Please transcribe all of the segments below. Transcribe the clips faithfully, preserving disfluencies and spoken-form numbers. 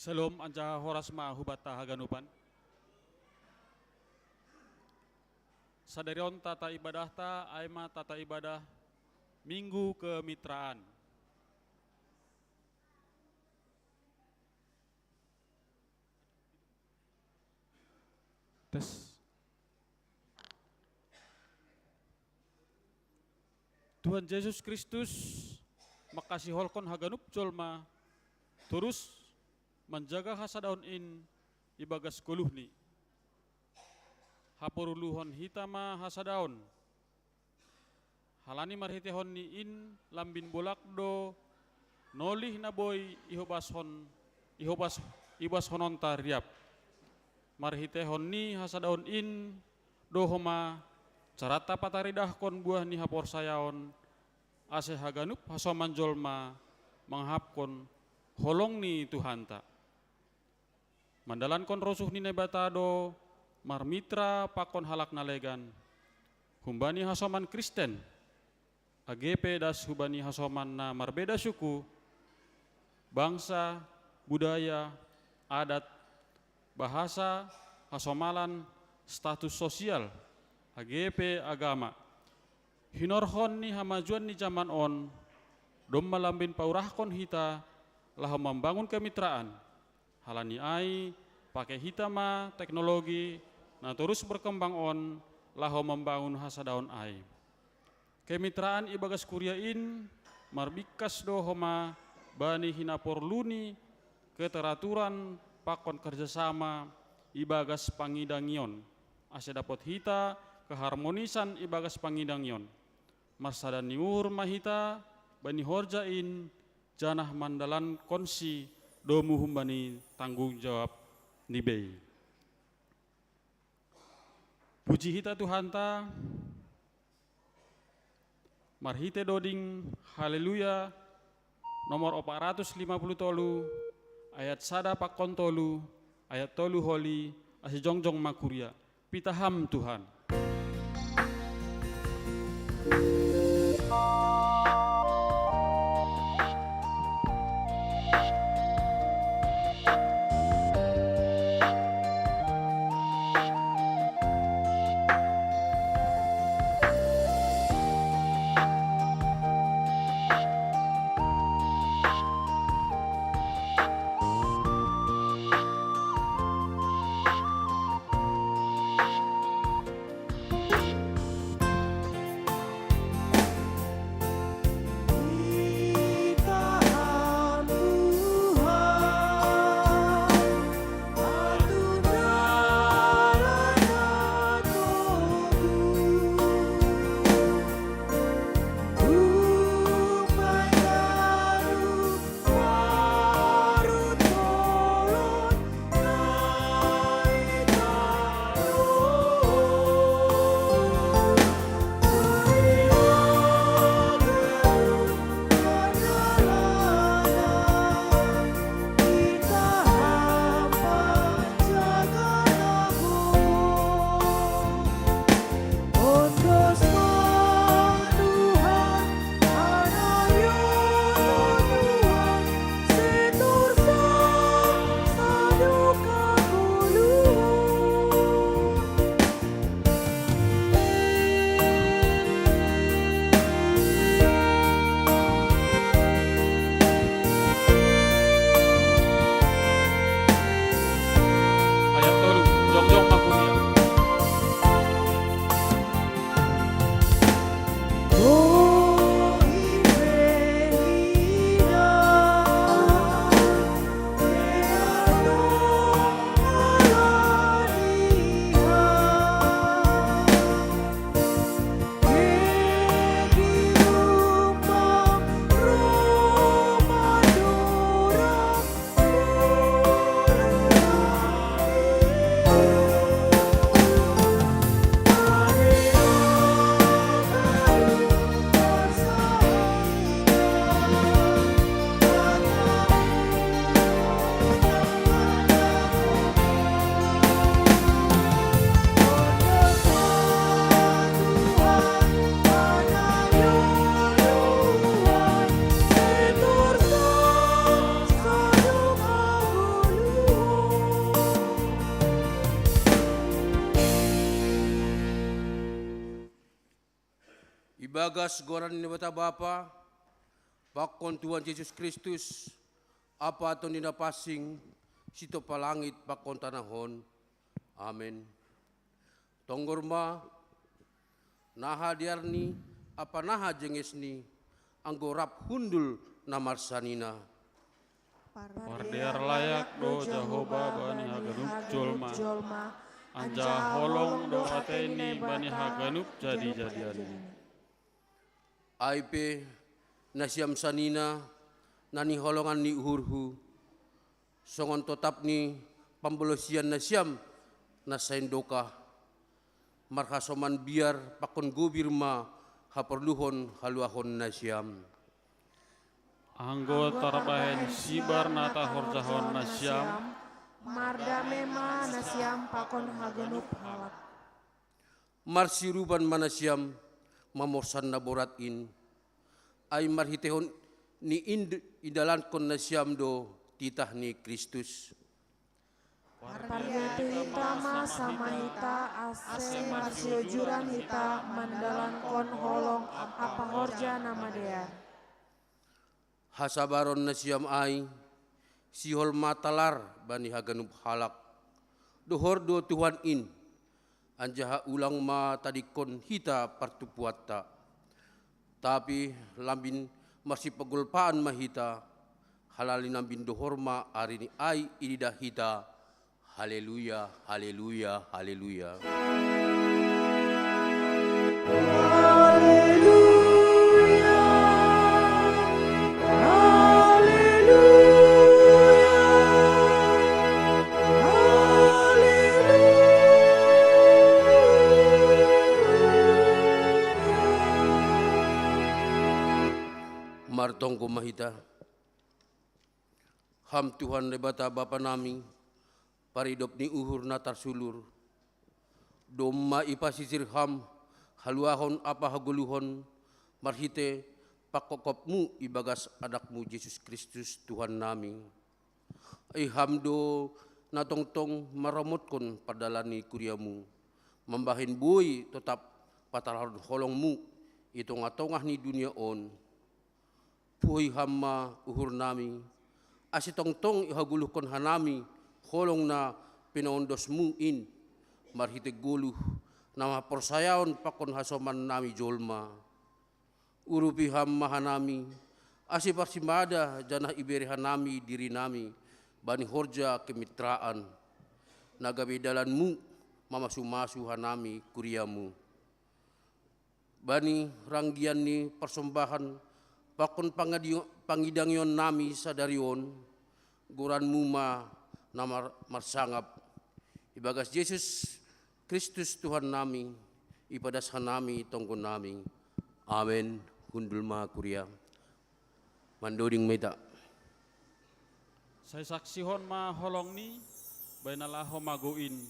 Shalom, anjaha horas ma hubanta haganupan. Sadarion tata ibadahta ai ma tata ibadah Minggu Kemitraan. Tes. Tuhan Jesus Kristus mangkasiholhon haganup jolma, torus manjaga hasadaon in ibagas goluhni. Haporluhon hita ma hasadaon. Halani marhiteihon ni in lambin bolak do nolih na boi ihobashon, ihobas, ibashononta riap. Marhiteihon ni hasadaon in do homa caranta pataridahkon buah ni haporsayaon, ase haganup hasoman jolma mangahapkon holong ni Tuhanta. Mandalankon rosuh ni Naibata do marmitra pakon halak na legan, humbani hasoman Kristen, age pe das hubani hasoman na marbeda suku, bangsa, budaya, adat, bahasa, hasomalan, status sosial, age pe agama. Hinorhon ni hamajuon ni jaman on, domma lambin paurahkon hita laho mambangun kemitraan. Halani ai, pake hita ma teknologi na torus berkembang on laho mambangun hasadaon ai. Kemitraan ibagas kuria in marbingkas do homa bani hinaporlu ni keteraturan pakon kerjasama ibagas pangidangion, ase dapot hita keharmonisan ibagas pangidangion. Marsada ni uhur ma hita bani horja in, janah mandalankonsi domu humbani tanggung jawab ni bei. Puji hita Tuhanta, marhite doding Haleluya nomor opat ratus lima puluh tolu, ayat sada pakon tolu, ayat tolu holi, ase jongjong ma kuria. Pitah Ham Tuhan. Ibagas goran ni Naibata Bapa, pakon Tuhan Jesus Kristus, Apa Tondi na pansing, sitompa langit pakon tanoh on. Amen. Tonggor ma, naha dearni, ampa naha jengesni, anggo rap hundul na marsanina. Pardear layak do Jahowa bani haganup jolma, anjaha holong do ateini bani haganup jadi-jadianni. Ai pe, nasiam sanina, na niholongan ni uhurhu, songon totap ni pambolosian nasiam na saindoka, marhasoman biar pakon gobir ma haporluhon haluahon nasiam. Anggo tarbahen sibar na tahorjahon nasiam, mardame ma nasiam pakon haganup halak. Marsiurupan ma nasiam mamorsan na borat in, ai marhiteihon ni in idalankon nasiam do titah ni Kristus. Parhiteihon hita ma sama hita, ase marsiojuran hita mandalankon holong ampa horja na madear. Hasabaron nasiam ai, sihol ma talar bani haganup halak. Dohor do Tuhan in, anjaha ulang ma tadingkon hita partumpuanta. Tapi lambin marsipagolpaan ma hita, halani lambin dohor ma ari ni ai ididah hita. Haleluya, haleluya, haleluya. Martonggo ma hita. Ham Tuhan Naibata Bapa nami, paridop ni uhur na tarsulur. Domma ipasisir Ham haluahon ampa hagoluhon marhite pangkophopmu ibagas Anakmu Jesus Kristus Tuhan nami. Ai Ham do na tongtong maramotkon pardalan ni kuriamu, mambahen boi totap patarahon holongmu i tongah-tongah ni dunia on. Puhoi Ham ma uhur nami, ase tongtong ihagoluhkon hanami holong na pinaondosmu in, marhite goluh na marporsayaon pakon hasoman nami jolma. Urupi Ham ma hanami, ase parsimada janah ibere hanami dirinami bani horja kemitraan, na gabe dalanmu mamasu-masu hanami kuriamu. Bani ranggian ni parsombahan pakon pangidangion nami sadari on, goranmu ma na marsangap. Ibagas Jesus Kristus Tuhan nami, ipadas hanami tonggo nami. Amen. Hundul ma kuria. Mandoding ma hita. Sai saksihon ma holongni, bahen na laho mago in,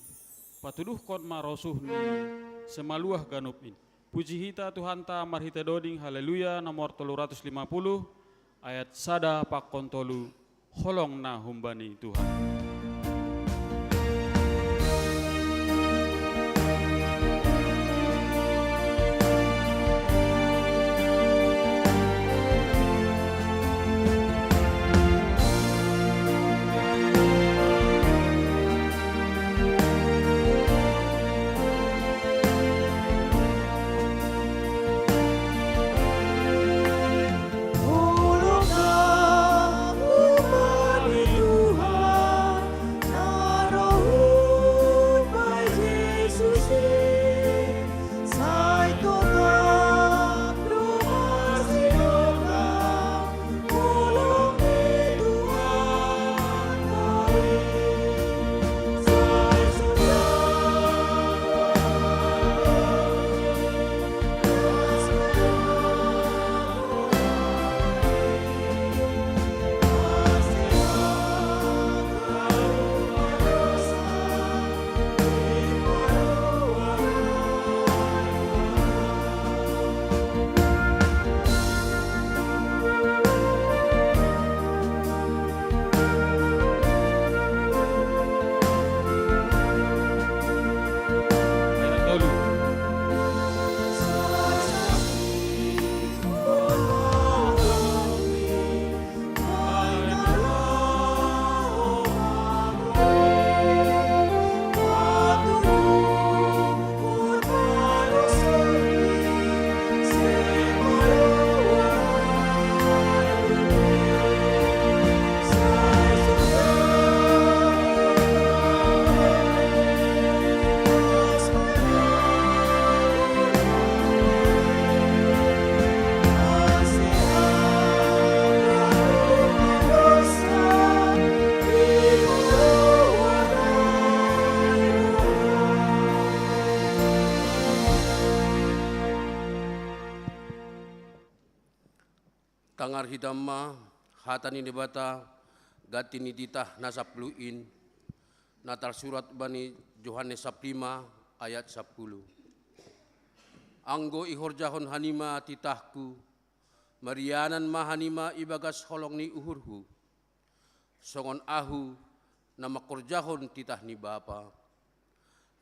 patuduhkon ma rosuhni, sai maluah ganup in. Puji hita Tuhanta marhite doding Haleluya nomor tolu ratus lima puluh, ayat sada pakon tolu, holong na humbani Tuhan. Tangar hita ma hata ni Debata, ganti ni titah na sapuluh in, na tarsurat bani Johannes saplima ayat sapuluh. Anggo ihorjahon hanima titahku, marianan ma hanima ibagas holong ni uhurhu, songon ahu na mangkorjahon titah ni Bapa,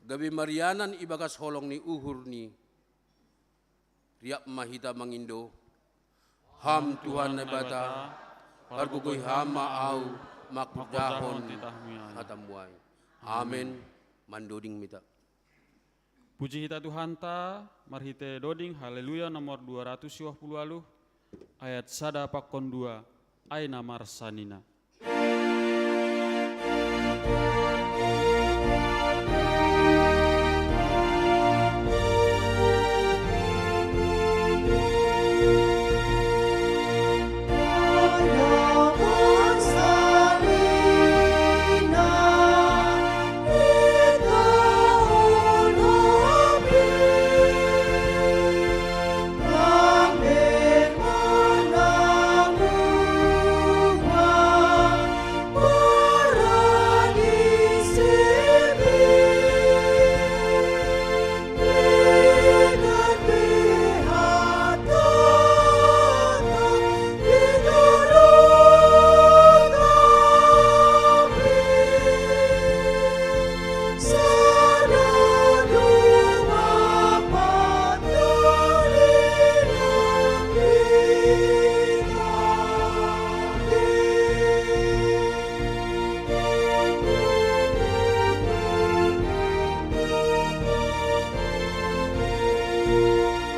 gabe marianan ibagas holong ni uhurni. Riap ma hita mangindo: Ham Tuhan Naibata, pargogoi Ham ma ahu mangkorjahon hatamu ai. Amen. Mandoding ma hita. Puji hita Tuhanta, marhite doding Haleluya nomor dua ratus dua puluh waluh, ayat sada pakon dua, ai na marsanina.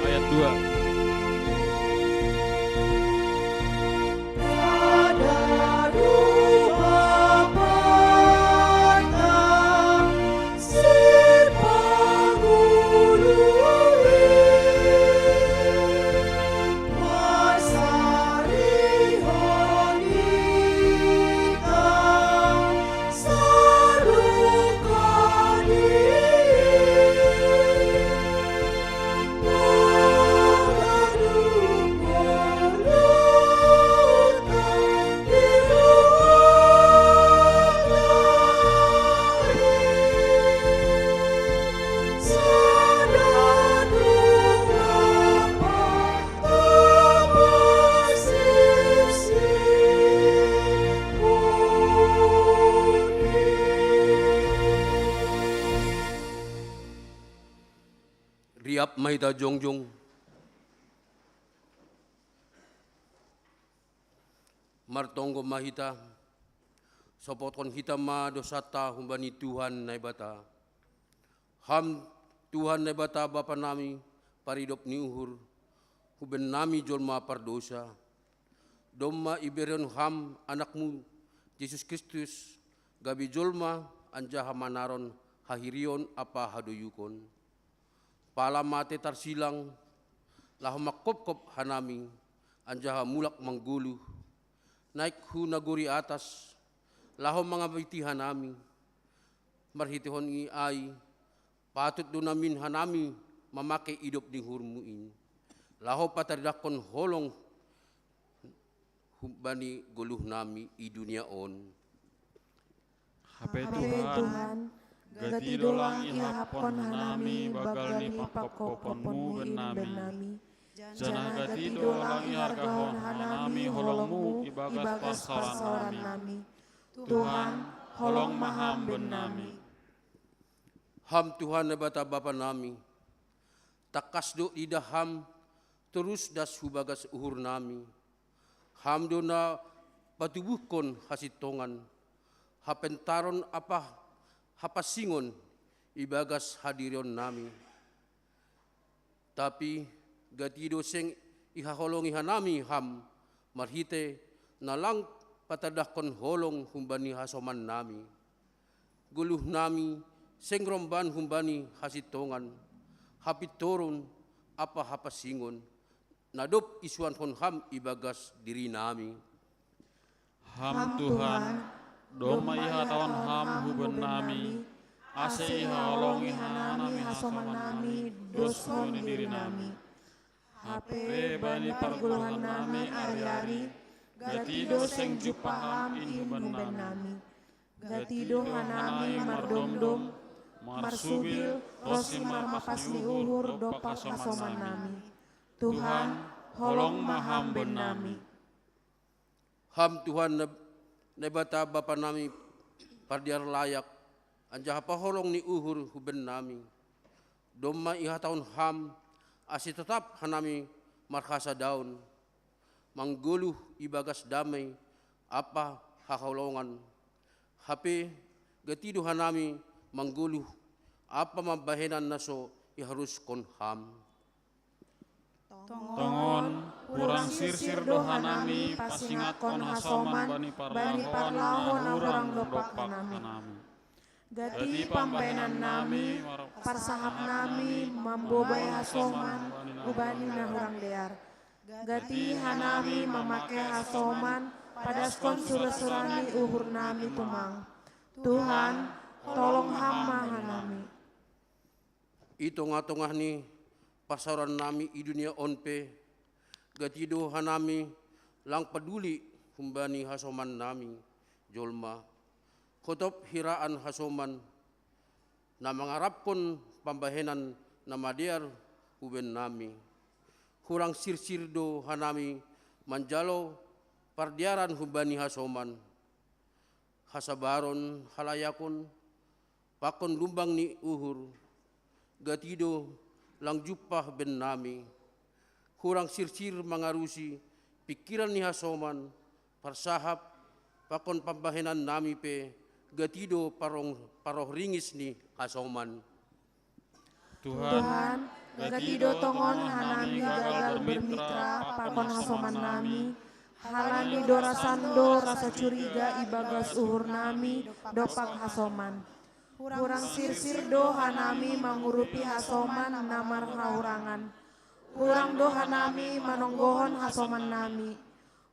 Ayat dua. Riap ma hita jongjong. Martonggo ma hita, sopotkon hita ma dosanta humbani Tuhan Naibata. Ham Tuhan Naibata Bapa nami, paridop ni uhur, huben nami jolma pardosa, domma iberehon Ham Anakmu, Jesus Kristus, gabe jolma anjaha manaron hahirion ampa hadoyukon. Pala mate tarsilang, laho mangkopkop hanami, anjaha mulak manggoluh, naik hu nagori atas, laho mangambiti hanami. Marhiteihon i ai, patut do namin hanami mamake idop ni uhurmu in, laho pataridahkon holong humbani goluhnami i dunia on. Hape Tuhan, gati do lang ihaphon hanami banggal ni pangkopkoponmu bennami. Janah gati do lang ihargahon hanami holongmu ibagas parsaorannami. Tuhan, holong ma Ham bennami. Ham Tuhan Naibata Bapa nami, tangkas do idah Ham torus das hu bagas uhurnami. Ham do na patubuhkon hasintongan, hapentaron ampa hapansingon ibagas hadirionnami. Tapi gati do seng ihaholongi hanami Ham marhite na lang pataridahkon holong humbani hasomannami. Goluhnami seng romban humbani hasintongan, hapintoron ampa hapansingon, na dob isuankon Ham ibagas dirinami. Ham Tuhan, domma ihatahon Ham hu bennami, ase ihaholongi hanami hasomannami dos hu ni dirinami. Hape bani pargoluhan nami ari-ari, gati do seng jumpah Ham i huben nami. Gati do hanami mardomdom, marsubil, ronsi marmapas ni uhur dompak hasoman nami. Tuhan, holong ma Ham huben nami. Ham Tuhan Nab-, Naibata Bapa nami, pardear layak, anjaha parholong ni uhur huben nami. Domma ihatahon Ham, ase totap hanami marhasadaon, manggoluh ibagas damei ampa haholongan. Hape gati do hanami manggoluh ampa mambahenan na so iharosuhon Ham. Tongon, hurang sirsir do hanami pasingatkon hasoman bani parlahou na hurang dompak hanami. Gati pambahenan nami, parsahap nami mambobai hasoman hubani na hurang dear. Gati hanami mamake hasoman padaskon sura-sura ni uhur nami tumang. Tuhan, tolong Ham ma hanami. I tongah-tongah ni parsaoran nami i dunia on pe, gati do hanami lang paduli humbani hasoman nami jolma. Hotop hiraan hasoman, na mangarapkon pambahenan na madear huben nami. Hurang sirsir do hanami manjalo pardearan humbani hasoman. Hasabaron, halayakon, pakon lumbang ni uhur, gati do lang jumpah huben nami. Hurang sirsir mangarusi pingkiran ni hasoman, parsahap, pakon pambahenan nami pe, gati do parong-, paroh ringis ni hasoman. Tuhan, gati do tongon hanami gagal bermitra pakon hasoman nami, halani dorasan do rasa curiga ibagas uhur nami dompak hasoman. Hurang sirsir do hanami mangurupi hasoman na marhahurangan. Hurang do hanami manonggohon hasoman nami.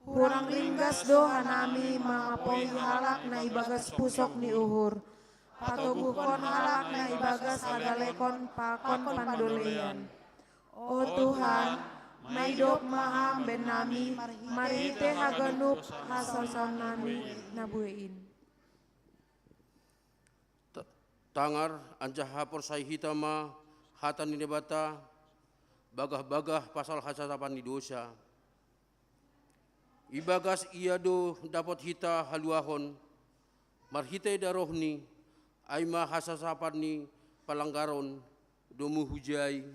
Hurang ringgas do hanami mangapohi halak na ibagas pusok ni uhur, patoguhkon halak na ibagas hagalekon pakon pandoleian. O Tuhan, maidop ma Ham huben nami marhite haganup hasoman nami na buei in. Ta-, tangar anjaha porsaya hita ma hata ni Naibata, bagah-bagah pasal hasasapan ni dousa. Ibagas Ia do dapot hita haluahon, marhitei darohNi, ai ma hasasapan ni palanggaron, domu hujai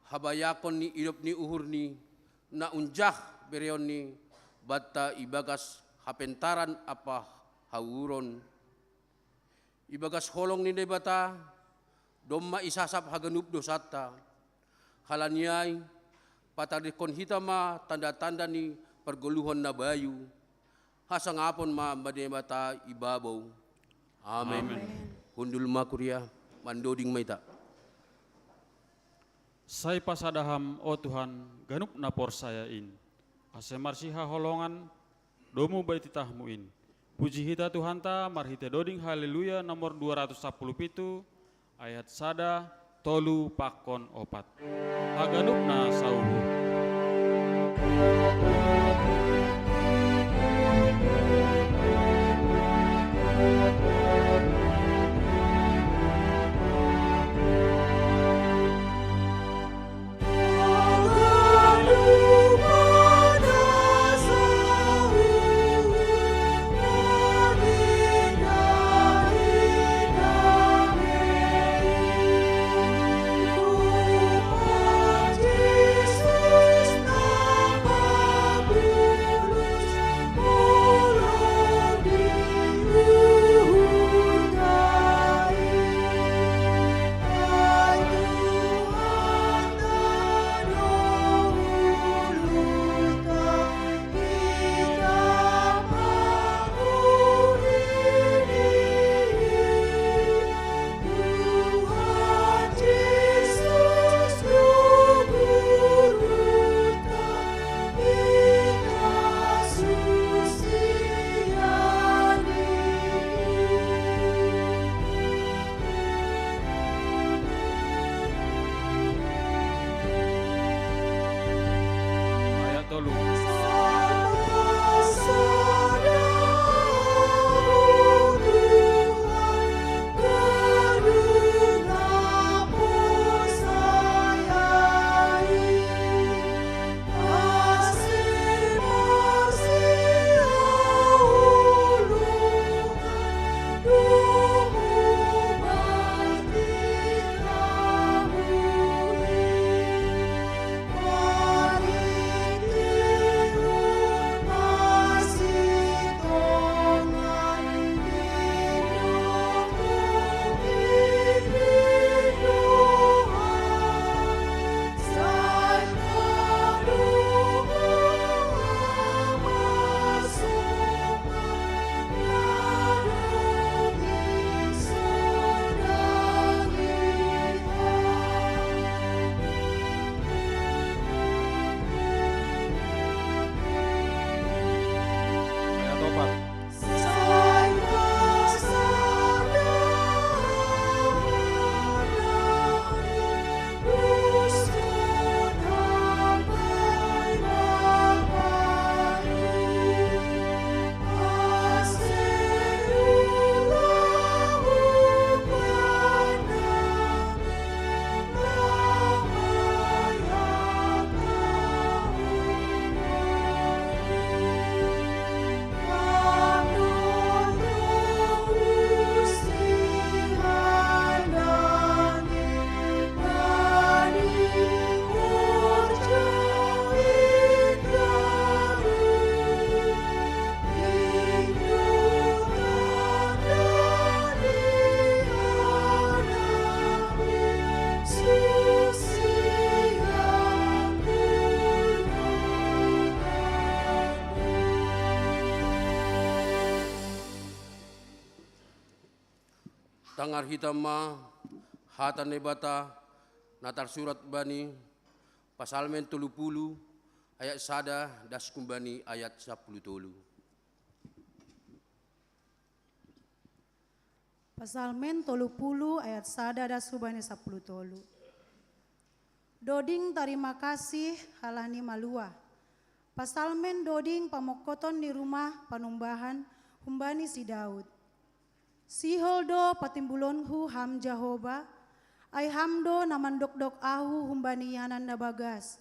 habayakon ni idop ni uhurNi, na unjah bereonNi banta ibagas hapentaran ampa hauhuron. Ibagas holong ni Naibata, domma isasap haganup dousanta. Halani ai, patardingkon hita ma tanda-tanda ni pargoluhon na bayu, hasangapon ma Naibata i babou. Amen. Amen. Hundul ma kuria, mandoding ma hita. Sai pasada Ham, o Tuhan, ganup na porsaya in, ase marsihaholongan domu bani titahMu in. Puji hita Tuhanta marhite doding Haleluya nomor dua ratus sapuluh pitu, ayat sada, tolu pakon opat. Haganup na sauhur. Tangar hita ma hata Naibata na tarsurat bani Pasalmen tolu pulu ayat sada das humbani ayat sapuluh tolu. Pasalmen tolu pulu ayat sada das humbani sapuluh tolu. Doding tarima kasih halani maluah. Pasalmen doding pamongkoton ni rumah panumbahan humbani si Daud. Sihol do patimbulonku Ham Jahoba, ai Ham do na mandokdok ahu humbani ianan na bagas.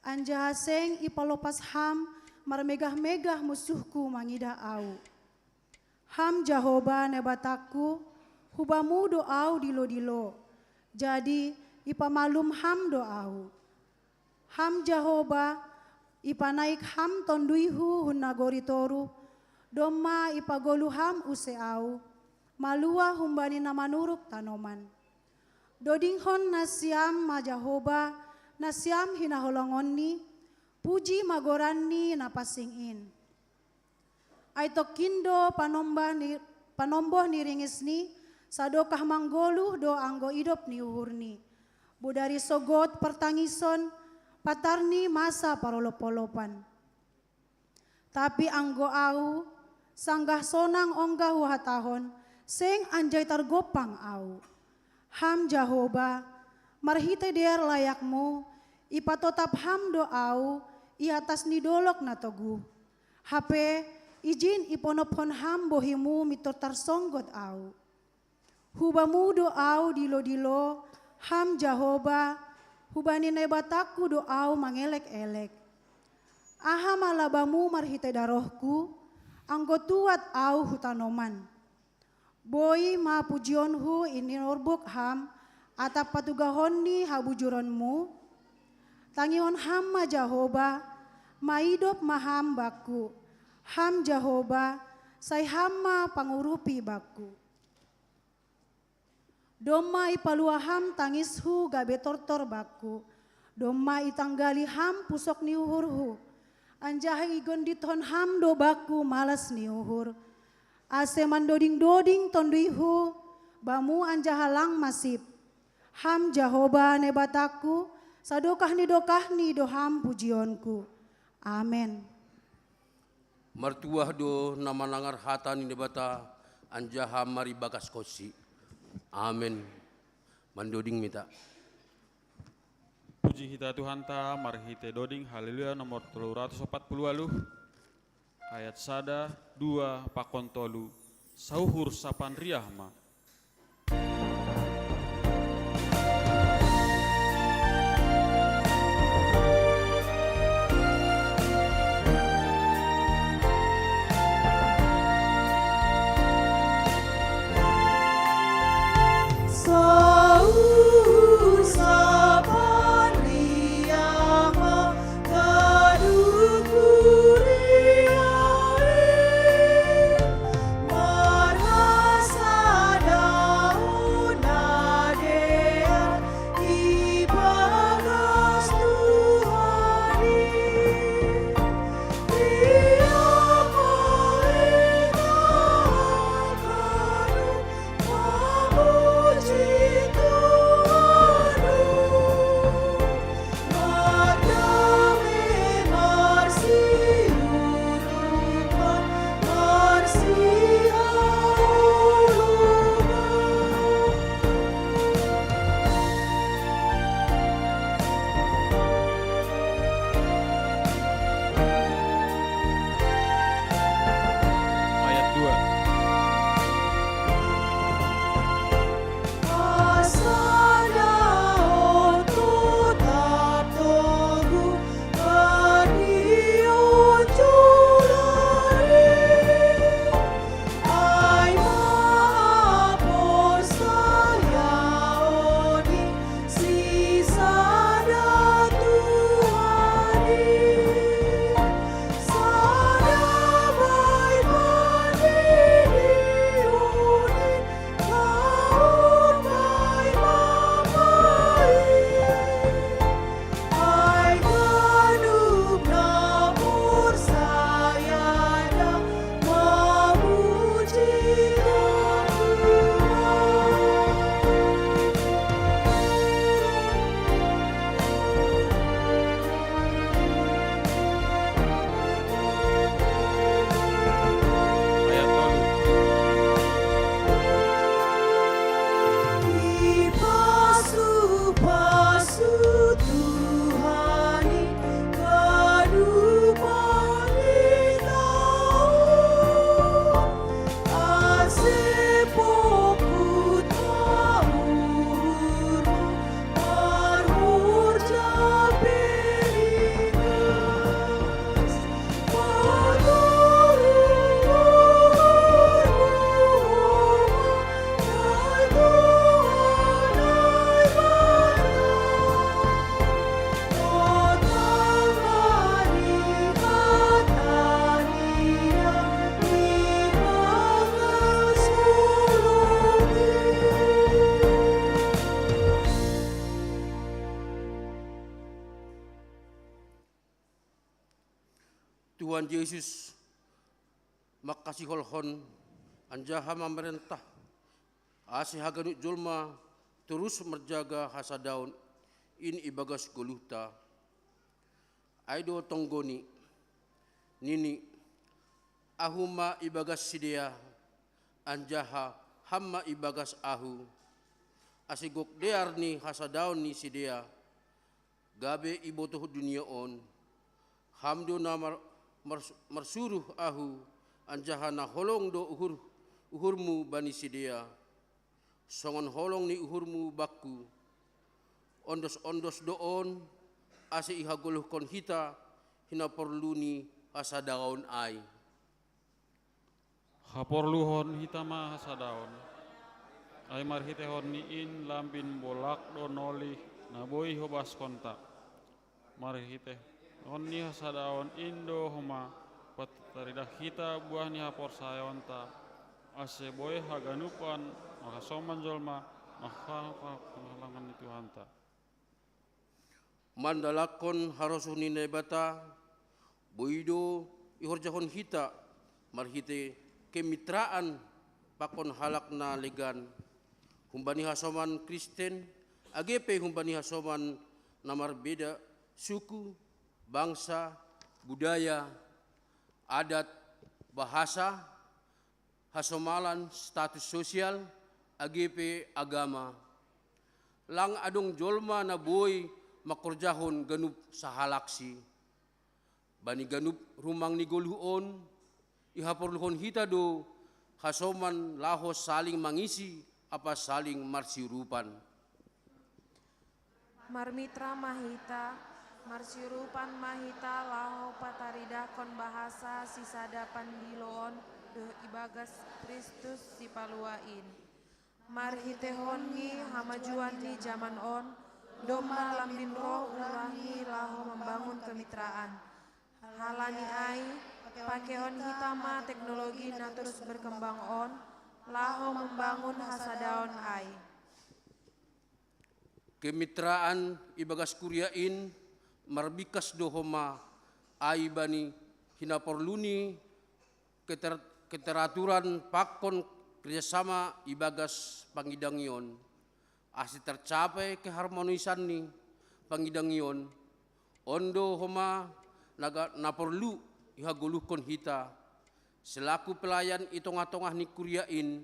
Anjaha seng ipalopas Ham marmegah-megah munsuhku mangidah ahu. Ham Jahoba Naibatangku, hu Bamu do ahu dilo-dilo, jadi ipamalum Ham do ahu. Ham Jahoba, ipanaik Ham tonduihu hun nagori toruh, domma ipagolu Ham use ahu, maluah humbani na manuruk tanoman. Dodinghon nasiam ma Jahoba, nasiam hinaholongonni, puji ma goranni na pansing in. Ai tongkin do panomba ni, panomboh ni ringisni, sadokah manggoluh do anggo idop ni uhurni. Bodari sogot partangison, patarni masa parolop-olopan. Tapi anggo ahu, sanggah sonang ongga huhatahon, seng anjai targompang ahu. Ham Jahoba, marhitei dear layakmu, ipatotap Ham do ahu i atas ni dolok na toguh. Hape, ijin iponophon Ham bohimu mintor tarsonggot ahu. Hu Bamu do ahu dilo-dilo, Ham Jahoba, hubani Naibatangku do ahu mangelek-elek. Aha ma labamu marhitei darohku, anggo tuat ahu hu tanoman. Boi ma pujionhu i ninorbuk Ham, atap patugahon ni habujuronmu? Tangihon Ham ma Jahoba, maidop ma Ham bakku. Ham Jahoba, sai Ham ma pangurupi bakku. Domma ipaluah Ham tangishu gabe tortor bakku, domma itanggali Ham pusok ni uhurhu, anjaha igondithon Ham do bakku malas ni uhur. Ase mandoding-doding tonduihu, Bamu anjaha lang masip. Ham Jahoba Naibatangku, sadokah ni dokahni do Ham pujionku. Amen. Martuah do na manangar hata ni Naibata anjaha maribagashonsi. Amen. Mandoding ma hita. Puji hita Tuhanta marhitei doding Haleluya nomor tolu ratus opat pulu ualuh, ayat sada, dua, pakon tolu, sauhur sapan riah ma. Tuhan Jesus mangkasiholhon anjaha mamarentah, ase haganup jolma torus marjaga hasadaon in ibagas goluhta. Ai do tonggoni, nini, ahu ma ibagas sidea, anjaha ham ma ibagas ahu, ase gok dear ni hasadaon ni sidea, gabe ibotoh dunia on. Ham do na mar, mar, marsuruh ahu, anjaha na holong do uhur, uhurmu bani sidea, songon holong ni uhurmu bakku. Ondos-ondos do on, ase ihagoluhkon hita hinaporlu ni hasadaon ai. Haporluhon hita ma hasadaon, ai marhiteihon ni in lambin bolak do nolih na boi hobaskonta. Marhiteihon ni hasadaon in do homa pataridah hita buah ni haporsayaonta, ase boi haganupan manghasoman jolma manghaholongan ni Tuhanta. Mandalankon harosuh ni Naibata, boi do ihorjahon hita marhite kemitraan pakon halak na legan, humbani hasoman Kristen, age pe humbani hasoman na marbeda suku, bangsa, budaya, adat, bahasa, hasomalan, status sosial, age pe agama. Lang adong jolma na boi mangkorjahon ganup sahalaksi. Bani ganup rumang ni goluh on, ihaporluhon hita do hasoman laho saling mangisi ampa saling marsiurupan. Marmitra ma hita, marsiurupan ma hita laho pataridahkon bahasa sisada pandilo on doh ibagas Kristus Sipalua in. Marhiteihon ni hamajuon ni jaman on, domma lambin roh urangni laho mambangun kemitraan. Halani ai, pakeihon hita ma teknologi na torus berkembang on, laho mambangun hasadaon ai. Kemitraan ibagas kuria in marbingkas do homa ai bani hinaporlu ni keter, keteraturan pakon kerjasama ibagas pangidangion, ase tercapai keharmonisan ni pangidangion. On do homa na, na porlu ihagoluhkon hita, selaku pelayan i tongah-tongah ni kuria in,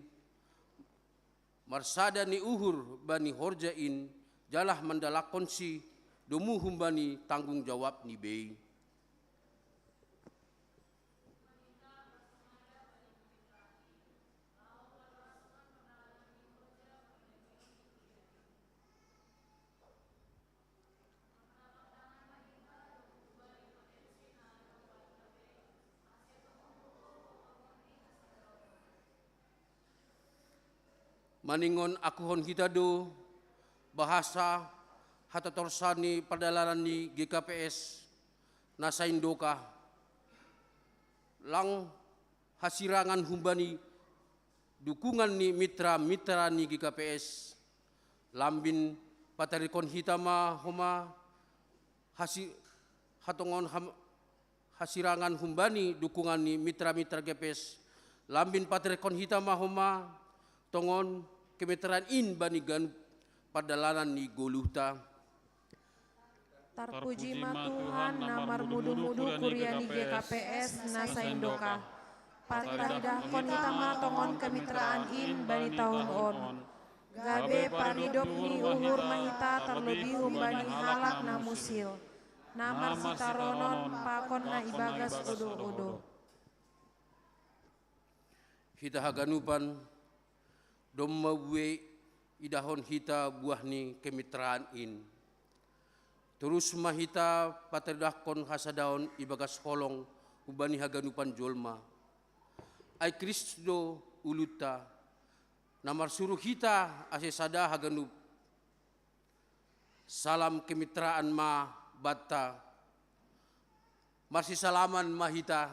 marsada ni uhur bani horja in, jala mandalangkonsi domu humbani tanggung jawabni bei. Maningon akuhon hita do bahasa hatotorsan ni pardalanan ni G K P S na saindoka, lang hasirangan humbani dukungan ni mitra-mitra ni G K P S. Lambin pataridahkon hita ma homa hasi, hatongon ham, hasirangan humbani dukungan ni mitra-mitra G K P S. Lambin pataridahkon hita ma homa tongon kemitraan in bani ganup pardalanan ni goluhta. Tarpuji ma Tuhan na marmudu-mudu kuria ni G K P S na saindoka. Pataridahkon hita ma tongon kemitraan in bani taon on, gabe paridop ni uhur ma hita tarlobih humbani halak na musil, na marsitaronon pakon na ibagas odo-odo. Hita haganupan, domma buei idahon hita buah ni kemitraan in. Torus ma hita pataridahkon hasadaon ibagas holong humbani haganupan jolma. Ai Kristus do ulunta, na marsuruh hita ase sada haganup. Salam kemitraan ma banta. Marsisalaman ma hita.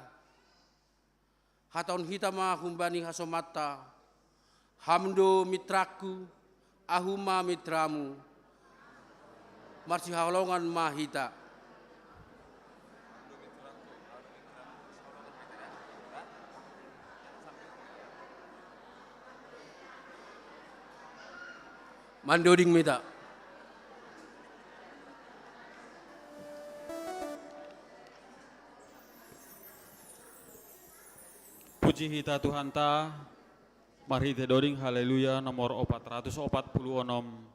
Hatahon hita ma humbani hasomanta, "Ham do mitrangku, ahu ma mitramu." Marsihaholongan ma hita. Mandoding mita. Puji hita Tuhanta, marhite doding Haleluya nomor opat ratus opat puluh onom,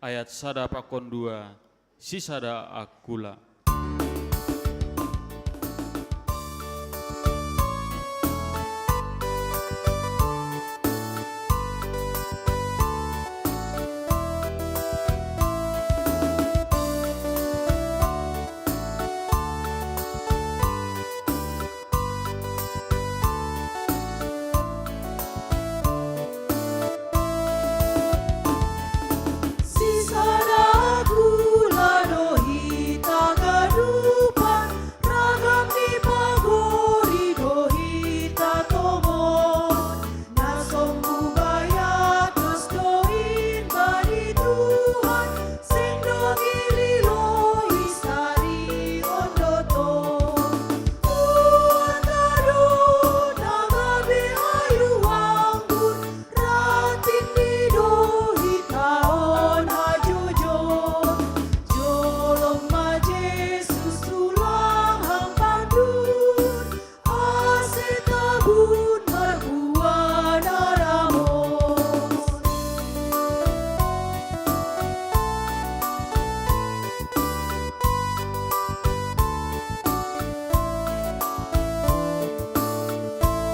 ayat sada pakon dua, sisada akula.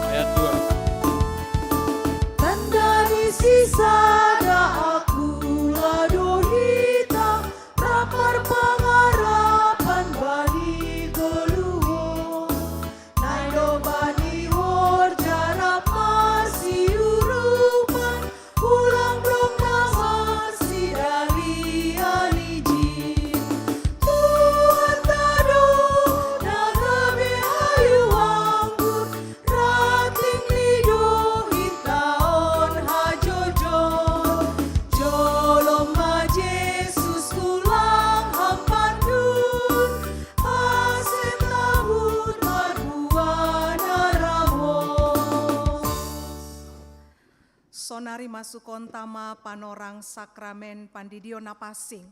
Ayat dua. Tandai sisada akula dohita, rapar pangarapan bani goluhon. Nai do bani horja rapar siurupan, ulang dong na masi dali aliji. Tuhan tado na gabe hayu anggur, rating ni dohita on hajojo. Jolom ma Jesus ulang hampandun, ase tabun marbuana ramos. Sonari masukon tama panorang sakramen pandidion na pansing.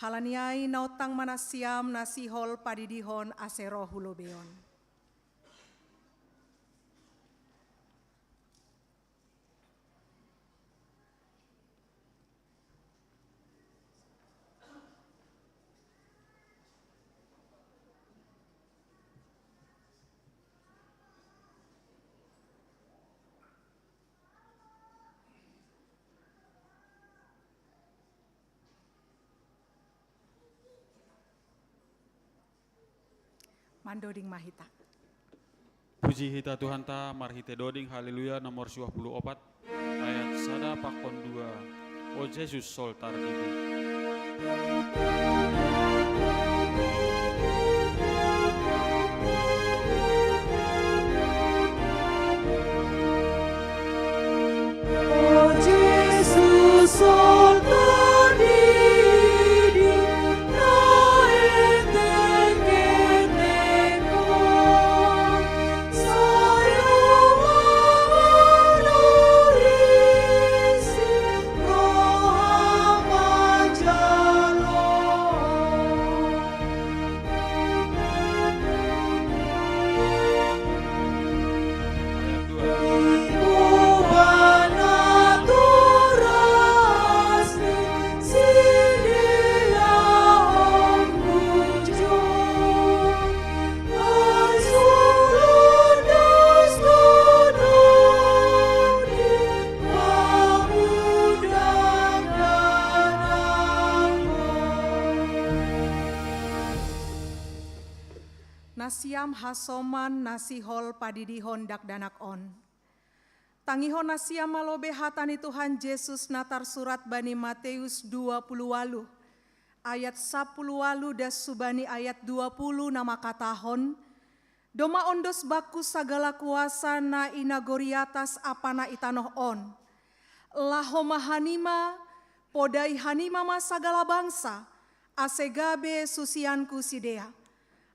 Halani ai nautang ma nasiam na sihol padidihon ase roh hu lobeion. Mandoding ma hita. Puji hita Tuhanta, marhite doding Haleluya nomor siwah puluh opat, ayat sada pakon dua. O Jesus, sol tardidi. O Jesus, sol tardidi, na etek-etek on, sai Ho manurisi roha manjalo. Nasiam hasoman na sihol padidihon dakdanak on. Tangihon nasiam ma lobei hata ni Tuhan Jesus na tarsurat bani Mateus dua puluh waluh, ayat sapuluh waluh das hubani ayat dua puluh na mangkatahon, Domma ondos bakku sagala kuasa na i nagori atas ampa na i tanoh on. Laho ma hanima, podai hanima ma sagala bangsa, ase gabe susianku sidea.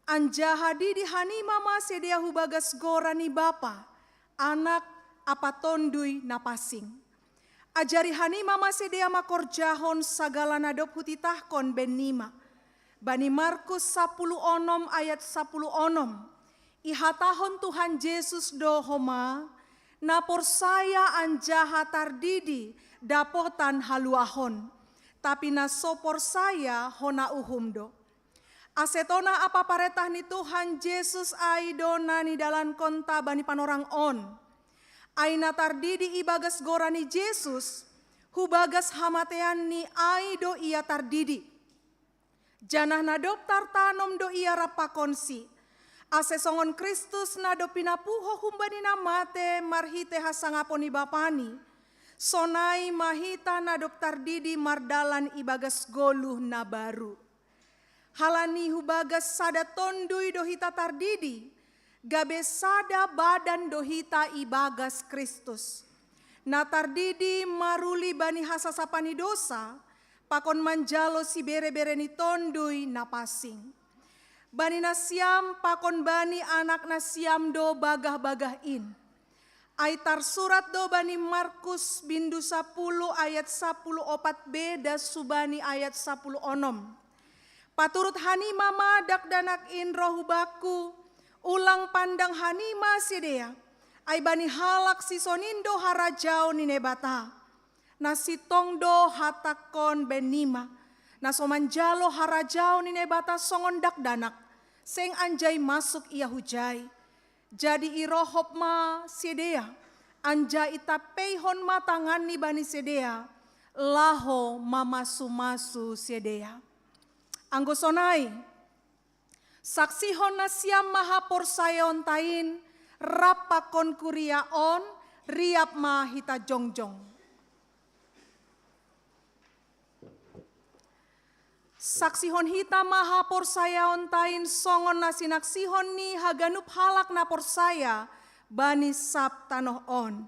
Anjaha didi hanima ma sidea hu bagas goran ni Bapa, Anak, ampa Tonduy Napansing. Ajari hanima ma sidea makorjahon sagala na dob hutitahkon bennima. Bani Markus sapuluh onom ayat sapuluh onom, ihatahon Tuhan Jesus do homa, na porsaya anjaha tardidi dapotan haluahon, tapi na so porsaya hona uhum do. Ase tona apa parentah ni Tuhan Jesus ai do na nidalankonta bani panorang on. Ai na tardidi ibagas goran ni Jesus, hubagas hamateanni ai do ia tardidi. Janah na dob tartanom do ia rap pakonsi. Ase songon Kristus na dob pinapuho humbani na mate marhitei hasangapon ni Bapani, sonai ma hita na dob tardidi mardalan ibagas goluh na baru. Halani hubagas sada tondui do hita tardidi, gabe sada badan do hita ibagas Kristus. Na tardidi maruli bani hasasapan ni dosa, pakon manjalo siberebere ni tondui na pansing. Bani nasiam pakon bani anak nasiam do bagah-bagah in. Ai tarsurat do bani Markus bindu sapuluh ayat sapuluh opat be das hubani ayat sapuluh onom. Paturut hanima ma dakdanak in roh hu bakku, ulang pandang hanima sidea, ai bani halak sisonin do harajaon ni Naibata. Na sintong do hatangkon bennima, na so manjalo harajaon ni Naibata songon dakdanak, seng anjai masuk ia hujai. Jadi irohop ma sidea, anjaha itampeihon ma tanganni bani sidea, laho mamasu-masu sidea. Anggo sonai, saksihon nasiam ma haporsayaonta in rap pakon kuria on, riap ma hita jongjong. Saksihon hita ma haporsayaonta in songon na sinaksihon ni haganup halak na porsaya bani sab tanoh on.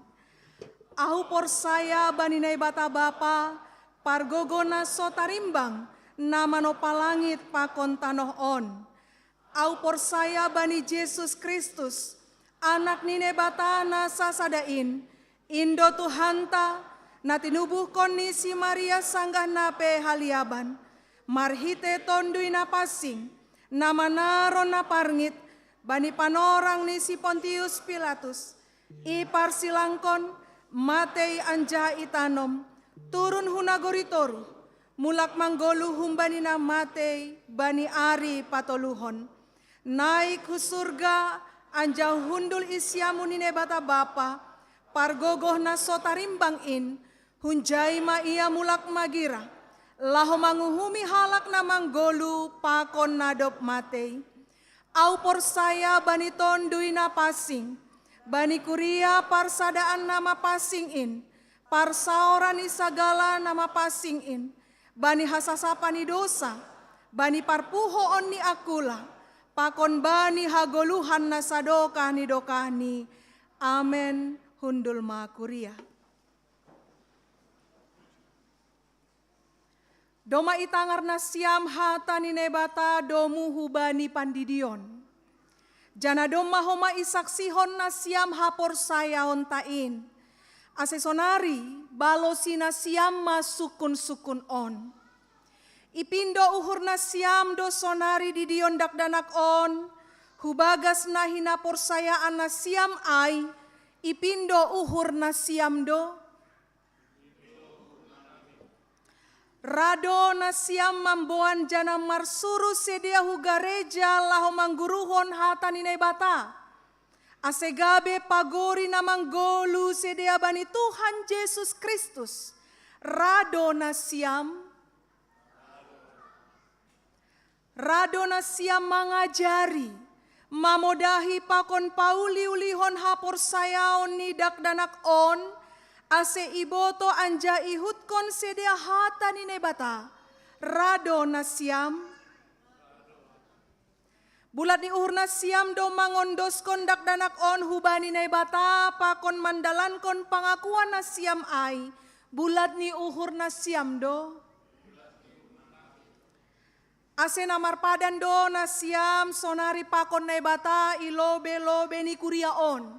Ahu porsaya bani Naibata Bapa, pargogoh na so tarimbang, na manompa langit pakon tanoh on. Ahu porsaya bani Jesus Kristus, Anak ni Naibata na sasada in, in do Tuhanta, na tinubuhkon ni si Maria sanggah na pe haliaban, marhitei Tonduy Napansing, na manaron na parngit bani panorang ni si Pontius Pilatus, iparsilangkon, matei anjaha itanom, turun hu nagori toruh, mulak manggoluh humbani na matei bani ari patoluhon. Naik hu surga, anjaha hundul i siamun ni Naibata Bapa, pargogoh na so tarimbang in, hunjai ma ia mulak magira, laho manguhumi halak na manggoluh pakon na dob matei. Ahu porsaya bani Tonduy Napansing, bani kuria parsadaan na mapansing in, parsaoran ni sagala na mapansing in, bani hasasapan ni dosa, bani parpuhoon ni angkula, pakon bani hagoluhan na sadokah ni dokahni. Amen. Hundul ma kuria. Domma itangar nasiam hata ni Naibata domu hubani pandidion. Janah domma homa isaksihon nasiam haporsayaonta in. Ase sonari balosi nasiam ma sungkun-sungkun on. Ipindo uhur nasiam do sonari didion dakdanak on, hubagas na hinaporsayaan nasiam ai, ipindo uhur nasiam do. Ra do nasiam mamboan janah marsuru sidea hu gareja laho mangguruhon hata ni Naibata, ase gabe pagori na manggoluh sidea bani Tuhan Jesus Kristus. Ra do nasiam. Ra do nasiam mangajari, mamodahi pakon pauli-ulihon haporsayaon ni dakdanak on, ase iboto anjaha ihutkon sidea hata ni Naibata. Ra do nasiam. Bulat ni uhur nasiam do mangondoskon dakdanak on hubani Naibata pakon mandalankon pangakuan nasiam ai. Bulat ni uhur nasiam do. Ase na marpadan do nasiam sonari pakon Naibata i lobei-lobei ni kuria on.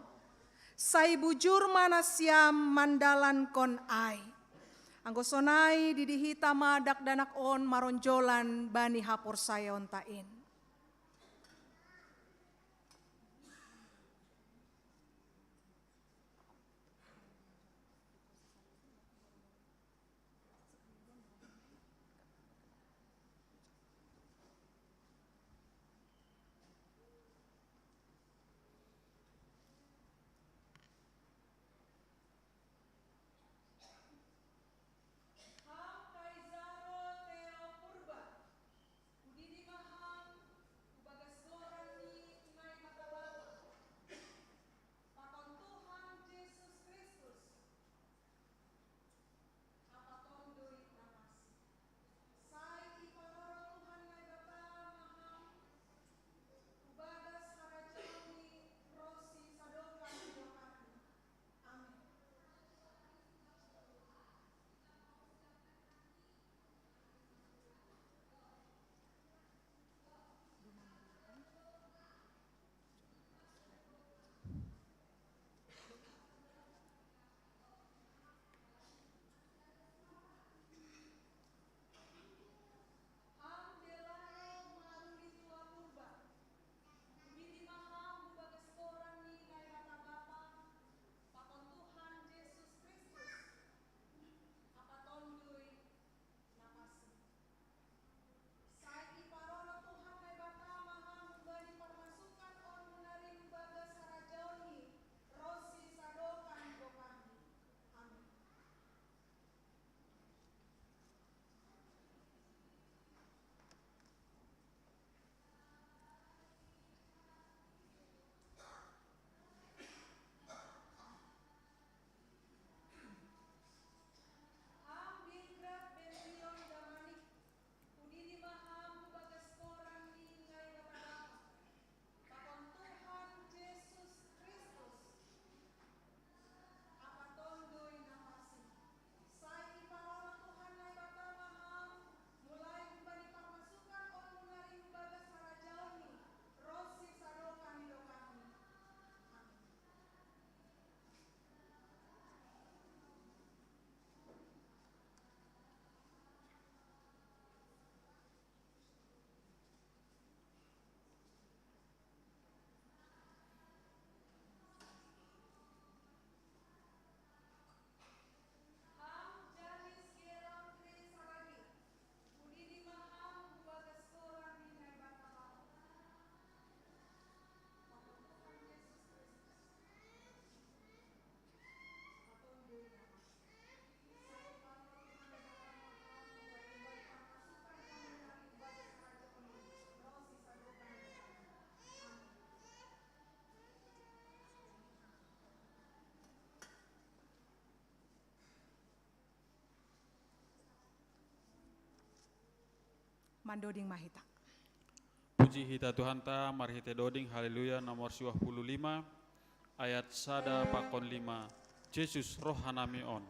Sai bujur ma nasiam mandalankon ai. Anggo sonai, didi hita ma dakdanak on maronjolan bani haporsayaonta in. Ham Kaisaro Teo Purba, hudidi ma ham hu bagas goran ni Naibata Bapa, pakon Tuhan Jesus Kristus, Apaton do i na pansing. Sai iparoro Tuhan Naibata ma ham hu bagas harajaon ni ronsi sadokah ni dokahni. Amin. Ham Delano Maruli Tua Purba, hudidi ma ham hu bagas goran ni Naibata Bapa, pakon Tuhan Jesus Kristus, Apaton do i na pansing. Sai iparoro Tuhan Naibata ma ham hubani parmasukan on nari hu bagas harajaon ni ronsi sadokah ni dokahni. Amin. Ham Bingrat Bendion Damanik, hudidi ma ham hu bagas goran ni Naibata Bapa, pakon Tuhan Jesus Kristus, Apaton do i na pansing. Sai iparoro Tuhan Naibata ma ham, mulai hubani parmasukan on nari hu bagas harajaon ni ronsi sadokah ni dokahni. Amin. Ham Janis Geron Tri Saragi, hudidi ma ham hu bagas goran ni Naibata Bapa, pakon Tuhan Jesus Kristus, Apaton do i na pansing. Mandoding ma hita. Puji hita Tuhanta marhite doding Haleluya nomor siwah pulu lima, ayat sada pakon lima. Jesus roh hanami on.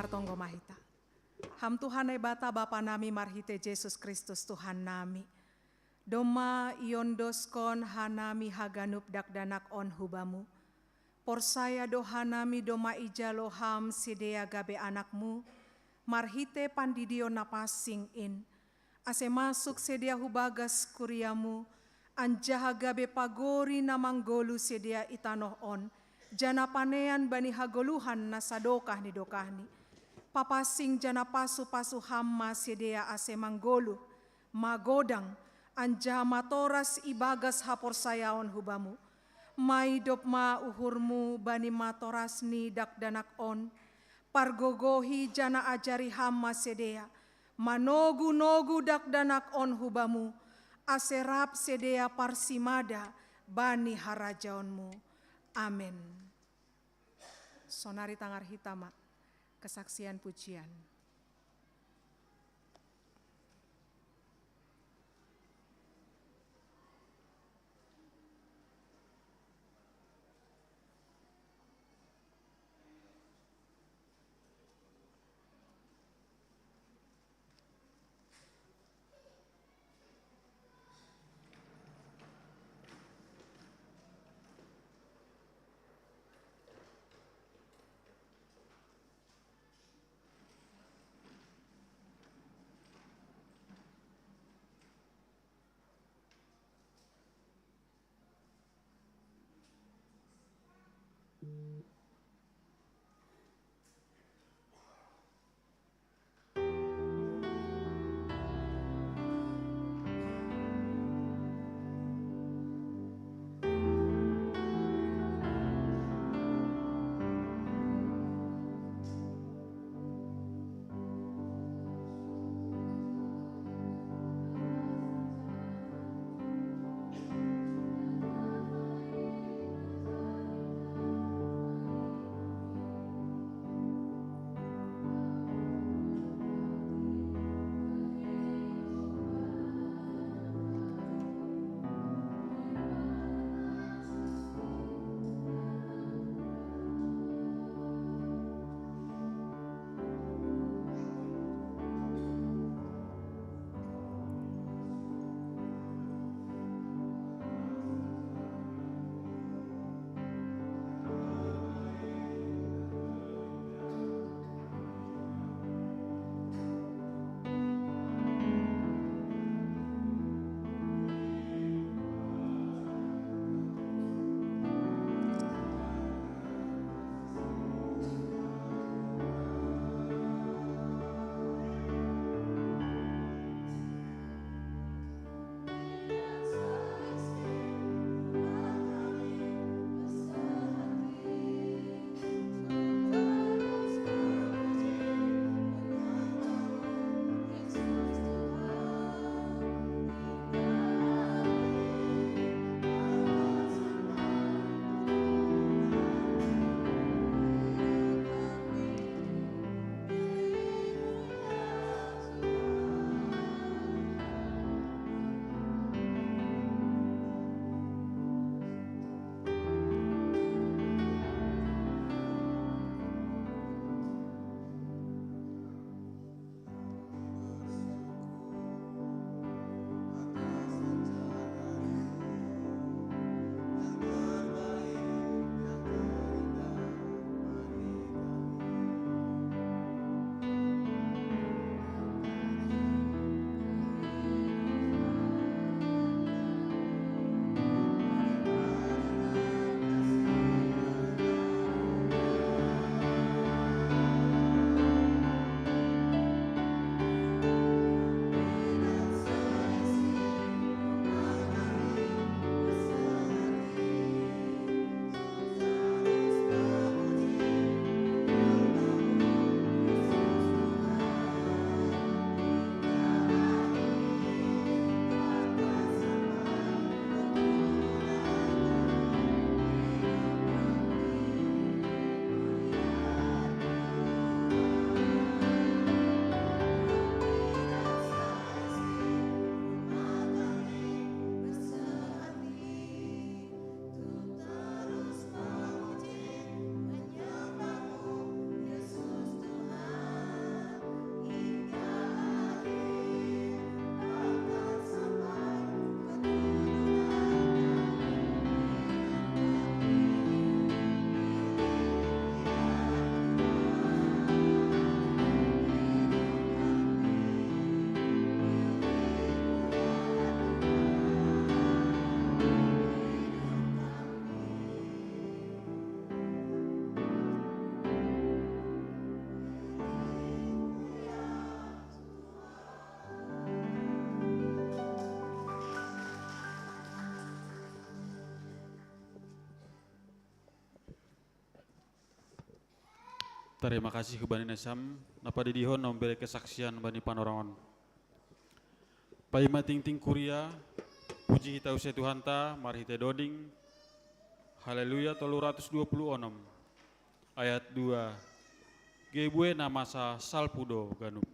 Tonggo ma hita. Ham Tuhan Naibata Bapa nami, marhite Jesus Kristus Tuhan nami, domma iondoskon hanami haganup dakdanak on hu Bamu. Porsaya do hanami domma ijalo Ham sidea gabe anakMu, marhite pandidion na pansing in, ase masuk sidea hu bagas kuriaMu, anjaha gabe pagori na manggoluh sidea i tanoh on, janah panean bani hagoluhan na sadokah ni dokahni. Papansing janah pasu-pasu Ham ma sidea ase manggoluh, magodang, anjaha matoras ibagas haporsayaon hu Bamu. Maidop ma uhurMu bani matoras ni dakdanak on, pargogohi janah ajari Ham ma sidea, manogu-nogu dakdanak on hu Bamu, ase rap sidea parsimada bani harajaonMu. Amen. Sonari tangar hita ma kesaksian pujian. Tarima kasih hubani nasiam na padidihon na mambere kesaksian bani panorangon. Paima tingting kuria, puji hita use Tuhanta, mari hita doding. Haleluya tolu ratus dua puluh onom, ayat dua. Gebue na masa salpu do ganup.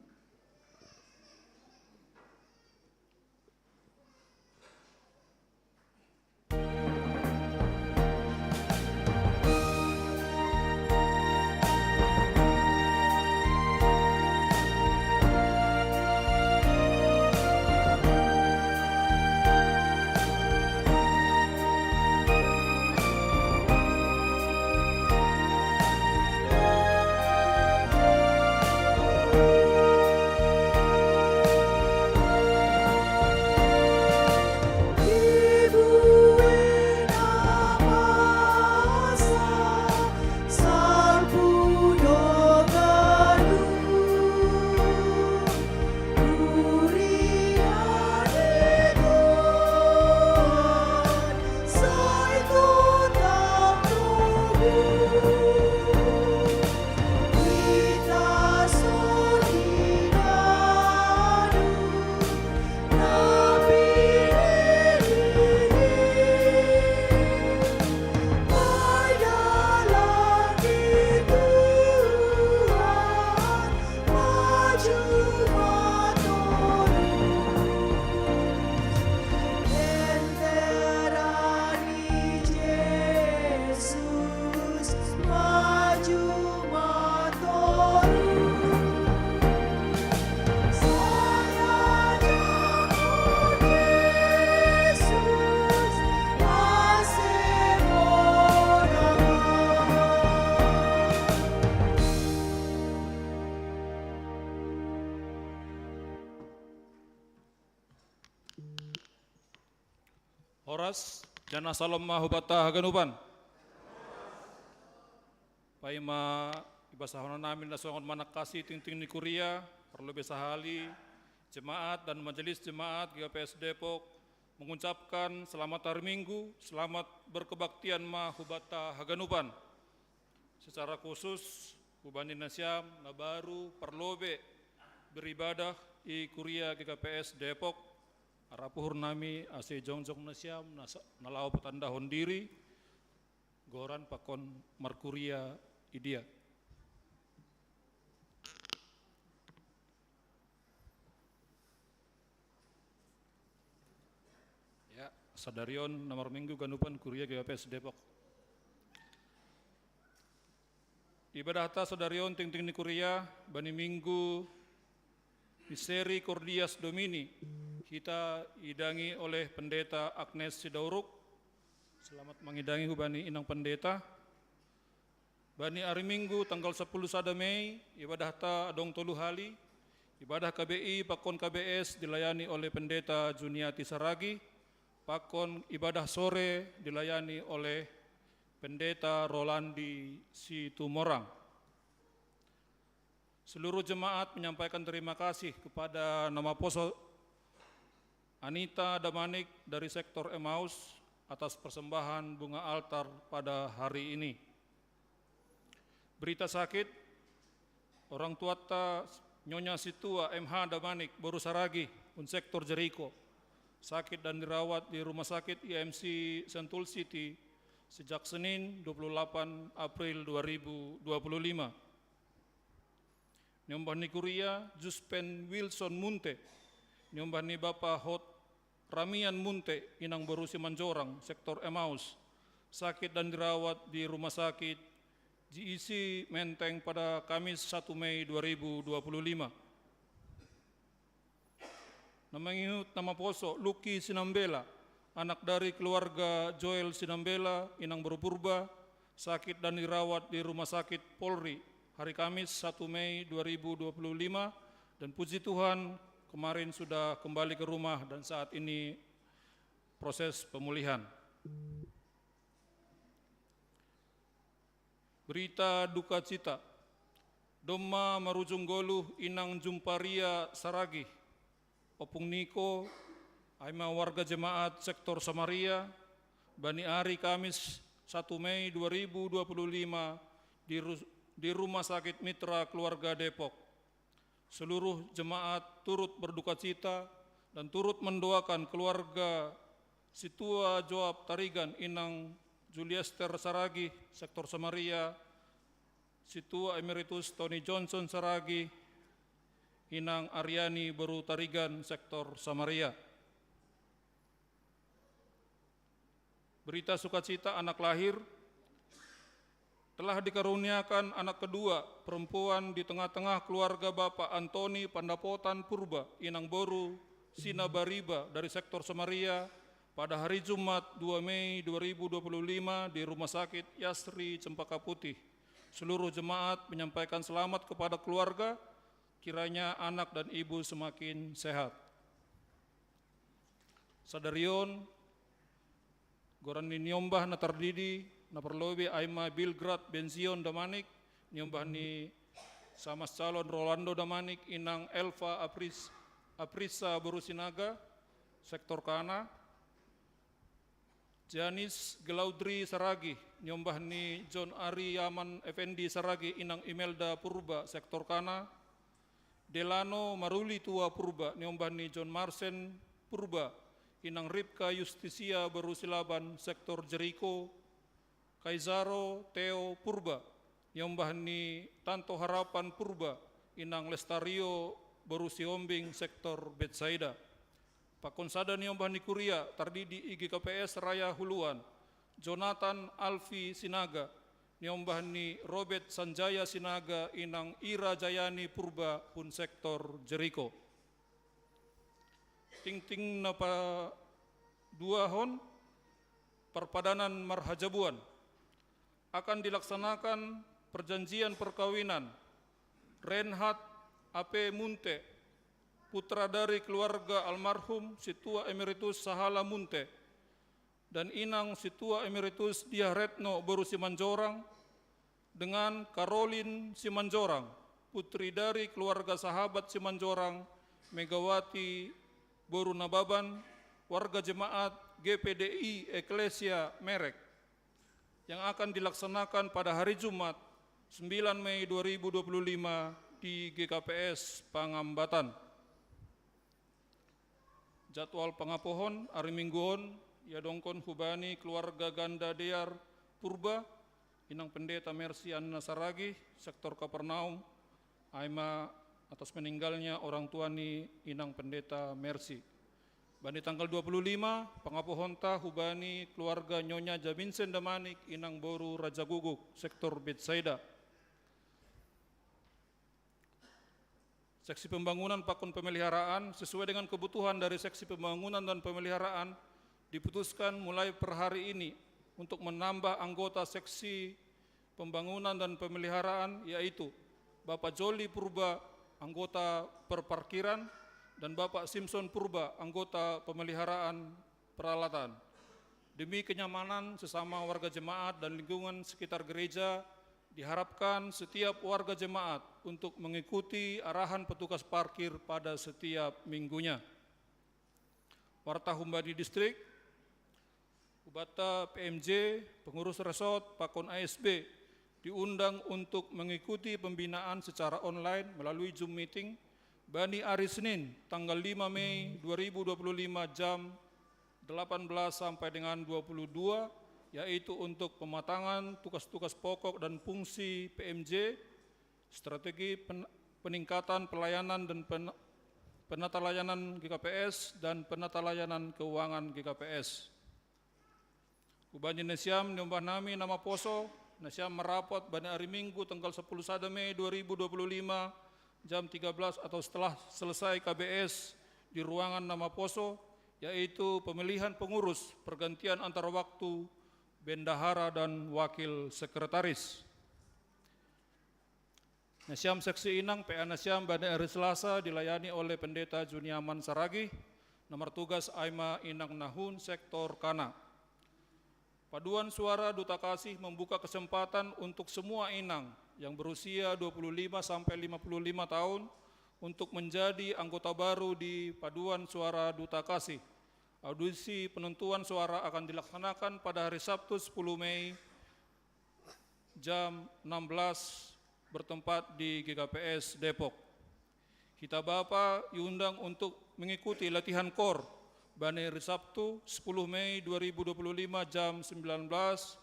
Horas, jana salom ma hubata haganupan. Paima ibasahon nami na songon manangkasi tingting ni kuria, parlobei sahali, jemaat dan majelis jemaat G K P S Depok mengucapkan selamat hari Minggu, selamat berkebaktian ma hubata haganupan. Secara khusus, hubani nasiam na baru parlobe beribadah i kuria G K P S Depok, arapuhur nami ase jongjong nasiam na laho patandahon diri, goran pakon markuria idia. Ya, sadarion na marminggu ganupan kuria G K P S Depok. Ibadahta sadarion tingting ni kuria bani minggu Misericordias Domini, hita idangi oleh Pendeta Agnes Sidauruk. Selamat mangidangi hubani inang pendeta. Bani ari minggu tanggal sapuluh sada Mei, ibadahta adong tolu hali. Ibadah K B I pakon K B S dilayani oleh Pendeta Juniati Saragi, pakon ibadah sore dilayani oleh Pendeta Rolandi Situmorang. Seluruh jemaat menyampaikan terima kasih kepada na maposo Anita Damanik dari sektor Emmaus atas persembahan bunga altar pada hari ini. Berita sakit, orang tuata Nyonya Situa M H Damanik boru Saragi, un sektor Jeriko, sakit dan dirawat di Rumah Sakit I M C Sentul City sejak Senin dua puluh delapan April dua ribu dua puluh lima. Niombah ni kuria Juspen Wilson Munte, niombah ni bapa Hot Ramian Munte, inang boru Simanjorang, sektor Emmaus, sakit dan dirawat di Rumah Sakit G I C Menteng pada Kamis satu Mei dua ribu dua puluh lima. Na mangihut na maposo Luki Sinambela, anak dari keluarga Joel Sinambela, inang boru Purba, sakit dan dirawat di Rumah Sakit Polri hari Kamis satu Mei dua ribu dua puluh lima, dan puji Tuhan, kemarin sudah kembali ke rumah dan saat ini proses pemulihan. Berita duka cita. Domma marujung goluh inang Jumparia Saragi, Opung Niko, ai ma warga jemaat sektor Samaria, bani ari Kamis satu Mei dua ribu dua puluh lima di ru-, di Rumah Sakit Mitra Keluarga Depok. Seluruh jemaat turut berduka cita dan turut mendoakan keluarga Situa Joab Tarigan, Inang Juliester Saragih, Sektor Samaria, Situa Emeritus Tony Johnson Saragih, Inang Aryani Beru Tarigan, Sektor Samaria. Berita sukacita anak lahir, telah dikaruniakan anak kedua perempuan di tengah-tengah keluarga Bapak Antoni Pandapotan Purba, Inang Boru Sinabariba dari Sektor Samaria, pada hari Jumat dua Mei dua ribu dua puluh lima di Rumah Sakit Yasri Cempaka Putih. Seluruh jemaat menyampaikan selamat kepada keluarga, kiranya anak dan ibu semakin sehat. Sadarion, goran ni niombah na tardidi, na parlobei ai ma Bilgrad Benzion Damanik, niombah ni Samas Calon Rolando Damanik, Inang Elva Apris, Aprisa Boru Sinaga, Sektor Kana, Janis Glaudri Saragih, niombah ni John Ari Yaman Effendi Saragih, Inang Imelda Purba, Sektor Kana, Delano Maruli Tua Purba, niombah ni John Marsen Purba, Inang Ripka Justisia Boru Silaban, Sektor Jeriko, Kaisaro Theo Purba, niombah ni Tanto Harapan Purba, Inang Lestario Boru Sihombing, Sektor Betsaida. Pakon sada niombah ni kuria tardidi i G K P S Raya Huluan, Jonathan Alfi Sinaga, niombah ni Robert Sanjaya Sinaga, Inang Ira Jayani Purba, hun Sektor Jeriko. Tingting na paduahon, parpadanan marhajabuan. Akan dilaksanakan perjanjian perkawinan Renhat A P Munte, putra dari keluarga almarhum Situa Emeritus Sahala Munte, dan Inang Situa Emeritus Diah Retno Boru Simanjorang, dengan Karolin Simanjorang, putri dari keluarga sahabat Simanjorang, Megawati Boru Nababan, warga jemaat G P D I Eklesia Merek, yang akan dilaksanakan pada hari Jumat, sembilan Mei dua ribu dua puluh lima, di G K P S Pangambatan. Jadwal pangapohon ari Minggu on, iadongkon hubani keluarga ganda Dear Purba, Inang Pendeta Mercy Anna Saragih, Sektor Kapernaum, ai ma atas meninggalnya orang tua ni Inang Pendeta Mercy. Bani tanggal dua puluh lima, pangapohonta hubani keluarga Nyonya Jaminsen Damanik, Inang Boru Raja Guguk, Sektor Betsaida. Seksi pembangunan pakon pemeliharaan sesuai dengan kebutuhan dari seksi pembangunan dan pemeliharaan diputuskan mulai per hari ini untuk menambah anggota seksi pembangunan dan pemeliharaan, yaitu Bapak Joli Purba, anggota perparkiran, dan Bapak Simpson Purba, anggota pemeliharaan peralatan. Demi kenyamanan sesama warga jemaat dan lingkungan sekitar gereja, diharapkan setiap warga jemaat untuk mengikuti arahan petugas parkir pada setiap minggunya. Warta humbani distrik, hubanta P M J, pengurus resort, pakon A S B, diundang untuk mengikuti pembinaan secara online melalui Zoom meeting bani ari Senin, tanggal lima Mei dua ribu dua puluh lima, jam delapan belas sampai dengan dua puluh dua, yaitu untuk pematangan tugas-tugas pokok dan fungsi P M J, strategi pen-, peningkatan pelayanan dan pen-, penata layanan G K P S, dan penata layanan keuangan G K P S. Hubani nasiam niombah nami na maposo, nasiam marapot bani ari Minggu tanggal sepuluh sada Mei dua ribu dua puluh lima, jam tiga belas atau setelah selesai K B S di ruangan na maposo, yaitu pemilihan pengurus, pergantian antar waktu, bendahara dan wakil sekretaris. Nasiam seksi inang, P A nasiam bani ari Selasa dilayani oleh Pendeta Juniaman Saragih, na martugas ai ma inang na hun Sektor Kana. Paduan Suara Duta Kasih membuka kesempatan untuk semua inang yang berusia dua puluh lima sampai lima puluh lima tahun untuk menjadi anggota baru di Paduan Suara Duta Kasih. Audisi penentuan suara akan dilaksanakan pada hari Sabtu sepuluh Mei jam enam belas bertempat di G K P S Depok. Hita bapa iundang untuk mengikuti latihan kor bani hari Sabtu sepuluh Mei dua ribu dua puluh lima jam sembilan belas,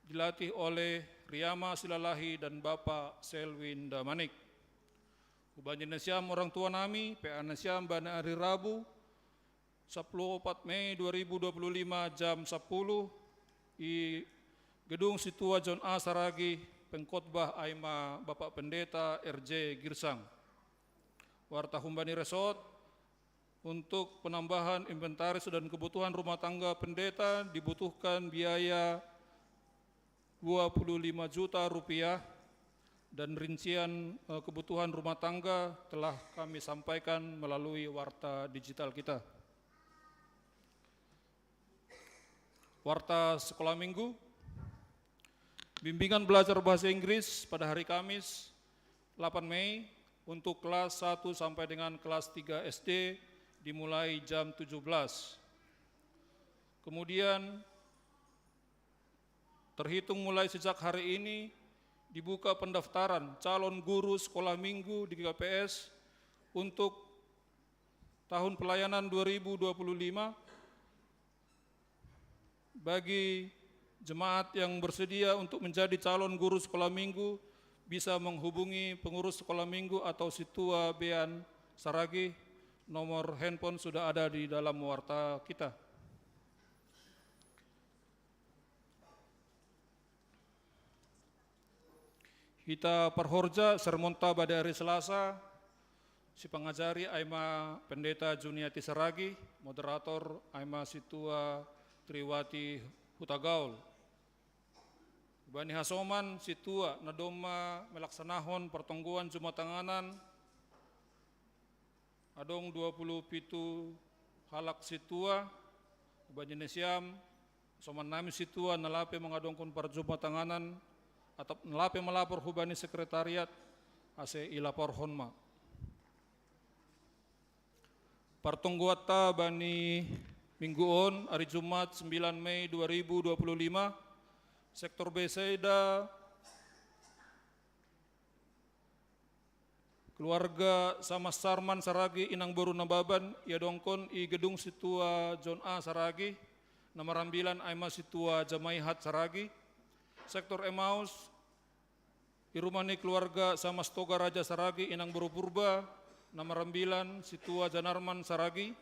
dilatih oleh Riama Silalahi dan Bapak Selwin Damanik. Hubani nasiam orang tua nami, P A nasiam bani hari Rabu, sepuluh opat Mei dua ribu dua puluh lima jam sepuluh, i Gedung Situa John A Saragi, pengkhotbah aima Bapak Pendeta R J Girsang. Warta humbani resort, untuk penambahan inventaris dan kebutuhan rumah tangga pendeta dibutuhkan biaya dua puluh lima juta rupiah dan rincian eh, kebutuhan rumah tangga telah kami sampaikan melalui warta digital kita. Warta sekolah minggu. Bimbingan belajar bahasa Inggris pada hari Kamis delapan Mei untuk kelas satu sampai dengan kelas tiga S D dimulai jam tujuh belas. Kemudian terhitung mulai sejak hari ini dibuka pendaftaran calon guru sekolah minggu di G K P S untuk tahun pelayanan dua ribu dua puluh lima. Bagi jemaat yang bersedia untuk menjadi calon guru sekolah minggu, bisa menghubungi pengurus sekolah minggu atau Situa Bean Saragi. Nomor handphone sudah ada di dalam warta kita. Hita parhorja sermonta pada hari Selasa, si pangajari aima Pendeta Juniati Saragi, moderator aima Situa Triwati Hutagaul. Bani hasoman Situa na domma melaksanahon partonggoan jumatanganan, adong dua puluh pitu halak Situa, hubani nasiam, soman nami Situa na lape mangadongkon parjumatanganan, atap na lape malapor hubani sekretariat, ase ilaporhon ma. Partonggoanta bani minggu on, hari Jumat sembilan Mei dua ribu dua puluh lima, sektor Bethsaida, keluarga Samas Sarman Saragi inang boru Nababan, iadongkon i gedung Situa John A Saragi, na marambilan aima Situa Jamaihat Saragi. Sektor Emmaus, i rumah ni keluarga Samas Toga Raja Saragi inang boru Purba, na marambilan Situa Janarman Saragi.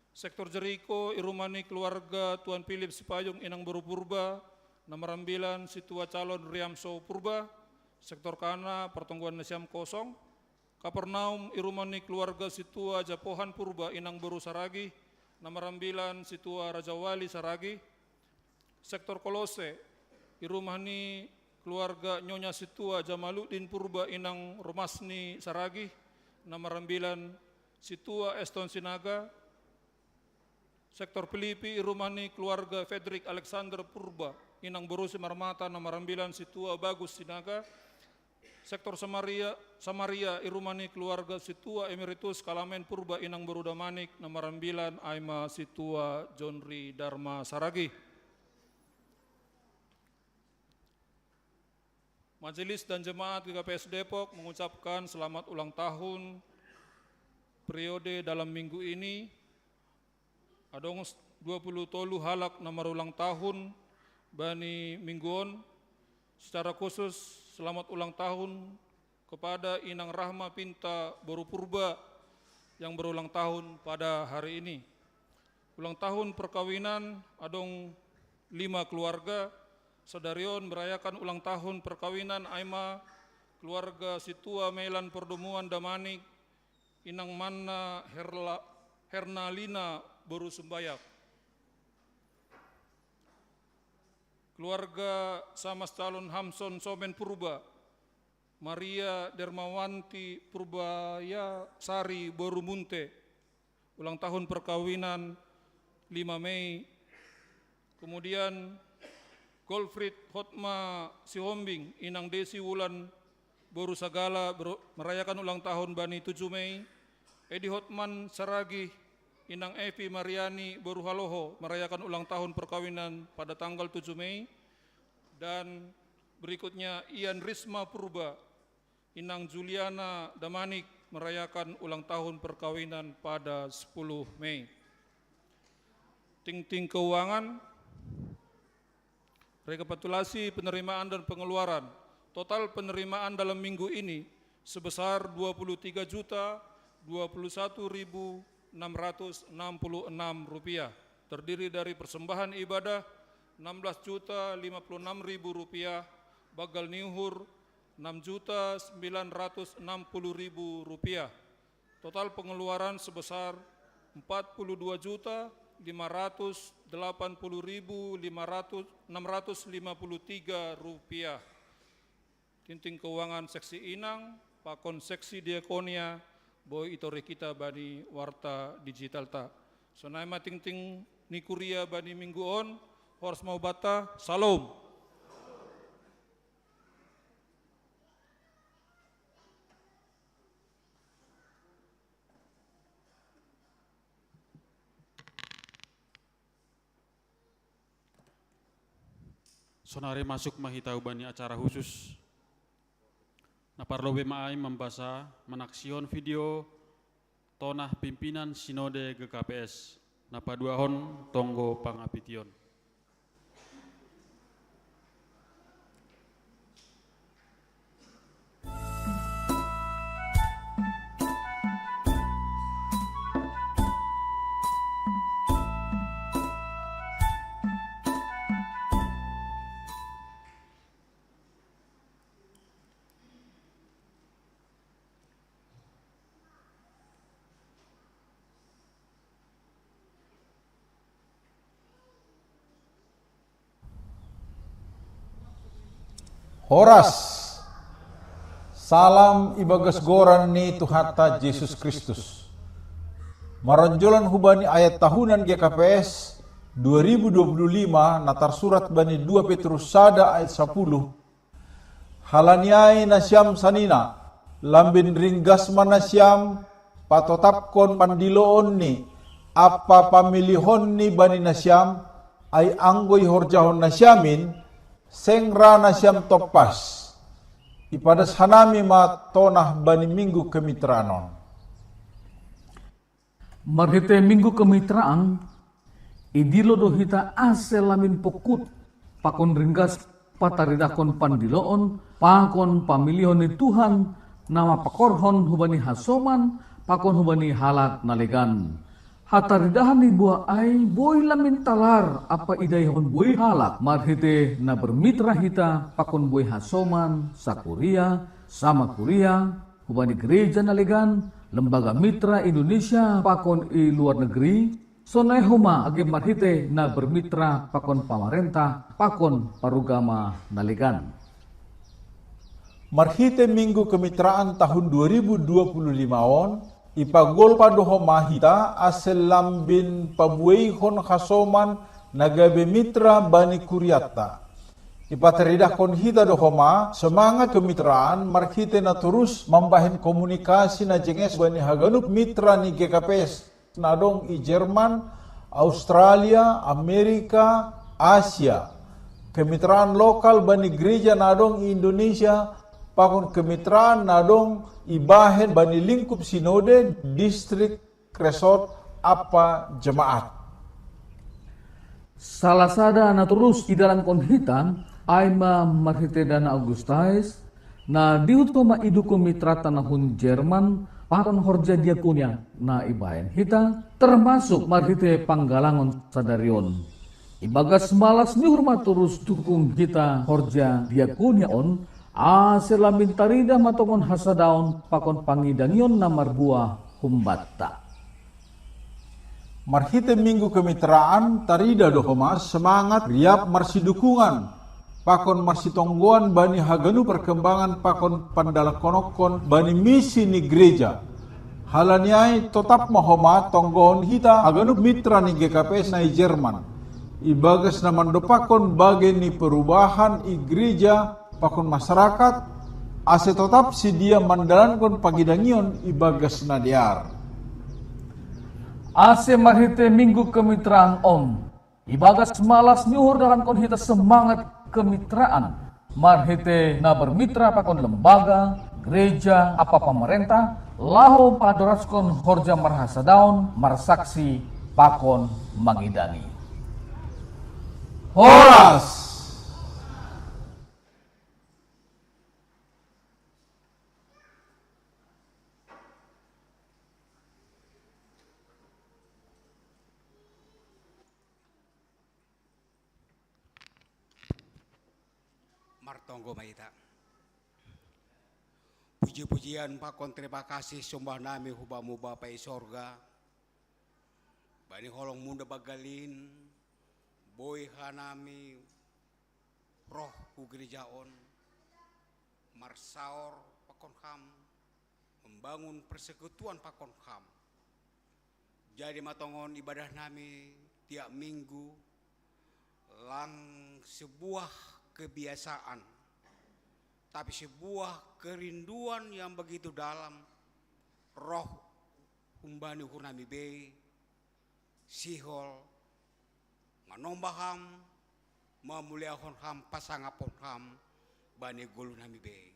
Sektor Jeriko, i rumah ni keluarga Tuan Philip Sipayung inang boru Purba, na marambilan Situa Calon Riamso Purba. Sektor Kana, partonggoan nasiam kosong. Kapernaum, i rumah ni keluarga Situa Japohan Purba inang boru Saragi, na marambilan Situa Rajawali Saragi. Sektor Kolose, i rumah ni keluarga Nyonya Situa Jamaluddin Purba inang Romasni Saragi, na marambilan Situa Eston Sinaga. Sektor Pilipi, i rumah ni keluarga Frederick Alexander Purba inang boru Simarmata, na marambilan Situa Bagus Sinaga. Sektor Samaria, Samaria, i rumah ni keluarga Situa Emeritus Kalamen Purba inang boru Damanik, na marambilan aima Situa John Ri Darma Saragi. Majelis dan jemaat G K P S Depok mengucapkan selamat ulang tahun periode dalam minggu ini. Adong dua puluh tolu halak na marulang tahun bani minggu on. Secara khusus, selamat ulang tahun kepada Inang Rahma Pinta boru Purba yang berulang tahun pada hari ini. Ulang tahun perkawinan adong lima keluarga. Sadarion merayakan ulang tahun perkawinan aima keluarga Situa Melan Perdomuan Damanik, Inang Manna Herla, Hernalina boru Sumbayak. Keluarga Samas Calon Hamson Somen Purba, Maria Dermawanti Purbaya Sari boru Munte, ulang tahun perkawinan lima Mei. Kemudian Golfried Hotma Sihombing, Inang Desi Wulan boru Sagala, merayakan ulang tahun bani tujuh Mei. Edi Hotman Saragih, Inang Evi Mariani boru Haloho, merayakan ulang tahun perkawinan pada tanggal tujuh Mei. Dan berikutnya Ian Risma Purba, Inang Juliana Damanik merayakan ulang tahun perkawinan pada sepuluh Mei. Ting-ting keuangan, rekapitulasi penerimaan dan pengeluaran. Total penerimaan dalam minggu ini sebesar dua puluh tiga juta dua puluh satu ribu enam ratus enam puluh enam rupiah. Terdiri dari persembahan ibadah enam belas juta lima puluh enam ribu rupiah, bagal niuhur enam juta sembilan ratus enam puluh ribu rupiah. Total pengeluaran sebesar empat puluh dua juta lima ratus delapan puluh ribu enam ratus lima puluh tiga rupiah. Ting-ting keuangan seksi inang, pakon seksi diakonia, boi itorei hita bani warta digitalta. Sonai ma ting-ting ni kuria bani minggu on, horas ma hubanta, Salom. Sonari masuk ma hita hubani acara khusus. Na parlobei ma ai mambasa manaksihon video tonah pimpinan Sinode G K P S, na paduahon tonggo pangapition. Horas. Salam ibagas goran ni Tuhanta Jesus Kristus. Maronjolan hubani ayat tahunan G K P S dua ribu dua puluh lima na tarsurat bani dua Petrus sada ayat sapuluh. Halani ai nasiam sanina, lambin ringgas ma nasiam patotapkon pandiloonni ampa pamilihonni bani nasiam, ai anggo ihorjahon nasiamin, seng ra nasiam tompas. Ipadas hanami ma tonah bani minggu kemitraan on. Marhite minggu kemitraan, idilo do hita ase lambin pongkut, pakon ringgas pataridahkon pandiloon, pakon pamilihon ni Tuhan, na mapakorhon hubani hasoman, pakon hubani halak na legan. Hataridahan ni buah ai boi lambin talar ampa idaihon buei halak, marhite na bermitra hita pakon buei hasoman, sakuria, sama kuria, hubani gereja na legan, lembaga mitra Indonesia pakon i luar negeri, sonai homa age marhite na bermitra pakon pamarenta pakon parugama na legan. Marhite minggu kemitraan tahun dua ribu dua puluh lima on, ipagolpa do homa hita ase lambin pabueihon hasoman na gabe mitra bani kuriatta. Ipataridahkon hita do homa semangat kemitraan marhite na torus mambahen komunikasi na jenges bani haganup mitra ni G K P S na adong i Jerman, Australia, Amerika, Asia. Kemitraan lokal bani gereja na adong i Indonesia, pakon kemitraan na adong ibahen bani lingkup sinode, distrik, resort, ampa jemaat. Salah sada na torus idalankon hita, ai ma marhite Dana Augustais, na dihut homa iduku mitrata na hun Jerman, pakon horja diakonia na ibahen hita, termasuk marhite panggalangon sadari on. Ibagas malas ni uhur ma torus dukung hita horja diakonia on, ase lambin taridah ma tongon hasadaon pakon pangidangion na marbuah humbanta. Marhite minggu kemitraan, taridah do homa semangat riap marsidukungan pakon marsitonggoan bani haganup perkembangan pakon pandalankon bani misi ni gereja. Halani ai totap ma homa tonggohon hita haganup mitra ni G K P S na i Jerman, ibagas na mandopakkon bage ni perubahan i gereja pakon masyarakat, ase totap sidia mandalankon pangidangion ibagas na dear. Ase marhite minggu kemitraan on, ibagas malas ni uhur dalankon hita semangat kemitraan marhite na bermitra pakon lembaga, Gereja apa pemerintah, laho padoraskon horja marhasadaon, marsaksi pakon mangidani. Horas. Martonggo ma hita. Puji-pujian pakon terima kasih sombah nami hu Bamu Bapa i sorga. Bani holong-Mu na banggalin, boi hanami roh hu gereja on, marsaor pakon Ham, membangun persekutuan pakon Ham. Jadi ma tongon ibadah nami tiap minggu, lang sebuah kebiasaan, tapi sebuah kerinduan yang begitu dalam, roh humbani uhur nami bei, sihol, manombah Ham, mamuliahon Ham, pasangapon Ham, bani goluh nami bei.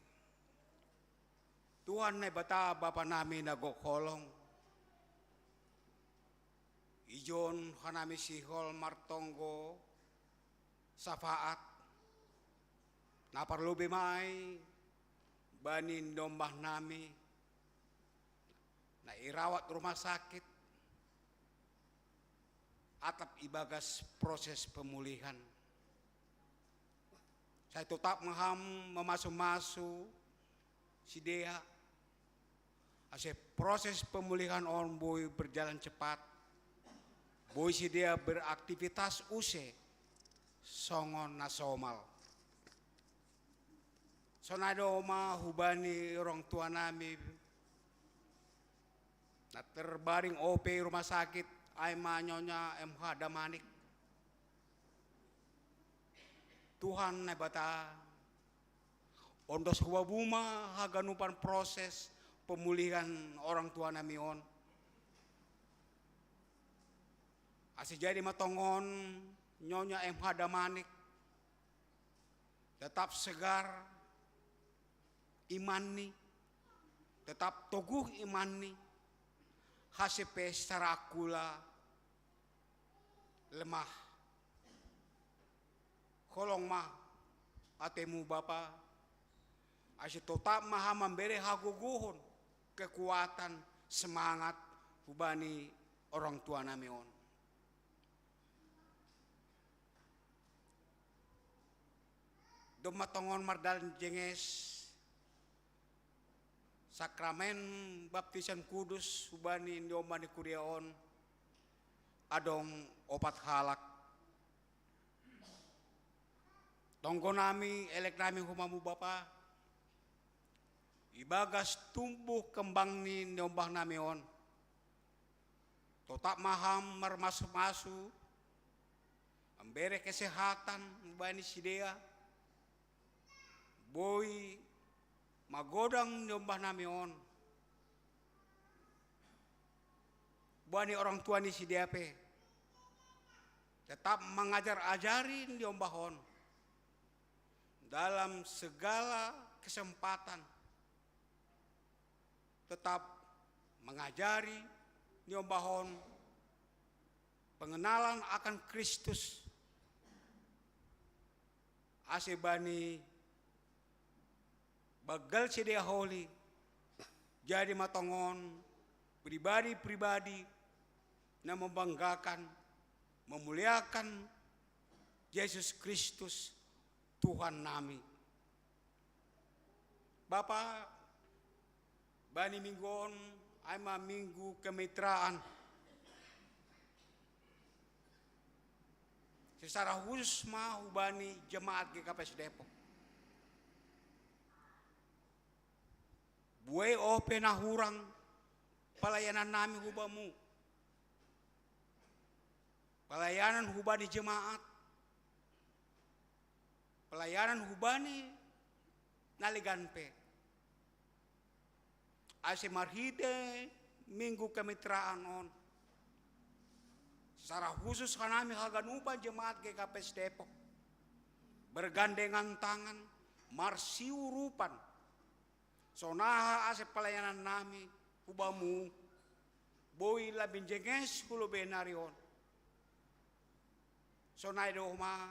Tuhan Naibata Bapa nami na gok holong, ijon hanami sihol martonggo safaat, na parlobei ma i bani ndombah nami, na irawat rumah sakit, atap ibagas proses pemulihan. Sai totap ma Ham mamasu-masu sidea, ase proses pemulihan on boi berjalan cepat, boi sidea beraktivitas use songon na somal. Sonai do ma hubani orang tua nami na terbaring ope i rumah sakit, ai ma Nyonya M H Damanik. Tuhan Naibata, ondos hu Bamu ma haganupan proses pemulihan orang tua nami on. Ase jadi ma tongon Nyonya M H Damanik tetap segar imanni, tetap toguh imanni, ase pe secara akula lemah. Holong ma atemu Bapa, ase totap ma Ham mambere hagogohon, kekuatan, semangat hubani orang tua nami on. Domma tongon mardalan jenges sakramen baptisan kudus hubani niombah ni kuria on, adong opat halak. Tonggo nami, elek nami hu Bamu Bapa, ibagas tumbuh kembang ni niombah nami on, totap ma Ham marmasu-masu, mambere kesehatan hubani sidea, boi magodang niombah nami on, bani orang tua ni sidea pe tetap mangajar-ajari niombah on dalam segala kesempatan, tetap mangajari niombah on pengenalan akan Kristus, ase bani banggal sidea holi, jadi ma tongon pribadi-pribadi na membanggakan, memuliakan Yesus Kristus, Tuhan nami. Bapa, bani minggu on, ai ma minggu kemitraan. Secara khusus ma hubani jemaat G K P S Depok. Buei ope na hurang pelayanan nami hu Bamu. Pelayanan hubani jemaat, pelayanan hubani na legan pe. Ase marhite minggu kemitraan on, secara khusus hanami haganupan jemaat G K P S Depok bergandengan tangan, marsiurupan, Sonaha ase pelayanan nami hu bamu boi lambin jenges hu lobei nari on. Sonai do ma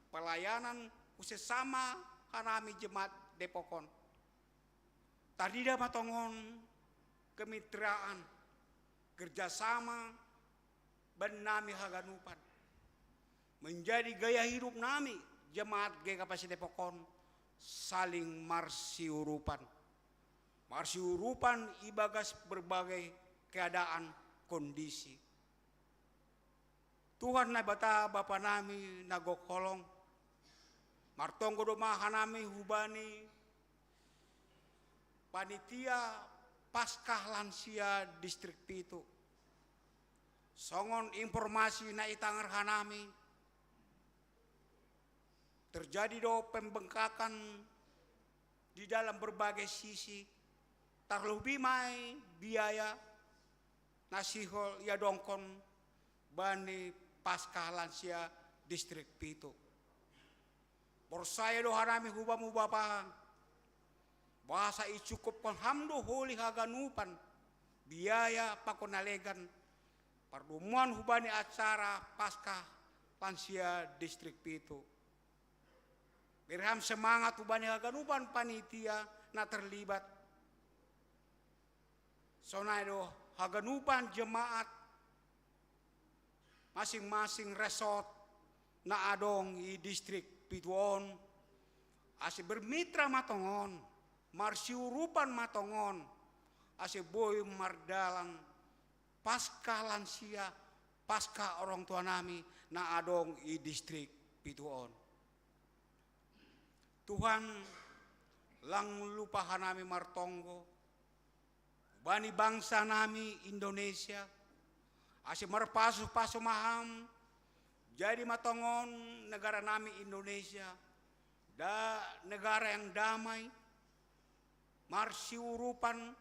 pelayanan hu sesama hanami jemaat Depok on. Tarida ma tongon kemitraan, kerjasama bannami haganupan. Menjadi gaya hidup nami jemaat G K P S Depok on saling marsiurupan. Marsiurupan ibagas berbagai keadaan kondisi. Tuhan Naibata Bapa nami na gok holong, martonggo do ma hanami hubani panitia Paskah Lansia Distrik Pitu. Songon informasi na itangar hanami, terjadi do pembengkakan di dalam berbagai sisi, tarlobi ma i biaya na sihol iadongkon bani Paskah Lansia Distrik Pitu. Porsaya do hanami hubamu Bapa, bahasa icukupkon ham do holi haganupan biaya pakon na legan pardomuan hubani acara Paskah Lansia Distrik Pitu. Bere ham semangat hubani haganupan panitia na terlibat. Sonai do haganupan jemaat masing-masing resort na adong i Distrik Pitu on, ase bermitra ma tongon, marsiurupan ma tongon, ase boi mardalan Paskah Lansia, Paskah orang tua nami na adong i Distrik Pitu on. Tuhan, lang lupa hanami martonggo bani bangsa nami Indonesia, ase marpasu-pasu ma ham, jadi ma tongon negara nami Indonesia da negara yang damai, marsiurupan,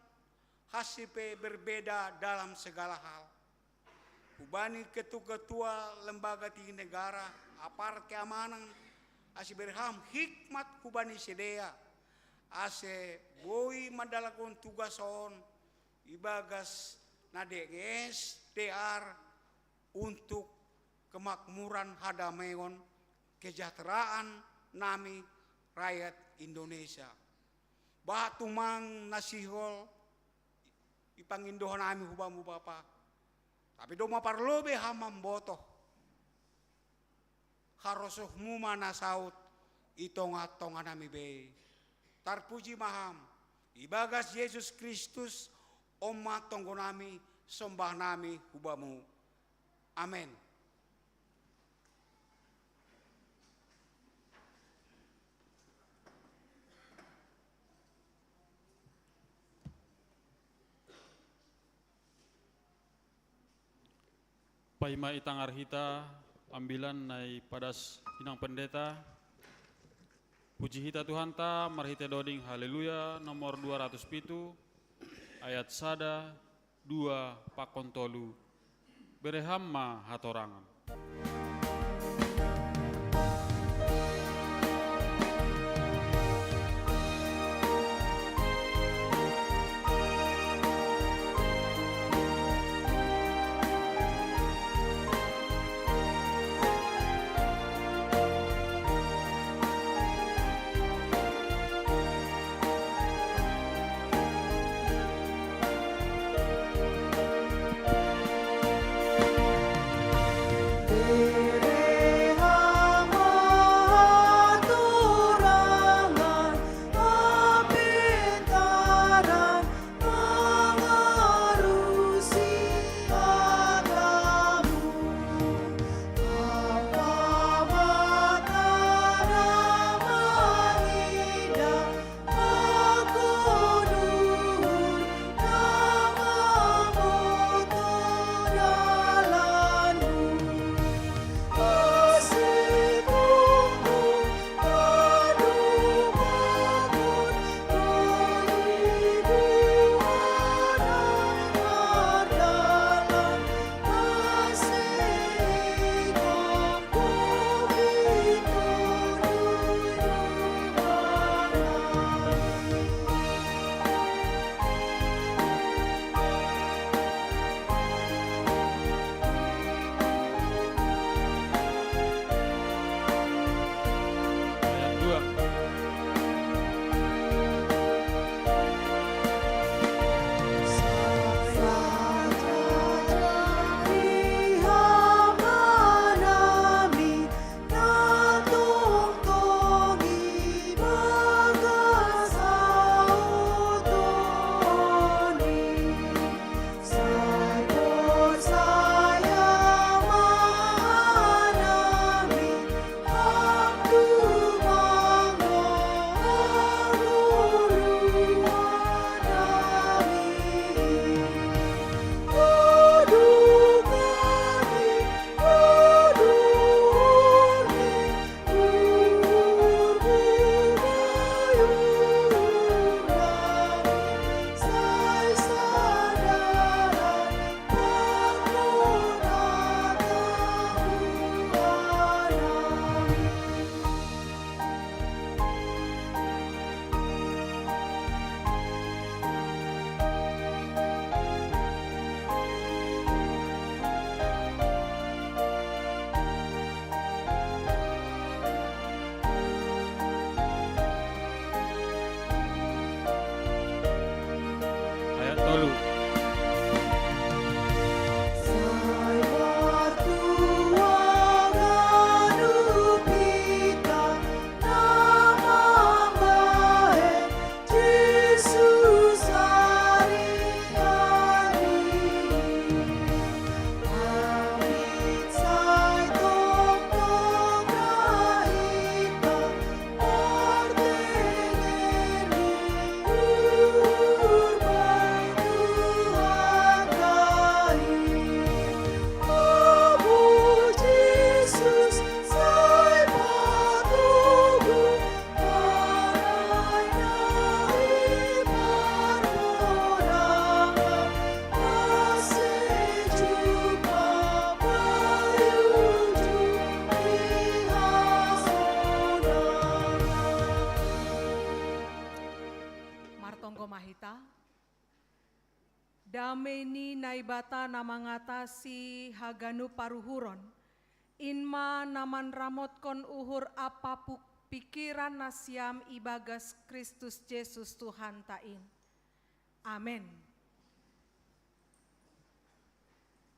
hansi pe berbeda dalam segala hal. Hubani ketua-ketua lembaga tinggi negara, aparat keamanan, ase bere ham hikmat hubani sidea, ase boi mandalanhon tugas on ibagas na denges dear untuk kemakmuran, hadameion, kesejahteraan nami rakyat Indonesia. Bahat tumang na sihol ipangindo hanami hubamu Bapa. Tapi domma parlobei ham mambotoh, harosuhmu ma na saut i tonga-tonga nami be. Tarpuji ma ham, ibagas Jesus Kristus, on ma tonggo nami, sombah nami hubamu. Amen. Paima itangar hita ambilan na ipadas inang pendeta, puji hita Tuhanta marhite doding Haleluya nomor dua ratus pitu, ayat sada, dua pakon tolu. Bere ham ma hatorangan. Tolu. Martonggo ma hita. Dame ni Naibata na mangatasi haganup paruhuron, in ma na manramotkon uhur ampa pu-, pikiran nasiam ibagas Kristus Jesus Tuhanta in. Amen.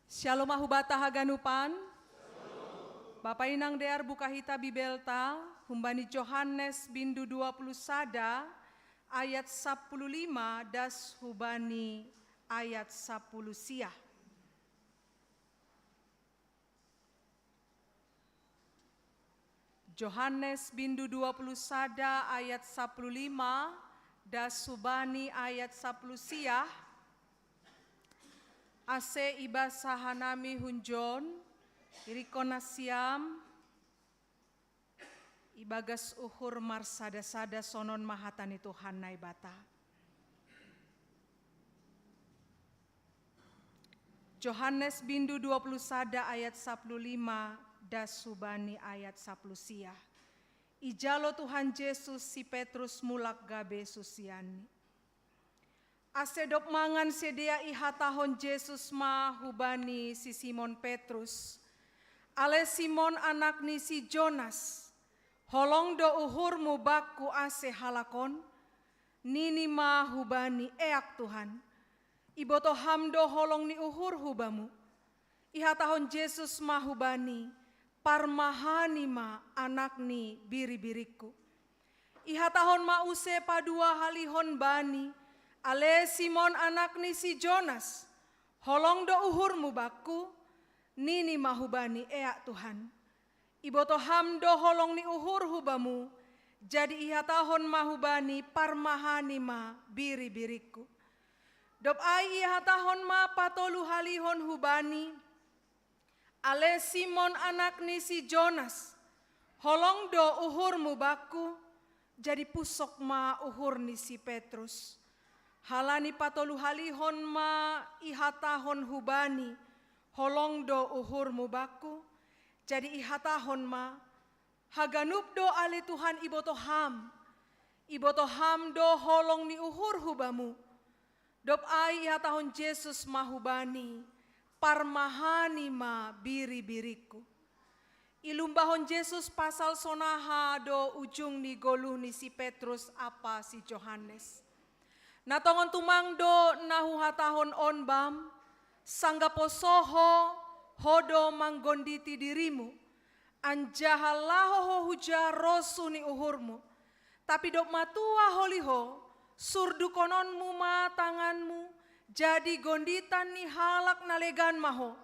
Syalom ma hubata haganupan. Bapa inang dear, buka hita Bibelta humbani Johannes bindu dua puluh sada ayat sapuluh lima das hubani ayat sapuluh sia. Johannes bindu dua puluh sada ayat sapuluh lima das hubani ayat sapuluh sia. Ase ibasa hanami hunjon, irikon nasiam ibagas uhur marsada-sada sonon ma hata ni Tuhan Naibata. Johannes bindu dua puluh sada ayat sapuluh lima das hubani ayat sapuluh sia. Ijalo Tuhan Jesus si Petrus mulak gabe susianni. Ase dob mangan sidea ihatahon Jesus ma hubani si Simon Petrus, ale Simon anak ni si Jonas, holong do uhurmu bakku ase halak on? Nini ma hubani, eak Tuhan, iboto Ham do holong ni uhurhu bamu. Ihatahon Jesus ma hubani, parmahani ma anak ni biri-birikku. Ihatahon ma use paduahalihon bani, ale Simon anak ni si Jonas, holong do uhurmu bakku? Nini ma hubani, eak Tuhan, iboto Ham do holong ni uhurhu bamu. Jadi ihatahon ma hubani, parmahani ma biri-birikku. Dob ai ihatahon ma patoluhalihon hubani, ale Simon anak ni si Jonas, holong do uhurmu bakku? Jadi pusok ma uhur ni si Petrus. Halani patoluhalihon ma ihatahon hubani, holong do uhurmu bakku? Jadi ihatahon ma, haganup do ale Tuhan iboto Ham. Iboto Ham do holong ni uhurhu bamu. Dob ai ihatahon Jesus ma hubani, parmahani ma biri-birikku. Ilumbahon Jesus pasal sonaha do ujung ni goluh ni si Petrus ampa si Johannes. Na tongon tumang do na huhatahon on bam, sanggah poso ho, ho do manggonditi dirimu, anjaha laho ho huja rosuh ni uhurmu. Tapi dob matua holi ho, surdukononmu ma tanganmu, jadi gonditan ni halak na legan ma ho,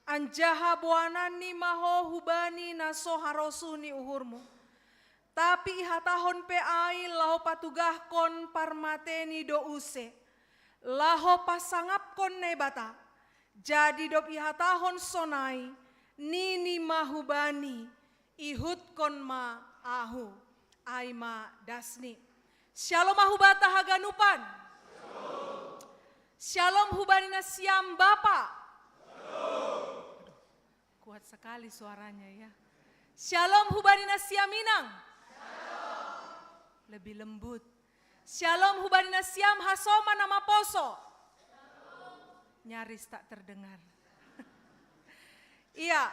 anjaha boananni ma ho hubani na so harosuh ni uhurmu. Tapi ihatahon pe ai laho patugahkon parmateni do use, laho pasangapkon Naibata. Jadi dob ihatahon sonai, nini ma hubani, ihutkon ma ahu. Ai ma dasni. Syalom ma hubata haganupan. Syalom hubani nasiam bapa. Aduh, kuat sekali suaranya ya. Syalom hubani nasiam inang. Lebih lembut. Syalom hubani nasiam hasoman na maposo. Nyaris tak terdengar. Iya,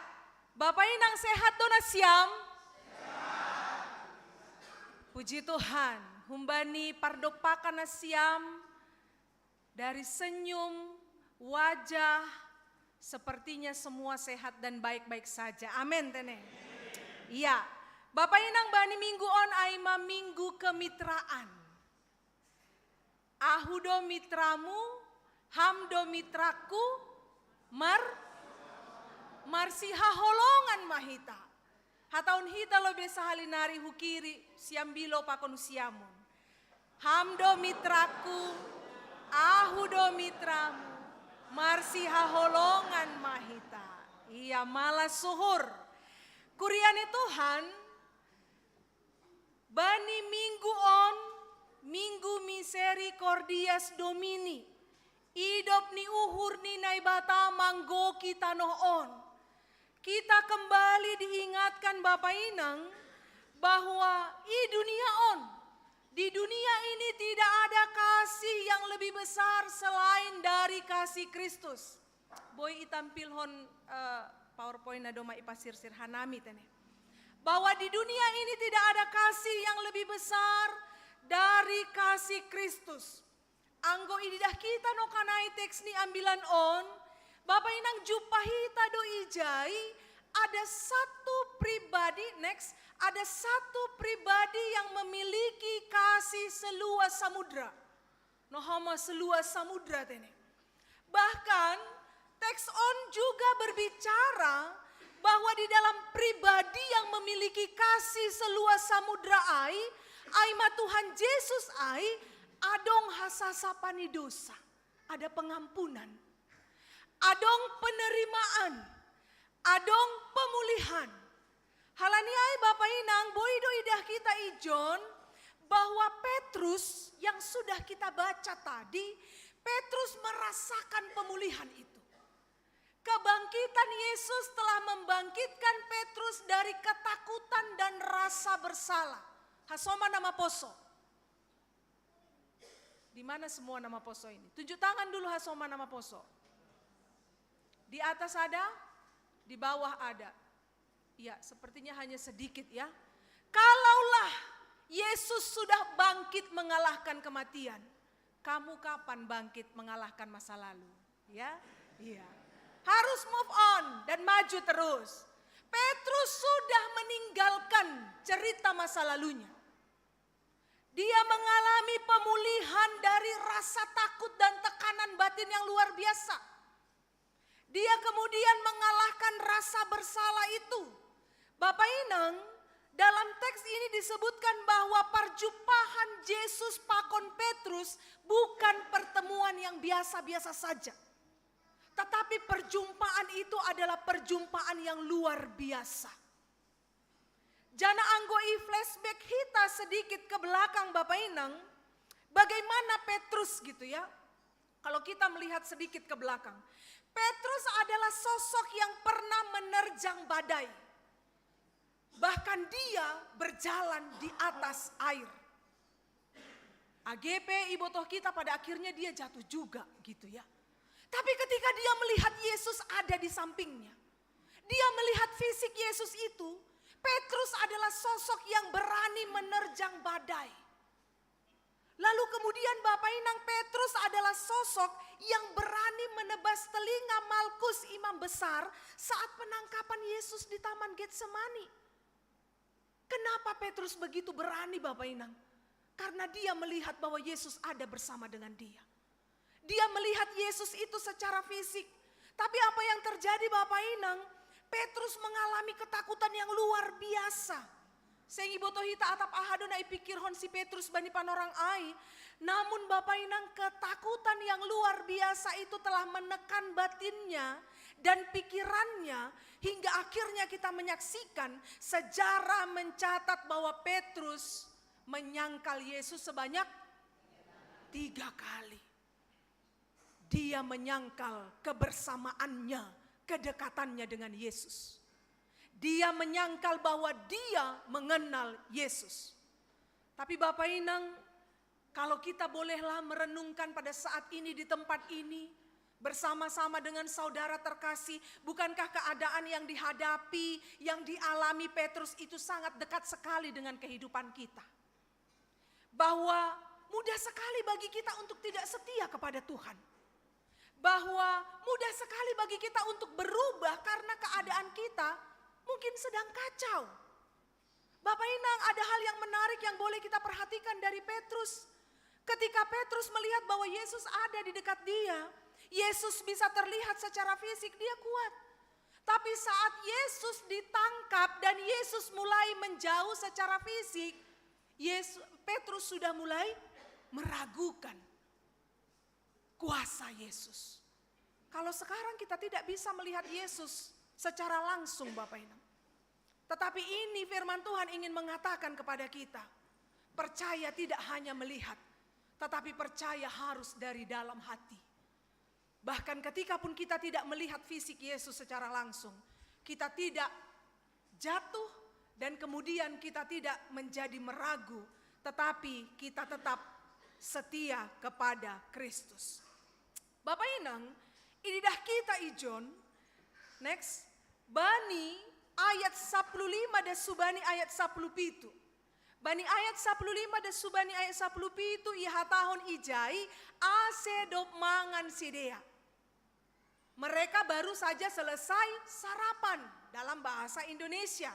bapa inang, sehat do nasiam? Puji Tuhan, humbani pardompakan nasiam, Dari senyum, wajah, sepertinya semua sehat dan baik-baik saja. Amin, Tene. Iya. Bapak Inang, bani minggu on ai ma minggu kemitraan. Ahu do mitramu, ham do mitraku, mar, marsihaholongan ma hita. Hataon hita lobei sahali nari hu kiri, siambilo pakon siamun. Ham do mitraku, ahu do mitramu, marsihaholongan ma hita. Ia malas suhur. Kuria ni Tuhan, bani minggu on, minggu Misericordias Domini, idop ni uhur ni Naibata manggohi tanoh on. Kita kembali diingatkan Bapak Inang bahwa i dunia on, di dunia ini tidak ada kasih yang lebih besar selain dari kasih Kristus. Boi itampilhon eh, PowerPoint na do ma ipasirsir hanami, Tene. Bahwa di dunia ini tidak ada kasih yang lebih besar dari kasih Kristus. Anggo ididah hita no kan ai teks ni ambilan on, Bapak Inang, jumpa hita do ijai ada satu pribadi, next, ada satu pribadi yang memiliki kasih seluas samudra. No, ho ma seluas samudra, Tene. Bahkan teks on juga berbicara bahwa di dalam pribadi yang memiliki kasih seluas samudra ai, ai ma Tuhan Yesus ai, adong hasasapan ni dosa, ada pengampunan, adong penerimaan, adong pemulihan. Hal ni ai, Bapak Inang, boi do idah hita ijon bahwa Petrus yang sudah kita baca tadi, Petrus merasakan pemulihan itu. Kebangkitan Yesus telah membangkitkan Petrus dari ketakutan dan rasa bersalah. Hasoman na maposo. Di mana semua na maposo ini? Tunjuk tangan dulu, hasoman na maposo. Di atas ada, di bawah ada. Ya, sepertinya hanya sedikit, ya. Kalaulah Yesus sudah bangkit mengalahkan kematian, kamu kapan bangkit mengalahkan masa lalu? Ya, iya. Harus move on dan maju terus. Petrus sudah meninggalkan cerita masa lalunya. Dia mengalami pemulihan dari rasa takut dan tekanan batin yang luar biasa. Dia kemudian mengalahkan rasa bersalah itu. Bapak Inang, dalam teks ini disebutkan bahwa perjumpaan Yesus pakon Petrus bukan pertemuan yang biasa-biasa saja. Tetapi perjumpaan itu adalah perjumpaan yang luar biasa. Jana anggo i-flashback hita sedikit ke belakang, Bapak Inang, bagaimana Petrus gitu, ya. Kalau kita melihat sedikit ke belakang, Petrus adalah sosok yang pernah menerjang badai. Bahkan dia berjalan di atas air. Age pe ibotoh hita, pada akhirnya dia jatuh juga gitu, ya. Tapi ketika dia melihat Yesus ada di sampingnya, dia melihat fisik Yesus itu, Petrus adalah sosok yang berani menerjang badai. Lalu kemudian, Bapak Inang, Petrus adalah sosok yang berani menebas telinga Malkus, imam besar, saat penangkapan Yesus di Taman Getsemani. Kenapa Petrus begitu berani, Bapak Inang? Karena dia melihat bahwa Yesus ada bersama dengan dia. Dia melihat Yesus itu secara fisik. Tapi apa yang terjadi, Bapak Inang? Petrus mengalami ketakutan yang luar biasa. Seng ibotoh hita atap aha do na ipikirhon si Petrus bani panorang ai. Namun, Bapak Inang, ketakutan yang luar biasa itu telah menekan batinnya dan pikirannya, hingga akhirnya kita menyaksikan sejarah mencatat bahwa Petrus menyangkal Yesus sebanyak tiga kali. Dia menyangkal kebersamaannya, kedekatannya dengan Yesus. Dia menyangkal bahwa dia mengenal Yesus. Tapi Bapak Inang, kalau kita bolehlah merenungkan pada saat ini di tempat ini, bersama-sama dengan saudara terkasih, bukankah keadaan yang dihadapi, yang dialami Petrus itu sangat dekat sekali dengan kehidupan kita? Bahwa Mudah sekali bagi kita untuk tidak setia kepada Tuhan. Bahwa mudah sekali bagi kita untuk berubah karena keadaan kita mungkin sedang kacau. Bapak Inang, ada hal yang menarik yang boleh kita perhatikan dari Petrus. Ketika Petrus melihat bahwa Yesus ada di dekat dia, Yesus bisa terlihat secara fisik, dia kuat. Tapi saat Yesus ditangkap dan Yesus mulai menjauh secara fisik, Yesus, Petrus sudah mulai meragukan kuasa Yesus. Kalau sekarang kita tidak bisa melihat Yesus secara langsung, Bapak Inang. Tetapi ini firman Tuhan ingin mengatakan kepada kita, percaya tidak hanya melihat, tetapi percaya harus dari dalam hati. Bahkan ketika pun kita tidak melihat fisik Yesus secara langsung, kita tidak jatuh dan kemudian kita tidak menjadi meragu, tetapi kita tetap setia kepada Kristus. Bapak Inang, ini dah kita ijon. Next, bani ayat sapuluh lima dan subani ayat sapuluh pitu. Bani ayat sapuluh lima dan subani ayat sapuluh pitu, iha tahun ijai, ase dop mangan sidea. Mereka baru saja selesai sarapan dalam bahasa Indonesia.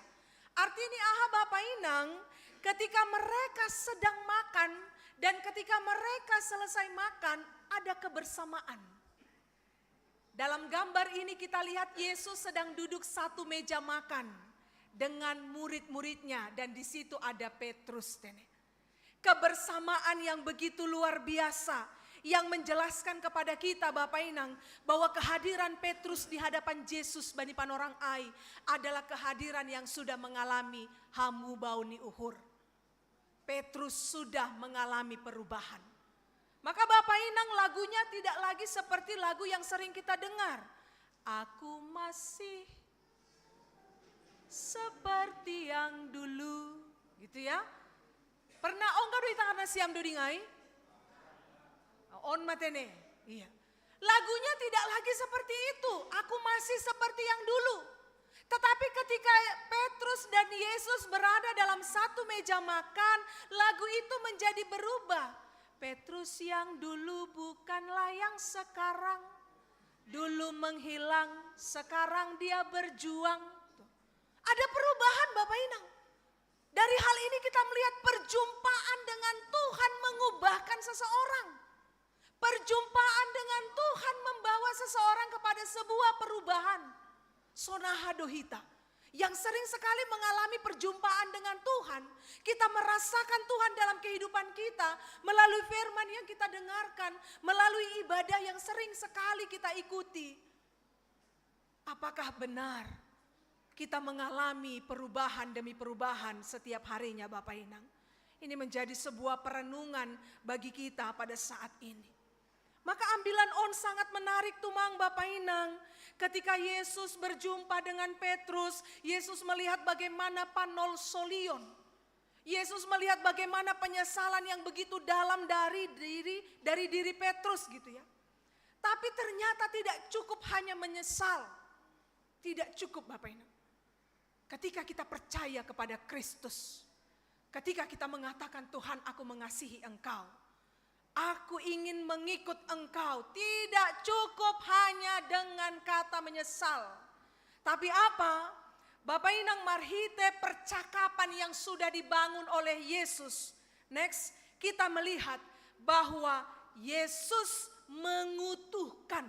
Artinya aha Bapak Inang, ketika mereka sedang makan dan ketika mereka selesai makan, ada kebersamaan. Dalam gambar ini kita lihat Yesus sedang duduk satu meja makan dengan murid-muridnya dan di situ ada Petrus tene. Kebersamaan yang begitu luar biasa yang menjelaskan kepada kita Bapak Inang bahwa kehadiran Petrus di hadapan Yesus bani panorang ai adalah kehadiran yang sudah mengalami hamu bau ni uhur. Petrus sudah mengalami perubahan. Maka Bapak Inang, lagunya tidak lagi seperti lagu yang sering kita dengar. Aku masih seperti yang dulu, gitu ya. Pernah ongga do ita karena siam do dingai? On matene. Iya. Lagunya tidak lagi seperti itu. Aku masih seperti yang dulu. Tetapi ketika Petrus dan Yesus berada dalam satu meja makan, lagu itu menjadi berubah. Petrus yang dulu bukanlah yang sekarang. Dulu menghilang, sekarang dia berjuang. Tuh. Ada perubahan Bapak Inang. Dari hal ini kita melihat perjumpaan dengan Tuhan mengubahkan seseorang. Perjumpaan dengan Tuhan membawa seseorang kepada sebuah perubahan. Sonaha do hita yang sering sekali mengalami perjumpaan dengan Tuhan, kita merasakan Tuhan dalam kehidupan kita melalui firman yang kita dengarkan, melalui ibadah yang sering sekali kita ikuti. Apakah benar kita mengalami perubahan demi perubahan setiap harinya, Bapak Inang? Ini menjadi sebuah perenungan bagi kita pada saat ini. Maka ambilan on sangat menarik tumang Bapak Inang. Ketika Yesus berjumpa dengan Petrus, Yesus melihat bagaimana panolsolion. Yesus melihat bagaimana penyesalan yang begitu dalam dari diri dari diri Petrus gitu ya. Tapi ternyata tidak cukup hanya menyesal. Tidak cukup Bapak Inang. Ketika kita percaya kepada Kristus, ketika kita mengatakan, "Tuhan, aku mengasihi Engkau. Aku ingin mengikut Engkau." Tidak cukup hanya dengan kata menyesal. Tapi apa? Bapak Inang, marhite percakapan yang sudah dibangun oleh Yesus. Next, kita melihat bahwa Yesus mengutuhkan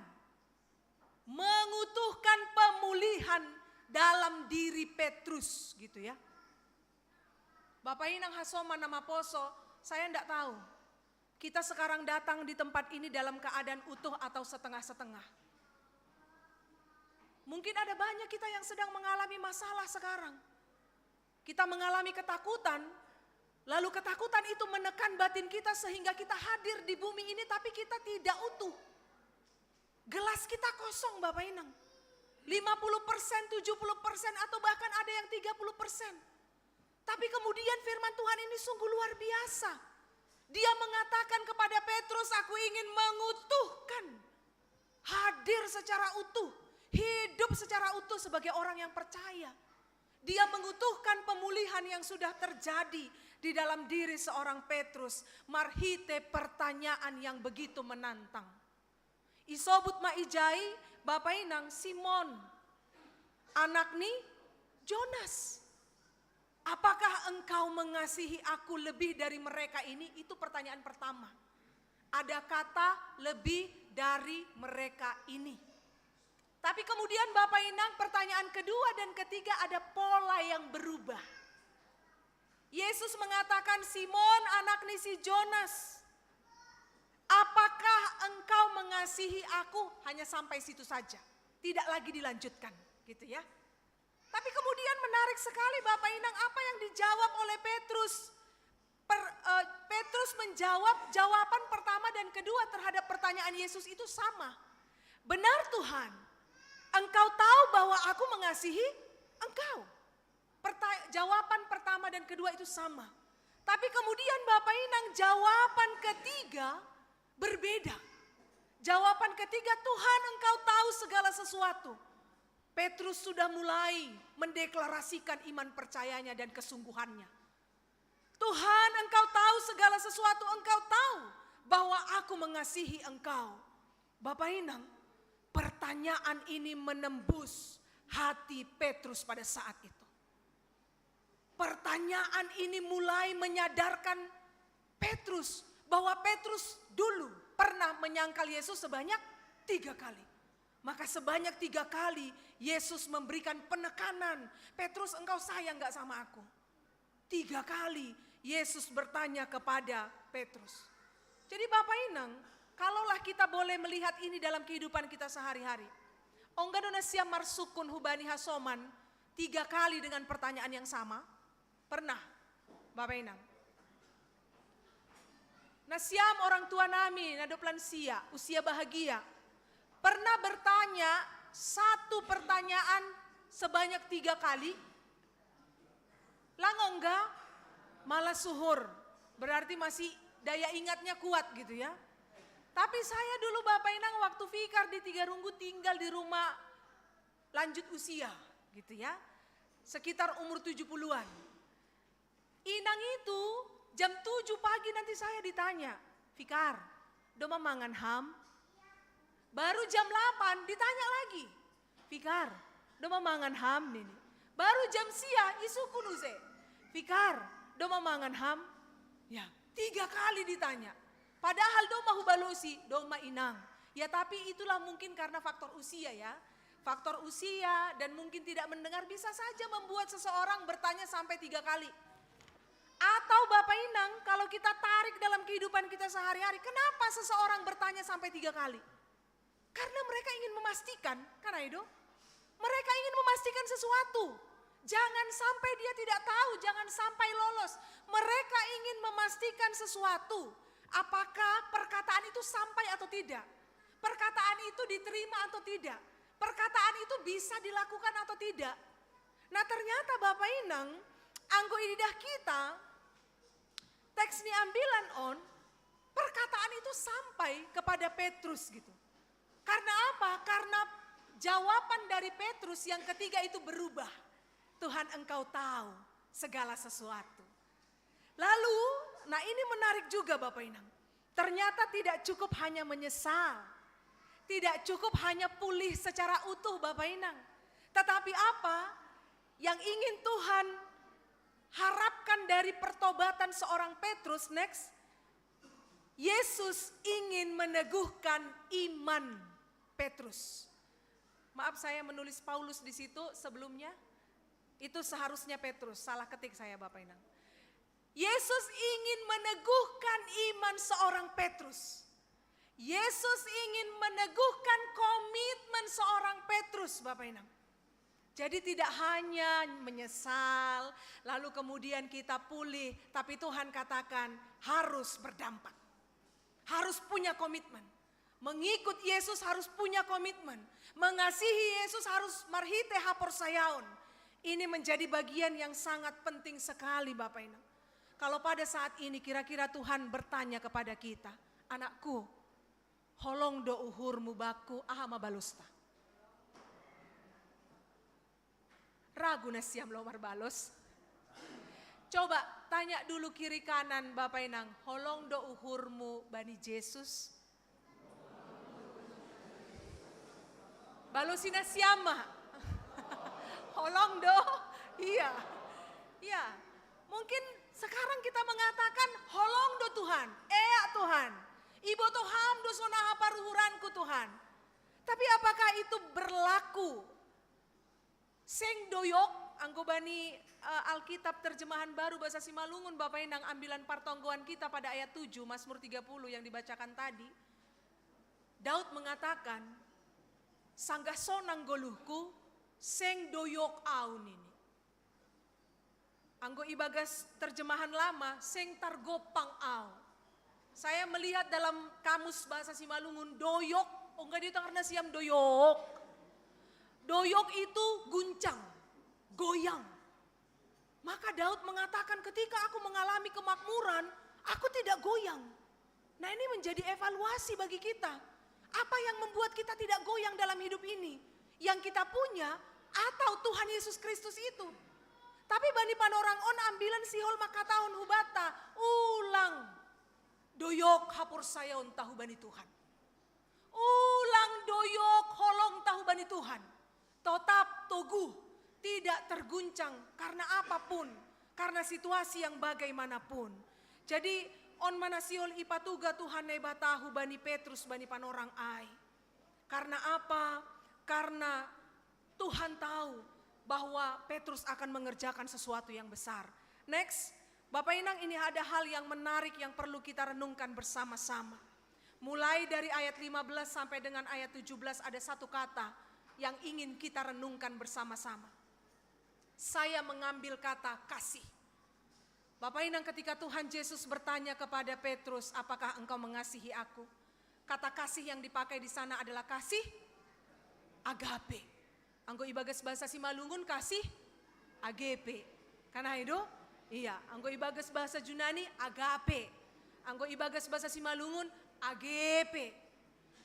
mengutuhkan pemulihan dalam diri Petrus gitu ya. Bapak Inang hasoman nama poso, saya ndak tahu. Kita sekarang datang di tempat ini dalam keadaan utuh atau setengah-setengah. Mungkin ada banyak kita yang sedang mengalami masalah sekarang. Kita mengalami ketakutan, lalu ketakutan itu menekan batin kita sehingga kita hadir di bumi ini tapi kita tidak utuh. Gelas kita kosong Bapak Inang. Lima puluh persen, tujuh puluh persen, atau bahkan ada yang tiga puluh persen. Tapi kemudian firman Tuhan ini sungguh luar biasa. Dia mengatakan kepada Petrus, "Aku ingin mengutuhkan." Hadir secara utuh, hidup secara utuh sebagai orang yang percaya. Dia mengutuhkan pemulihan yang sudah terjadi di dalam diri seorang Petrus, marhite pertanyaan yang begitu menantang. Isobut ma ijai, Bapa Inang, Simon, anak ni Jonas. Apakah engkau mengasihi aku lebih dari mereka ini? Itu pertanyaan pertama. Ada kata lebih dari mereka ini. Tapi kemudian Bapa Inang, pertanyaan kedua dan ketiga ada pola yang berubah. Yesus mengatakan, "Simon, anak ni si Jonas, apakah engkau mengasihi aku?" Hanya sampai situ saja. Tidak lagi dilanjutkan, gitu ya. Tapi kemudian menarik sekali Bapak Inang, apa yang dijawab oleh Petrus. Per, eh, Petrus menjawab jawaban pertama dan kedua terhadap pertanyaan Yesus itu sama. "Benar Tuhan, engkau tahu bahwa aku mengasihi engkau." Perta-, jawaban pertama dan kedua itu sama. Tapi kemudian Bapak Inang, jawaban ketiga berbeda. Jawaban ketiga, "Tuhan, engkau tahu segala sesuatu." Petrus sudah mulai mendeklarasikan iman percayanya dan kesungguhannya. "Tuhan, engkau tahu segala sesuatu, engkau tahu bahwa aku mengasihi engkau." Bapak Inang, pertanyaan ini menembus hati Petrus pada saat itu. Pertanyaan ini mulai menyadarkan Petrus bahwa Petrus dulu pernah menyangkal Yesus sebanyak tiga kali. Maka sebanyak tiga kali Yesus memberikan penekanan, "Petrus, engkau sayang nggak sama aku?" Tiga kali Yesus bertanya kepada Petrus. Jadi Bapak Inang, kalaulah kita boleh melihat ini dalam kehidupan kita sehari-hari. Ongga do na siam marsukun hubani hasoman tiga kali dengan pertanyaan yang sama? Pernah, Bapak Inang? Na siam orang tua nami, na dob lansia, usia bahagia, pernah bertanya satu pertanyaan sebanyak tiga kali? Lang ongga? Malah suhur. Berarti masih daya ingatnya kuat gitu ya. Tapi saya dulu Bapak Inang waktu fikar di Tiga Runggu tinggal di rumah lanjut usia gitu ya. Sekitar umur tujuh puluhan. Inang itu jam tujuh pagi nanti saya ditanya, "Fikar, do ma mangan ham?" Baru jam delapan ditanya lagi, "Fikar, do ma mangan ham?" Nini. Baru jam sia, isukun use, "Fikar, do ma mangan ham?" Ya, tiga kali ditanya. Padahal do ma hubalosi, "Do ma Inang." Ya, tapi itulah mungkin karena faktor usia ya. Faktor usia dan mungkin tidak mendengar bisa saja membuat seseorang bertanya sampai tiga kali. Atau Bapak Inang, kalau kita tarik dalam kehidupan kita sehari-hari, kenapa seseorang bertanya sampai tiga kali? Karena mereka ingin memastikan, kan Aido? Mereka ingin memastikan sesuatu. Jangan sampai dia tidak tahu, jangan sampai lolos. Mereka ingin memastikan sesuatu. Apakah perkataan itu sampai atau tidak? Perkataan itu diterima atau tidak? Perkataan itu bisa dilakukan atau tidak? Nah, ternyata Bapak Inang, anggo ididah kita, teks ni ambilan on, perkataan itu sampai kepada Petrus gitu. Karena apa? Karena jawaban dari Petrus yang ketiga itu berubah. "Tuhan, engkau tahu segala sesuatu." Lalu, nah, ini menarik juga Bapak Inang. Ternyata tidak cukup hanya menyesal. Tidak cukup hanya pulih secara utuh Bapak Inang. Tetapi apa yang ingin Tuhan harapkan dari pertobatan seorang Petrus? Next. Yesus ingin meneguhkan iman Petrus. Maaf, saya menulis Paulus di situ sebelumnya. Itu seharusnya Petrus, salah ketik saya Bapak Inang. Yesus ingin meneguhkan iman seorang Petrus. Yesus ingin meneguhkan komitmen seorang Petrus, Bapak Inang. Jadi tidak hanya menyesal, lalu kemudian kita pulih, tapi Tuhan katakan harus berdampak. Harus punya komitmen. Mengikut Yesus harus punya komitmen. Mengasihi Yesus harus marhite haporsayaon. Ini menjadi bagian yang sangat penting sekali, Bapak Inang. Kalau pada saat ini kira-kira Tuhan bertanya kepada kita, "Anakku, holong do uhurmu baku, aha ma balosta?" Ragu na siam lomar balos. Coba tanya dulu kiri kanan Bapak Inang, holong do uhurmu bani Jesus? Balosi na siam ma. Holong do? Iya. Iya. Mungkin sekarang kita mengatakan, holong do Tuhan, ea Tuhan. Iboto Ham do sonaha paruhuranku Tuhan. Tapi apakah itu berlaku? Seng doyok, anggo bani uh, Alkitab terjemahan baru bahasa Simalungun Bapak Inang ambilan partonggoan kita pada ayat tujuh Mazmur tiga puluh yang dibacakan tadi. Daud mengatakan, sanggah sonang goluhku, seng doyok au nini. Anggo ibagas terjemahan lama, seng targopang au. Saya melihat dalam kamus bahasa Simalungun, doyok, oh enggak dia karena siam doyok. Doyok itu guncang, goyang. Maka Daud mengatakan ketika aku mengalami kemakmuran, aku tidak goyang. Nah, ini menjadi evaluasi bagi kita. Apa yang membuat kita tidak goyang dalam hidup ini? Yang kita punya atau Tuhan Yesus Kristus itu? Tapi bani panorang on ambilan sihol maka tahun hubata, ulang doyok hapor saya on tahu bani Tuhan. Ulang doyok holong tahu bani Tuhan. Tetap toguh, tidak terguncang karena apapun, karena situasi yang bagaimanapun. Jadi on manasiol ipatuga Tuhan Naibata hubani Petrus bani panorang ai. Karena apa? Karena Tuhan tahu bahwa Petrus akan mengerjakan sesuatu yang besar. Next, Bapak Inang, ini ada hal yang menarik yang perlu kita renungkan bersama-sama. Mulai dari ayat lima belas sampai dengan ayat tujuh belas ada satu kata yang ingin kita renungkan bersama-sama. Saya mengambil kata kasih. Bapak Inang, ketika Tuhan Yesus bertanya kepada Petrus, apakah engkau mengasihi aku? Kata kasih yang dipakai di sana adalah kasih agape. Anggo ibagas bahasa Simalungun kasih agape. Kan ai do? Iya, anggo ibagas bahasa Junani agape. Anggo ibagas bahasa Simalungun agepe.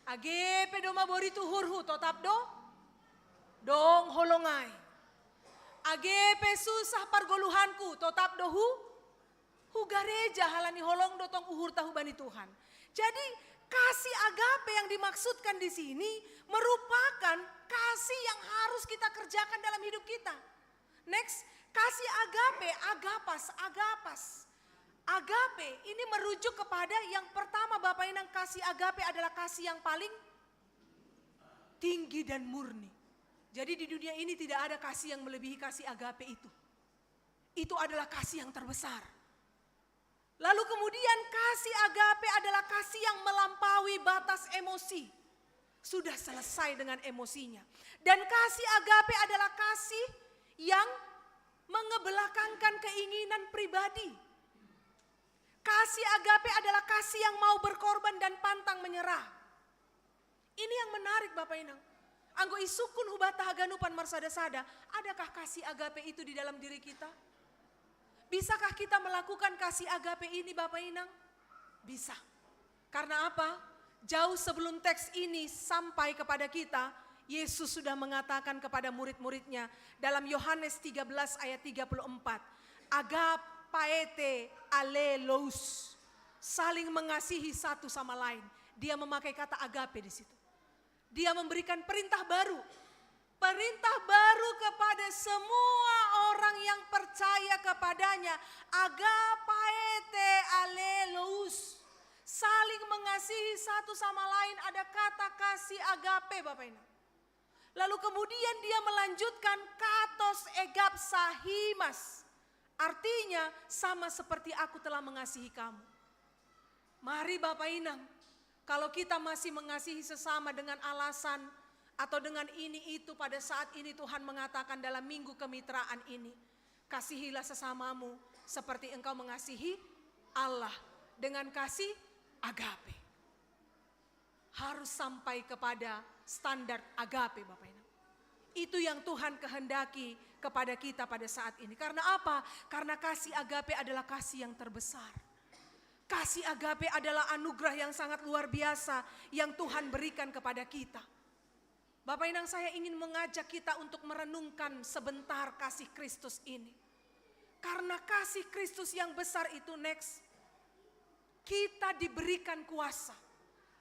Agepe do mabori tu uhurhu, totap do? Dong holong ai. Agepe susah pargoluhanku, totap do hu? Hu gareja halani holong do tong uhurta hubani Tuhan. Jadi kasih agape yang dimaksudkan di sini merupakan kasih yang harus kita kerjakan dalam hidup kita. Next, kasih agape, agapas, agapas. Agape ini merujuk kepada yang pertama Bapak Inang, kasih agape adalah kasih yang paling tinggi dan murni. Jadi di dunia ini tidak ada kasih yang melebihi kasih agape itu. Itu adalah kasih yang terbesar. Lalu kemudian kasih agape adalah kasih yang melampaui batas emosi. Sudah selesai dengan emosinya. Dan kasih agape adalah kasih yang mengebelakangkan keinginan pribadi. Kasih agape adalah kasih yang mau berkorban dan pantang menyerah. Ini yang menarik Bapak Inang. Anggo isungkun hubata haganupan marsada-sada, adakah kasih agape itu di dalam diri kita? Bisakah kita melakukan kasih agape ini Bapak Inang? Bisa. Karena apa? Jauh sebelum teks ini sampai kepada kita, Yesus sudah mengatakan kepada murid-muridnya dalam Yohanes tiga belas ayat tiga puluh empat, "Agapaete alelos." Saling mengasihi satu sama lain. Dia memakai kata agape di situ. Dia memberikan perintah baru. Perintah baru kepada semua orang yang percaya kepadanya. Agapaete alelos. Saling mengasihi satu sama lain, ada kata kasih agape Bapak Inang. Lalu kemudian dia melanjutkan katos egapsahimas. Artinya sama seperti aku telah mengasihi kamu. Mari Bapak Inang, kalau kita masih mengasihi sesama dengan alasan atau dengan ini itu pada saat ini Tuhan mengatakan dalam minggu kemitraan ini, kasihilah sesamamu seperti engkau mengasihi Allah dengan kasih agape. Harus sampai kepada standar agape Bapak Inang. Itu yang Tuhan kehendaki kepada kita pada saat ini. Karena apa? Karena kasih agape adalah kasih yang terbesar. Kasih agape adalah anugerah yang sangat luar biasa yang Tuhan berikan kepada kita. Bapak Inang, saya ingin mengajak kita untuk merenungkan sebentar kasih Kristus ini. Karena kasih Kristus yang besar itu, next, kita diberikan kuasa.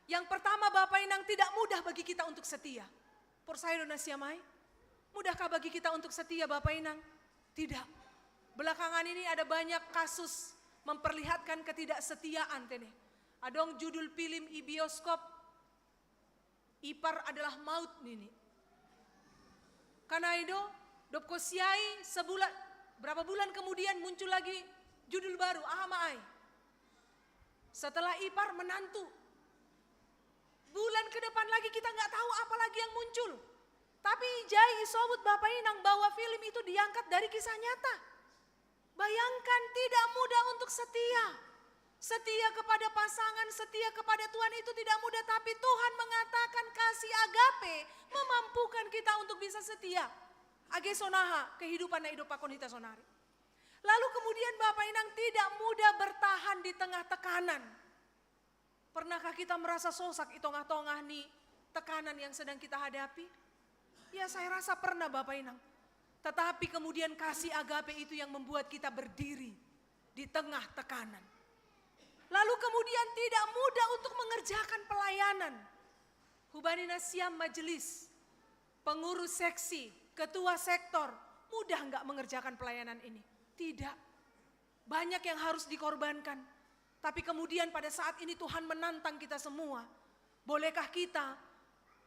Yang pertama, Bapak Inang, tidak mudah bagi kita untuk setia. Porsai do na siamai? Mudahkah bagi kita untuk setia, Bapak Inang? Tidak. Belakangan ini ada banyak kasus memperlihatkan ketidaksetiaan, tene. Adong judul film i bioskop, Ipar Adalah Maut, nini. Karena itu, dop ko siai sebulan, berapa bulan kemudian muncul lagi judul baru, Ama Ai. Setelah Ipar Menantu. Bulan ke depan lagi kita nggak tahu apa lagi yang muncul. Tapi ijai i sobut Bapak Inang bahwa film itu diangkat dari kisah nyata. Bayangkan, tidak mudah untuk setia. Setia kepada pasangan, setia kepada Tuhan itu tidak mudah, tapi Tuhan mengatakan kasih agape memampukan kita untuk bisa setia. Age sonaha kehidupan na idop pakon hita sonari. Lalu kemudian Bapak Inang, tidak mudah bertahan di tengah tekanan. Pernahkah kita merasa sosak i tongah-tongah ni tekanan yang sedang kita hadapi? Ya, saya rasa pernah, Bapak Inang. Tetapi kemudian kasih agape itu yang membuat kita berdiri di tengah tekanan. Lalu kemudian tidak mudah untuk mengerjakan pelayanan. Hubani na siam majelis, pengurus seksi, ketua sektor, mudah nggak mengerjakan pelayanan ini? Tidak. Banyak yang harus dikorbankan. Tapi kemudian pada saat ini Tuhan menantang kita semua. Bolehkah kita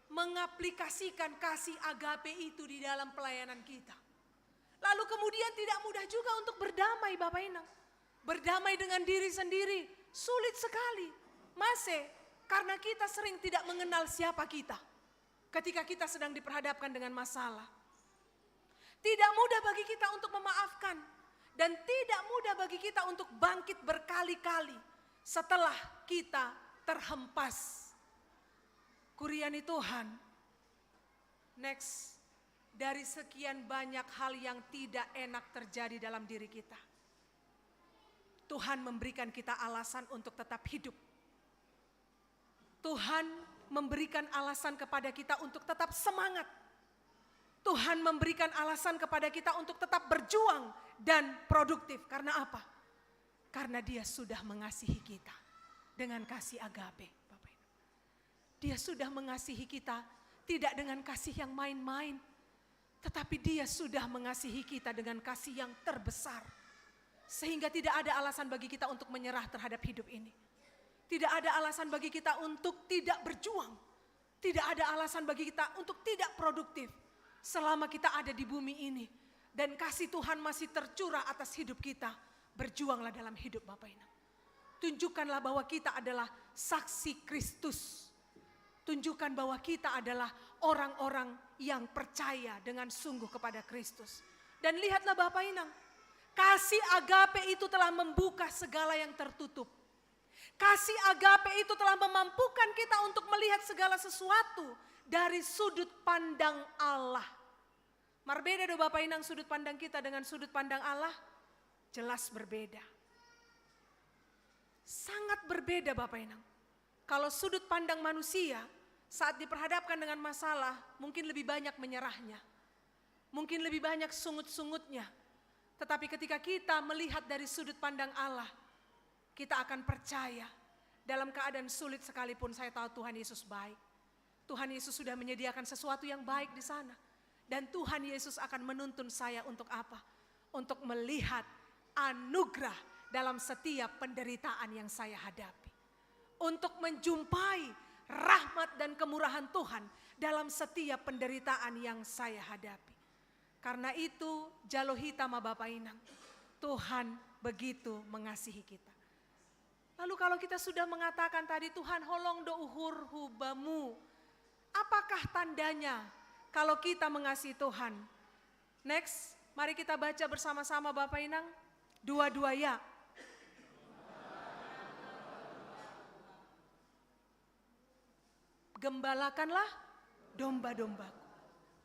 mengaplikasikan kasih agape itu di dalam pelayanan kita? Lalu kemudian tidak mudah juga untuk berdamai, Bapak Inang. Berdamai dengan diri sendiri sulit sekali. Mase, karena kita sering tidak mengenal siapa kita ketika kita sedang diperhadapkan dengan masalah. Tidak mudah bagi kita untuk memaafkan dan tidak mudah bagi kita untuk bangkit berkali-kali setelah kita terhempas. Kuria ni Tuhan, next, dari sekian banyak hal yang tidak enak terjadi dalam diri kita, Tuhan memberikan kita alasan untuk tetap hidup. Tuhan memberikan alasan kepada kita untuk tetap semangat. Tuhan memberikan alasan kepada kita untuk tetap berjuang dan produktif. Karena apa? Karena Dia sudah mengasihi kita dengan kasih agape, Bapak Ibu. Dia sudah mengasihi kita tidak dengan kasih yang main-main, tetapi Dia sudah mengasihi kita dengan kasih yang terbesar. Sehingga tidak ada alasan bagi kita untuk menyerah terhadap hidup ini. Tidak ada alasan bagi kita untuk tidak berjuang. Tidak ada alasan bagi kita untuk tidak produktif selama kita ada di bumi ini. Dan kasih Tuhan masih tercurah atas hidup kita. Berjuanglah dalam hidup, Bapak Inang. Tunjukkanlah bahwa kita adalah saksi Kristus. Tunjukkan bahwa kita adalah orang-orang yang percaya dengan sungguh kepada Kristus. Dan lihatlah, Bapak Inang, kasih agape itu telah membuka segala yang tertutup. Kasih agape itu telah memampukan kita untuk melihat segala sesuatu dari sudut pandang Allah. Marbeda do, Bapak Inang, sudut pandang kita dengan sudut pandang Allah? Jelas berbeda. Sangat berbeda, Bapak Inang. Kalau sudut pandang manusia, saat diperhadapkan dengan masalah, mungkin lebih banyak menyerahnya. Mungkin lebih banyak sungut-sungutnya. Tetapi ketika kita melihat dari sudut pandang Allah, kita akan percaya dalam keadaan sulit sekalipun, saya tahu Tuhan Yesus baik. Tuhan Yesus sudah menyediakan sesuatu yang baik di sana. Dan Tuhan Yesus akan menuntun saya untuk apa? Untuk melihat anugerah dalam setiap penderitaan yang saya hadapi. Untuk menjumpai rahmat dan kemurahan Tuhan dalam setiap penderitaan yang saya hadapi. Karena itu, jalo hita ma, Bapak Inang, Tuhan begitu mengasihi kita. Lalu kalau kita sudah mengatakan tadi, "Tuhan, holong do uhurhu bamu," apakah tandanya kalau kita mengasihi Tuhan? Next, mari kita baca bersama-sama, Bapak Inang. Dua-dua ya. "Gembalakanlah domba-dombaku.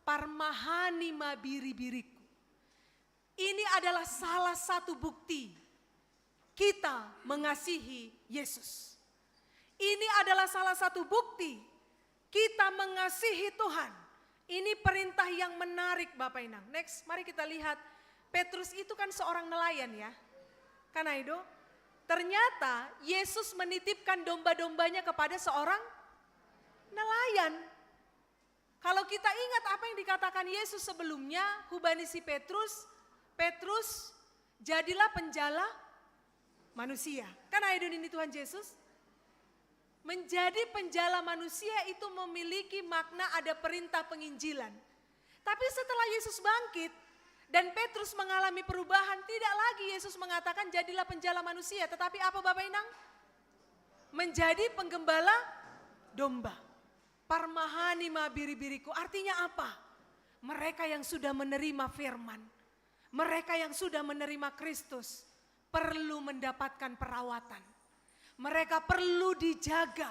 Parmahani ma biri-biriku." Ini adalah salah satu bukti kita mengasihi Yesus. Ini adalah salah satu bukti kita mengasihi Tuhan. Ini perintah yang menarik Bapak Inang. Next, mari kita lihat. Petrus itu kan seorang nelayan ya. Kan Aido? Ternyata Yesus menitipkan domba-dombanya kepada seorang nelayan. Kalau kita ingat apa yang dikatakan Yesus sebelumnya, hubani si Petrus, Petrus, jadilah penjala manusia. Kan Aido ini Tuhan Yesus? Menjadi penjala manusia itu memiliki makna ada perintah penginjilan. Tapi setelah Yesus bangkit dan Petrus mengalami perubahan, tidak lagi Yesus mengatakan jadilah penjala manusia, tetapi apa Bapak Inang? Menjadi penggembala domba. Parmahani ma biri-biriku, artinya apa? Mereka yang sudah menerima firman, mereka yang sudah menerima Kristus, perlu mendapatkan perawatan. Mereka perlu dijaga,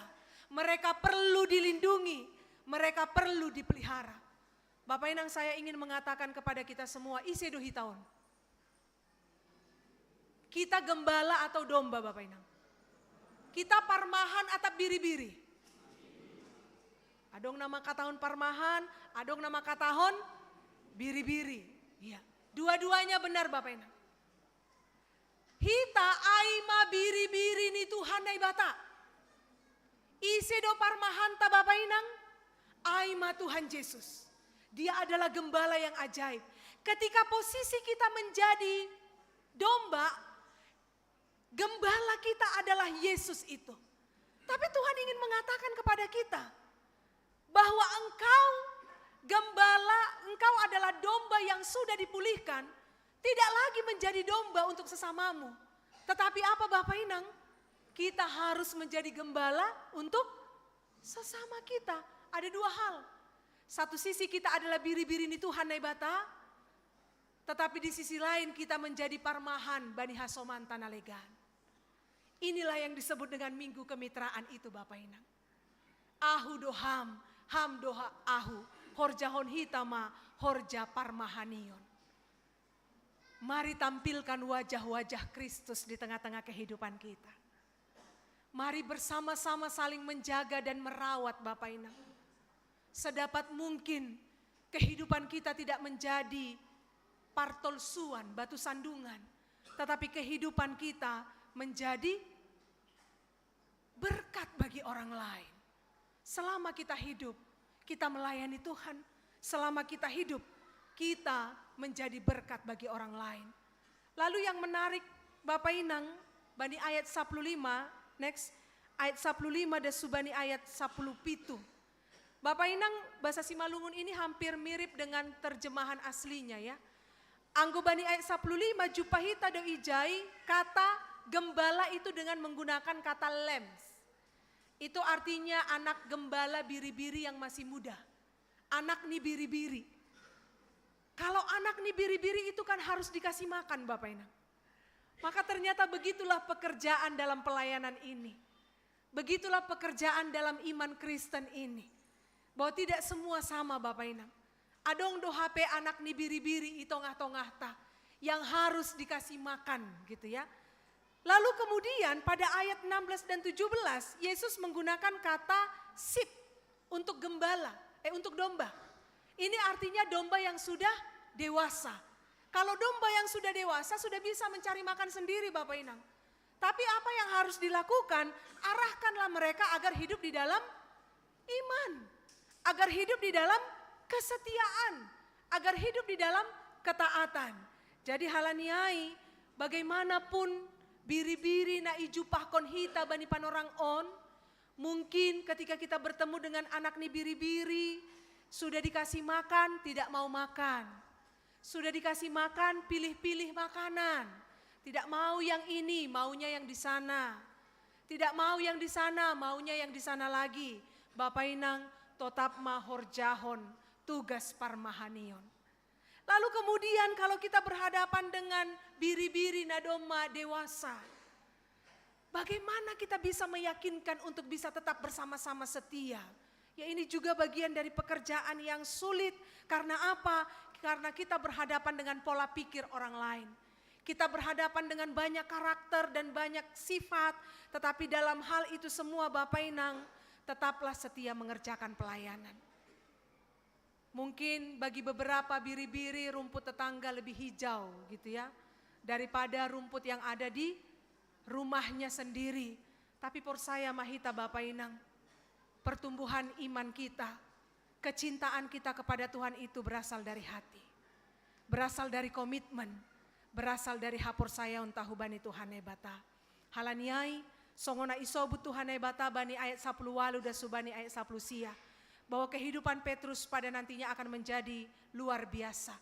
mereka perlu dilindungi, mereka perlu dipelihara. Bapak Inang, saya ingin mengatakan kepada kita semua, ise do hita on. Kita gembala atau domba, Bapak Inang? Kita parmahan atau biri-biri? Adong na makatahon parmahan, adong na makatahon biri-biri. Iya. Dua-duanya benar Bapak Inang. Hita ai ma biri-biri ni Tuhan Naibata. Ise do parmahanta Bapak Inang? Ai ma Tuhan Yesus. Dia adalah gembala yang ajaib. Ketika posisi kita menjadi domba, gembala kita adalah Yesus itu. Tapi Tuhan ingin mengatakan kepada kita bahwa engkau gembala, engkau adalah domba yang sudah dipulihkan, tidak lagi menjadi domba untuk sesamamu. Tetapi apa Bapak Inang? Kita harus menjadi gembala untuk sesama kita. Ada dua hal. Satu sisi kita adalah biri-biri ni Tuhan Naibata, tetapi di sisi lain kita menjadi parmahan bani hasoman tana legan. Inilah yang disebut dengan minggu kemitraan itu Bapak Inang. Ahu do ham, ham do ha-, ahu, horjahon hita ma horja parmahanion. Mari tampilkan wajah-wajah Kristus di tengah-tengah kehidupan kita. Mari bersama-sama saling menjaga dan merawat Bapak Inang. Sedapat mungkin kehidupan kita tidak menjadi partolsuan, batu sandungan, tetapi kehidupan kita menjadi berkat bagi orang lain. Selama kita hidup, kita melayani Tuhan. Selama kita hidup, kita menjadi berkat bagi orang lain. Lalu yang menarik, Bapak Inang, bani ayat sapuluh lima, next, ayat sapuluh lima dan subani ayat sapuluh pitu. Bapak Inang, bahasa Simalungun ini hampir mirip dengan terjemahan aslinya ya. Anggo bani ayat sapuluh lima, jumpa hita do ijai kata gembala itu dengan menggunakan kata lambs. Itu artinya anak gembala biri-biri yang masih muda. Anak ni biri-biri. Kalau anak ni biri-biri itu kan harus dikasih makan Bapak Inang. Maka ternyata begitulah pekerjaan dalam pelayanan ini. Begitulah pekerjaan dalam iman Kristen ini. Bahwa tidak semua sama Bapak Inang. Adong do hape anak ni biri-biri i tongah-tongahta yang harus dikasih makan gitu ya. Lalu kemudian pada ayat enam belas dan tujuh belas, Yesus menggunakan kata sip untuk gembala, eh untuk domba. Ini artinya domba yang sudah dewasa. Kalau domba yang sudah dewasa sudah bisa mencari makan sendiri Bapak Inang. Tapi apa yang harus dilakukan? Arahkanlah mereka agar hidup di dalam iman, agar hidup di dalam kesetiaan, agar hidup di dalam ketaatan. Jadi halaniai, bagaimanapun biri-biri na ijupahkon hita bani panorang on, mungkin ketika kita bertemu dengan anak ni biri-biri, sudah dikasih makan, tidak mau makan. Sudah dikasih makan, pilih-pilih makanan. Tidak mau yang ini, maunya yang di sana. Tidak mau yang di sana, maunya yang di sana lagi. Bapak Inang, totap ma horjahon tugas parmahanion. Lalu kemudian kalau kita berhadapan dengan biri-biri na domma dewasa, bagaimana kita bisa meyakinkan untuk bisa tetap bersama-sama setia? Ya, ini juga bagian dari pekerjaan yang sulit. Karena apa? Karena kita berhadapan dengan pola pikir orang lain. Kita berhadapan dengan banyak karakter dan banyak sifat, tetapi dalam hal itu semua Bapak Inang, tetaplah setia mengerjakan pelayanan. Mungkin bagi beberapa biri-biri rumput tetangga lebih hijau gitu ya, daripada rumput yang ada di rumahnya sendiri. Tapi porsaya mahita Bapa Inang, pertumbuhan iman kita, kecintaan kita kepada Tuhan itu berasal dari hati. Berasal dari komitmen, berasal dari haporsayaon ta hubani Tuhan Naibata. Halaniai, songon na isobut Tuhan Naibata bani ayat sapuluh walu dan subani ayat sapuluh sia, bahwa kehidupan Petrus pada nantinya akan menjadi luar biasa.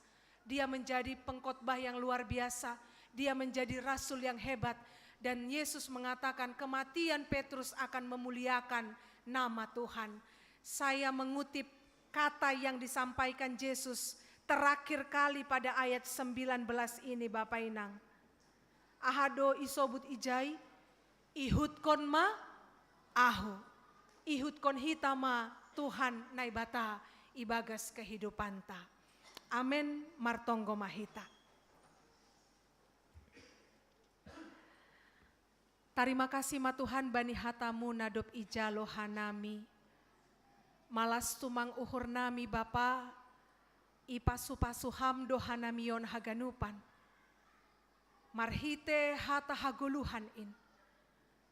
Dia menjadi pengkhotbah yang luar biasa, dia menjadi rasul yang hebat, dan Yesus mengatakan kematian Petrus akan memuliakan nama Tuhan. Saya mengutip kata yang disampaikan Yesus terakhir kali pada ayat sembilan belas ini, Bapa Inang. Aha do isobut ijai, ihutkon ma Ahu. Ihutkon hita ma Tuhan Naibata ibagas kehidupanta. Amen, martonggo ma hita. Tarima kasih ma Tuhan bani hata-Mu na dob ijalo hanami. Malas tumang uhur nami Bapa, ipasu-pasu Ham do hanami on haganupan. Marhite hata hagoluhan in.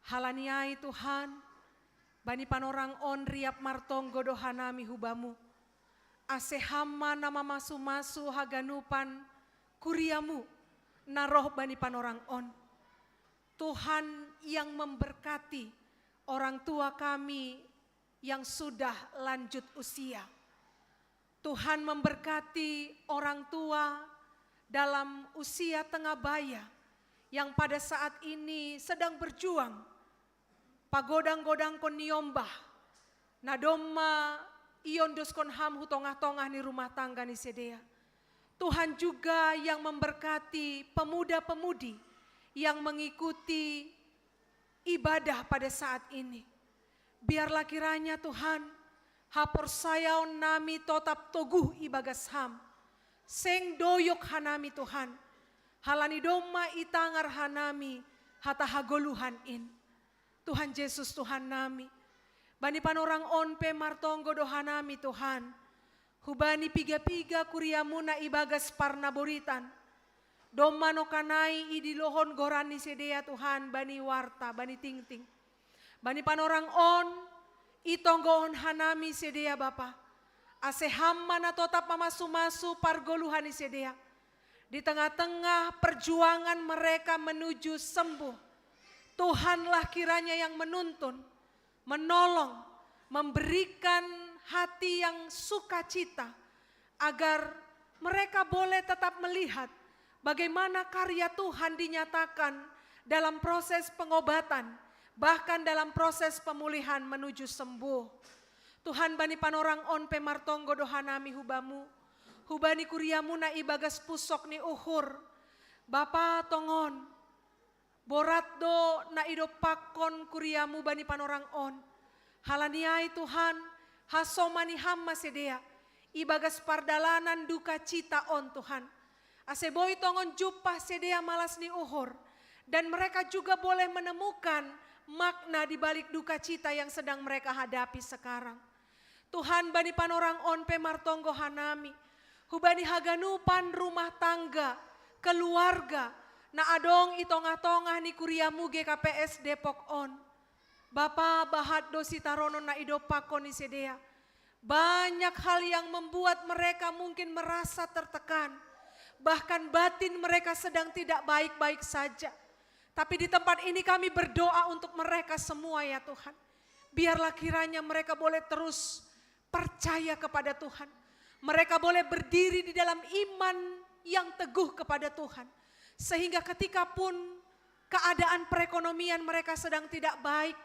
Halaniai Tuhan, bani panorang on riap martonggo do hanami hu Bamu. Ase Ham ma na mamasu-masu haganupan kuria-Mu na roh bani panorang on. Tuhan yang memberkati orang tua kami yang sudah lanjut usia. Tuhan memberkati orang tua dalam usia tengah baya yang pada saat ini sedang berjuang pagodang-godangkon ni ombah na domma iondoskon Ham hu tongah-tongah ni rumah tangga ni sidea. Tuhan juga yang memberkati pemuda-pemudi yang mengikuti ibadah pada saat ini. Biarlah kiranya Tuhan, haporsayaon nami totap toguh ibagas Ham. Seng doyok hanami Tuhan, halani domma itangar hanami hata hagoluhan in. Tuhan Jesus Tuhan nami, bani panorang on pe martonggo do hanami Tuhan. Hubani piga-piga kuria-Mu na ibagas parnaboritan. Domma nongkanai idilohon goran ni sidea Tuhan bani warta, bani tingting. Bani panorang on, itonggohon hanami sidea Bapa. Ase Ham ma na totap mamasu-masu pargoluhan ni sidea. Di tengah-tengah perjuangan mereka menuju sembuh, Tuhanlah kiranya yang menuntun, menolong, memberikan hati yang sukacita, agar mereka boleh tetap melihat bagaimana karya Tuhan dinyatakan dalam proses pengobatan, bahkan dalam proses pemulihan menuju sembuh. Tuhan, bani panorang on pe martonggo do hanami hu Bamu, hubani kuria-Mu na ibagas pusok ni uhur. Bapa, tongon, borat do na idompakkon kuria-Mu bani panorang on. Halaniai Tuhan, hasomani Ham ma sidea ibagas pardalanan dukacita on Tuhan. Ase boi tongon jumpah sidea malas ni uhur, dan mereka juga boleh menemukan makna di balik dukacita yang sedang mereka hadapi sekarang. Tuhan, bani panorang on pe martonggo hanami, hubani haganupan rumah tangga, keluarga, na adong i tongah-tongah ni kuria-Mu G K P S Depok on. Bapa, bahat do sitaronon na idompakkon ni sidea. Banyak hal yang membuat mereka mungkin merasa tertekan. Bahkan batin mereka sedang tidak baik-baik saja. Tapi di tempat ini kami berdoa untuk mereka semua ya Tuhan. Biarlah kiranya mereka boleh terus percaya kepada Tuhan. Mereka boleh berdiri di dalam iman yang teguh kepada Tuhan. Sehingga ketika pun keadaan perekonomian mereka sedang tidak baik,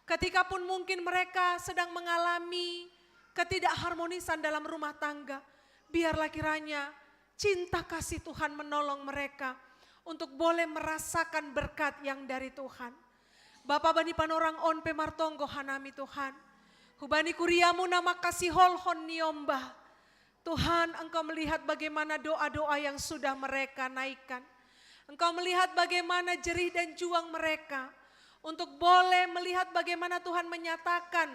ketika pun mungkin mereka sedang mengalami ketidakharmonisan dalam rumah tangga, biarlah kiranya cinta kasih Tuhan menolong mereka untuk boleh merasakan berkat yang dari Tuhan. Bapa, bani panorang on pe martonggo hanami Tuhan. Hubani kuria-Mu na mangkasiholhon ni ombah. Tuhan, Engkau melihat bagaimana doa-doa yang sudah mereka naikkan. Engkau melihat bagaimana jerih dan juang mereka untuk boleh melihat bagaimana Tuhan menyatakan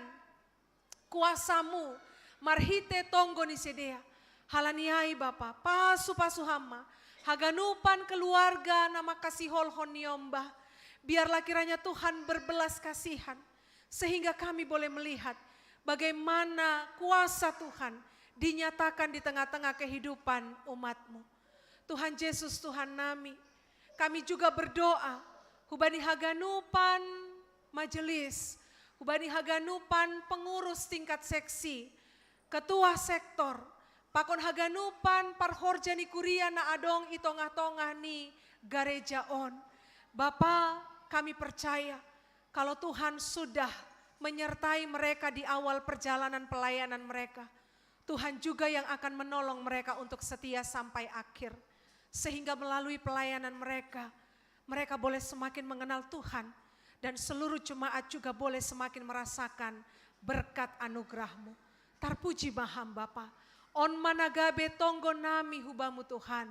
kuasa-Mu Marhite tonggo ni sidea, halani ai Bapa, pasu-pasu hama haganupan keluarga na mangkasiholhon ni ombah. Biarlah kiranya Tuhan berbelas kasihan, sehingga kami boleh melihat bagaimana kuasa Tuhan dinyatakan di tengah-tengah kehidupan umat-Mu. Tuhan Yesus, Tuhan nami, kami juga berdoa hubani haganupan majelis, hubani haganupan pengurus tingkat seksi, ketua sektor, pakon haganupan parhorja ni kuria na adong i tongah-tongah ni gareja on. Bapa, kami percaya kalau Tuhan sudah menyertai mereka di awal perjalanan pelayanan mereka, Tuhan juga yang akan menolong mereka untuk setia sampai akhir. Sehingga melalui pelayanan mereka, mereka boleh semakin mengenal Tuhan, dan seluruh jemaat juga boleh semakin merasakan berkat anugerah-Mu. Tarpuji ma Ham Bapa. On ma na gabe tonggo nami hu Bamu Tuhan.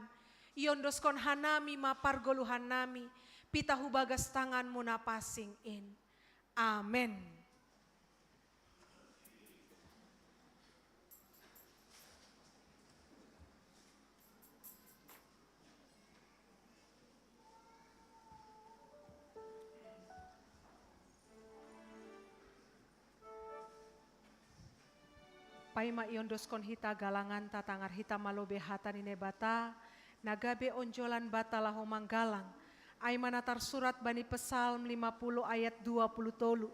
Iondoskon hanami ma pargoluhan nami, pitah hu bagas tangan-Mu na pansing in. Amen. Paima iondoskon hita galanganta, tangar hita ma lobei hata ni Naibata, na gabe onjolan banta laho manggalang. Ai ma na tarsurat bani Psalm lima puluh ayat dua puluh tolu.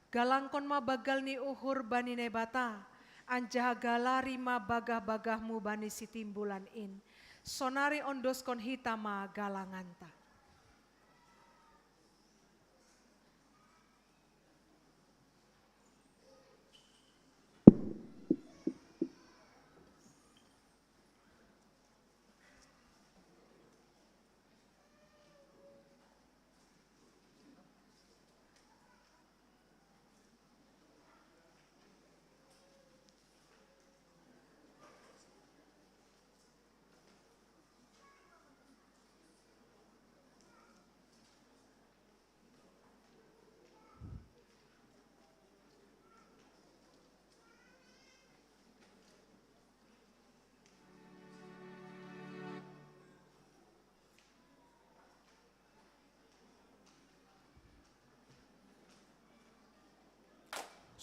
Galangkon ma banggal ni uhur bani Naibata, anjaha galari ma bagah-bagahmu bani sitimbulan in. Sonari ondoskon hita ma galanganta.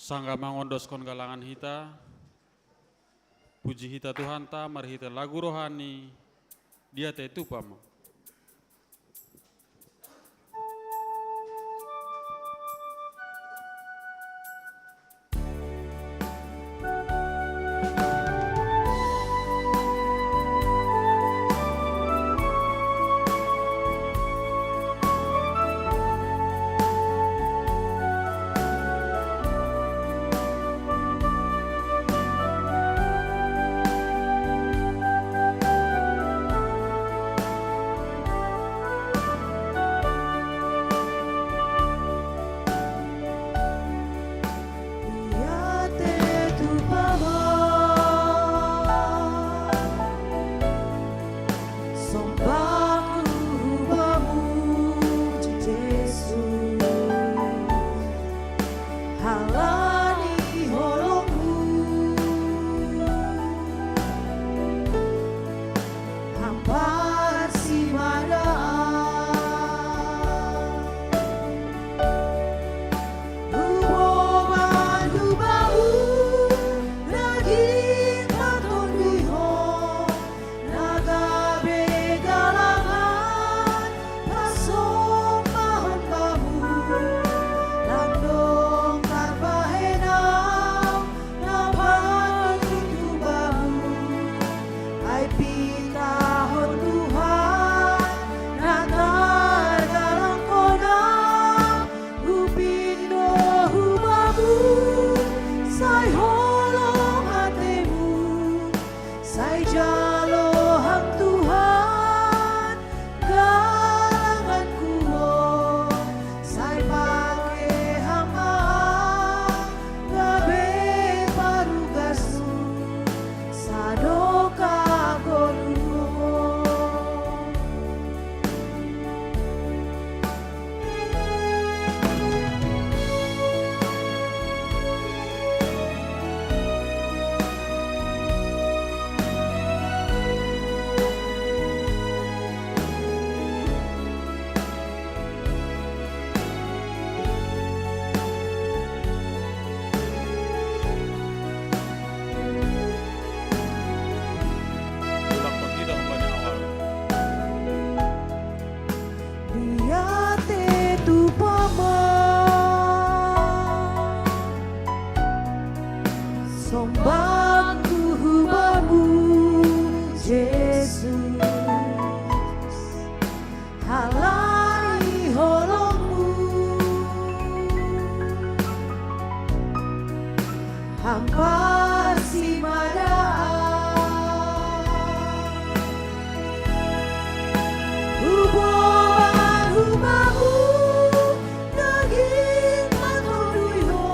Sanggah mangondoskon galangan hita, puji hita Tuhanta marhite lagu rohani, diatei tupa ma. Bangku hubamu, Jesus, halani holongmu. Hampa si mada. Huboban hubamu, naging matoduyo,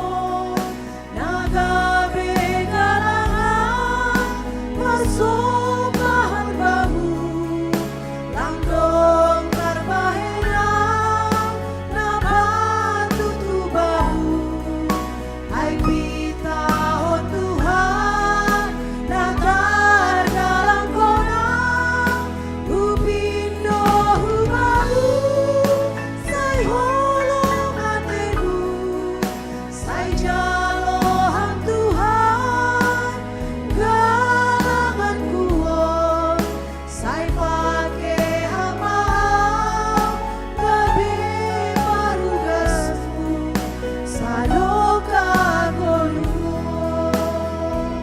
nagabe galangan, parsombahan bamu, langdong tarbahenang, napatutu bamu. Ai pitahon Tuhan, na targalang kona, hupindo hubamu, sai holong atemu, sai jalo Ham Tuhan, galanganku on, sai pake Ham, gabe parugasku, sadokah ngolu on.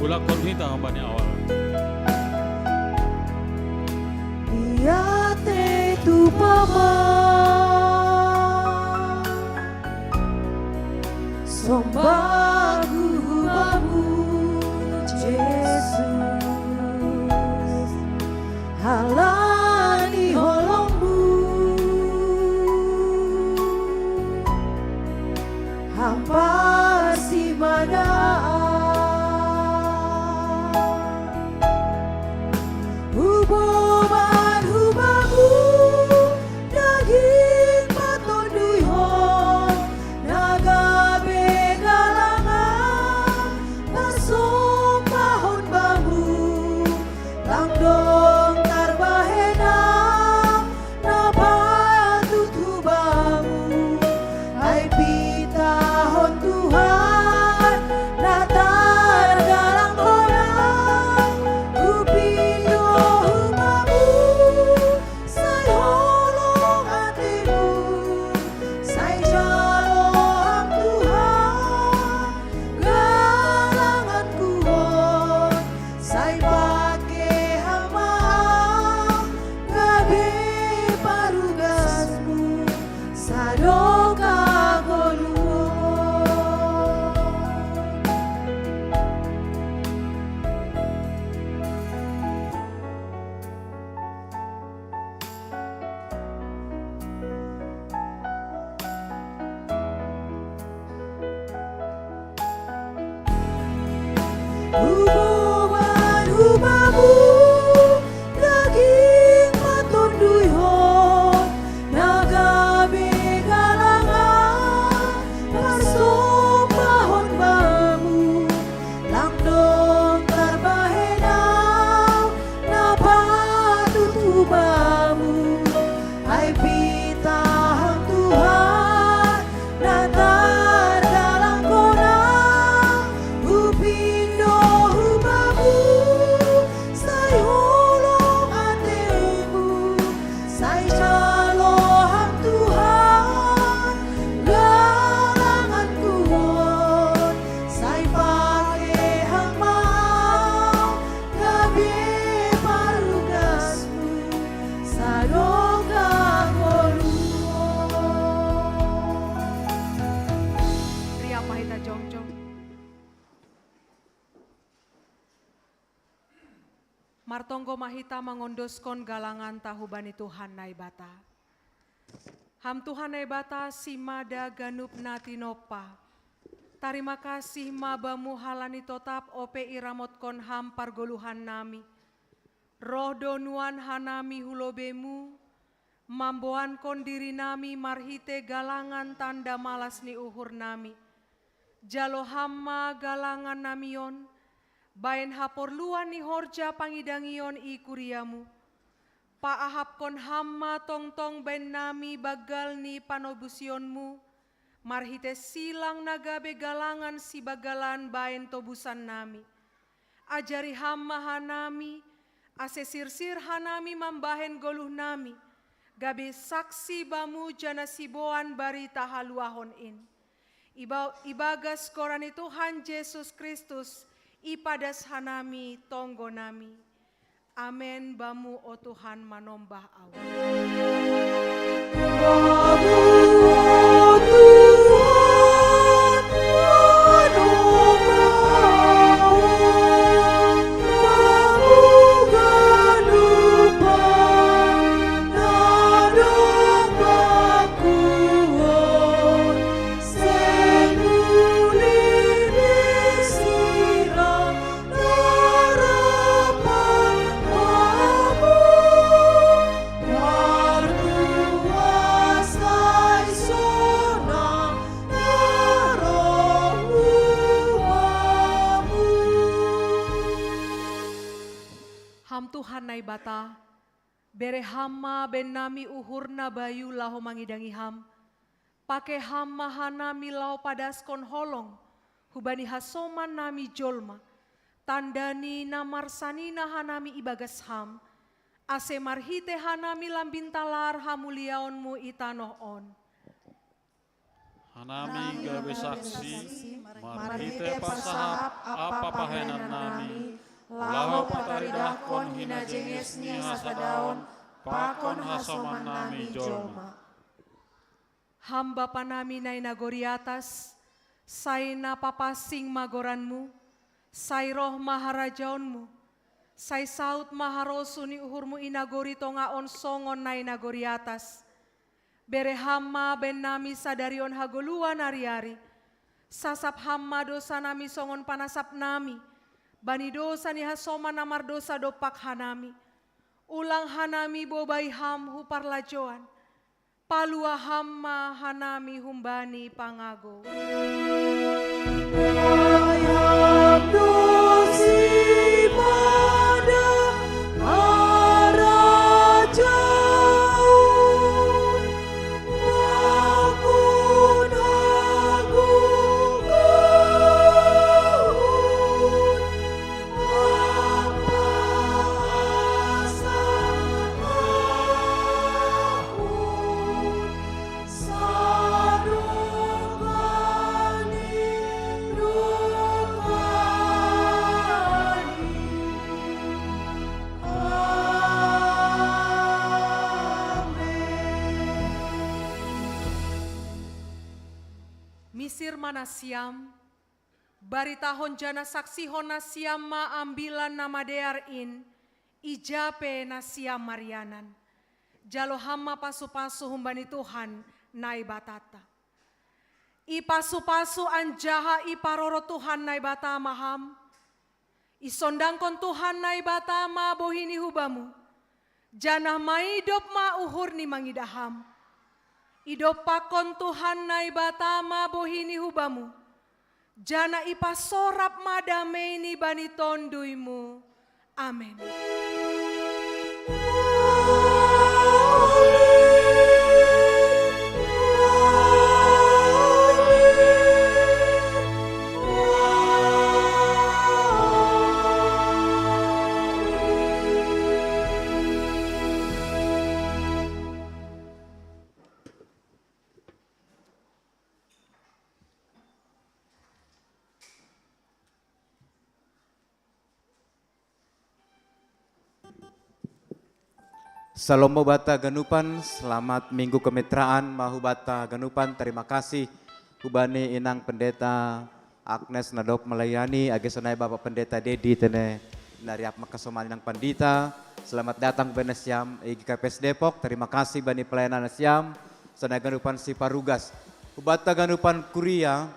Ulakhon hita ombani awal. Diatei tu Bapa, sombahku hubamu, Jesus, halani holongmu, hampa si mada. Huboban huba Martonggo ma hita mangondoskon galanganta hubani Tuhan Naibata. Ham Tuhan Naibata, simada ganup na tinompa. Tarima kasih ma Bamu halani totap ope iramotkon Ham pargoluhan nami. Roh do nuan hanami hu lobemu, mamboankon diri nami marhite galangan tanda malas ni uhur nami. Jalo Ham ma galangan nami on, baen haporluan ni horja pangidangion i kuriamu. Paahapkon Ham ma tongtong baen nami banggal ni panobusionmu, marhite silang na gabe galangan sibanggalan baen tobusan nami. Ajari Ham ma hanami, ase sirsir hanami mambahen goluh nami, gabe saksi Bamu jana siboan barita haluahon in. Iba-, ibagas goran ni Tuhan Jesus Kristus, ipadas hanami tonggo nami. Amen. Bamu, o Tuhan, manombah ahu. Ham Tuhan Naibata, bere Ham ma baen nami uhur na bayu laho mangidangi Ham. Pake Ham ma hanami laho padaskon holong hubani hasoman nami jolma, tanda ni na marsanina hanami ibagas Ham, ase marhite hanami lambin talar hamuliaonmu i tanoh on. Hanami gabe saksi, marhite pasahap ampa pahenan nami, laho pataridahkon hinajenges ni hasadaon pakon hasoman nami jolma. Ham Bapa nami na i nagori atas, sai na papansing ma goranmu, sai roh ma harajaonmu, sai saut ma harosuh ni uhurmu i nagori tonga on songon na i nagori atas. Bere Ham ma baen nami sadari on hagoluhan ari-ari. Sasap Ham ma dosa nami songon panasap nami bani dosa ni hasoman na mardosa dompak hanami. Ulang hanami bobai Ham hu parlajoan. Palua Ham ma hanami humbani pangagou. Misir ma nasiam, baritahon janah saksihon nasiam ma Ambilan Namadear in, ija pe nasiam marianan. Jalo Ham ma pasu-pasu humbani Tuhan Naibatanta. Ipasu-pasu anjaha iparoro Tuhan Naibata ma Ham. Isondangkon Tuhan Naibata ma bohi-Ni hu bamu, janah maidop ma uhur-Ni mangidah Ham. Idompakkon Tuhan Naibata ma bohi-Ni hu bamu, janah ipasorap ma damei-Ni bani tonduymu. Amen. Salom hubanta ganupan, selamat Minggu Kemitraan ma hubanta ganupan. Terima kasih hubani Inang Pendeta Agnes na dob melayani, age sonai Bapak Pendeta Dedi tene Nariap makasomani nang pandita. Selamat datang bani nasiam i G K P S Depok. Terima kasih bani pelayanan nasiam. Sonai ganupan siparugas. Hubatta ganupan kuria,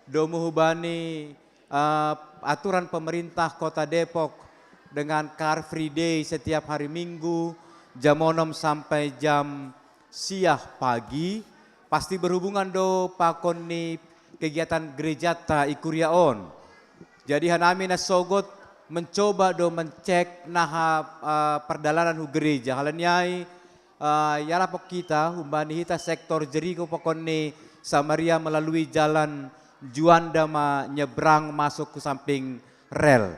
domu hubani eh, aturan pemerintah Kota Depok dengan Car Free Day setiap hari Minggu jam onom sampai jam sia pagi, pasti berhubungan do pakon ni kegiatan gerejata i kuria on. Jadi hanami na sogot mencoba do mencek naha eh, perdalanan hu gereja. Halani ai eh, iarapok hita, humbani hita sektor Jeriko pakon ni Samaria melalui jalan Juanda ma nyebrang masuk ke samping rel.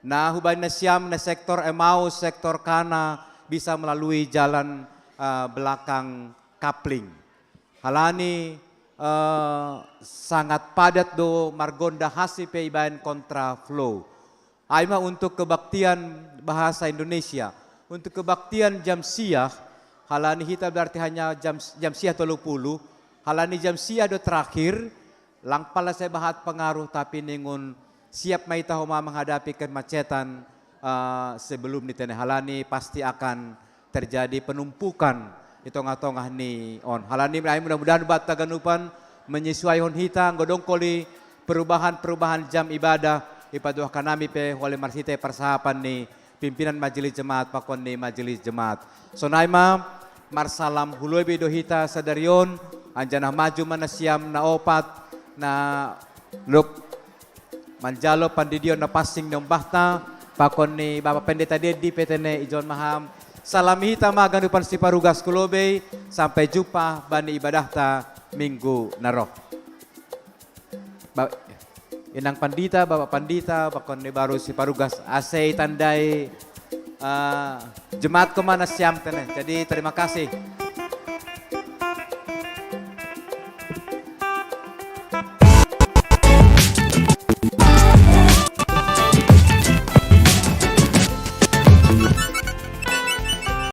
Nah, hubani nasiam na sektor Emmaus, sektor Kana bisa melalui jalan eh, belakang kapling. Halani eh, sangat padat do margonda hasi pe ibaen kontraflow. Ai ma untuk kebaktian bahasa Indonesia. Untuk kebaktian jam sia, halani hita berarti hanya jam jam sia tolu puluh, halani jam sia do terakhir, lang pala saya bahat pengaruh tapi ningun siap ma hita homa menghadapi kemacetan eh, sebelum ni tene halani pasti akan terjadi penumpukan di tengah-tengah ni on. Halani ai mudah-mudahan hubatta ganupan menyesuaihon hita anggo dong koli perubahan-perubahan jam ibadah, ipaduahkan nami pe holi marsite parsahapan ni pimpinan majelis jemaat pakon ni majelis jemaat. Sonai ma marsalam hulobi do hita sadari on, anjaha maju ma nasiam na opat na lok manjalo pandidion na pansing ni ombahta, pakon ni Bapak Pendeta Dedi pe tene ijon maham. Salami hita ma ganupan siparugas ku lobei, sampai jumpa bani ibadahta minggu na roh. Ba- Inang pandita, Bapak pandita, pakon ni baru siparugas ase itandai eh, jemaat kemana siam tene. Jadi terima kasih.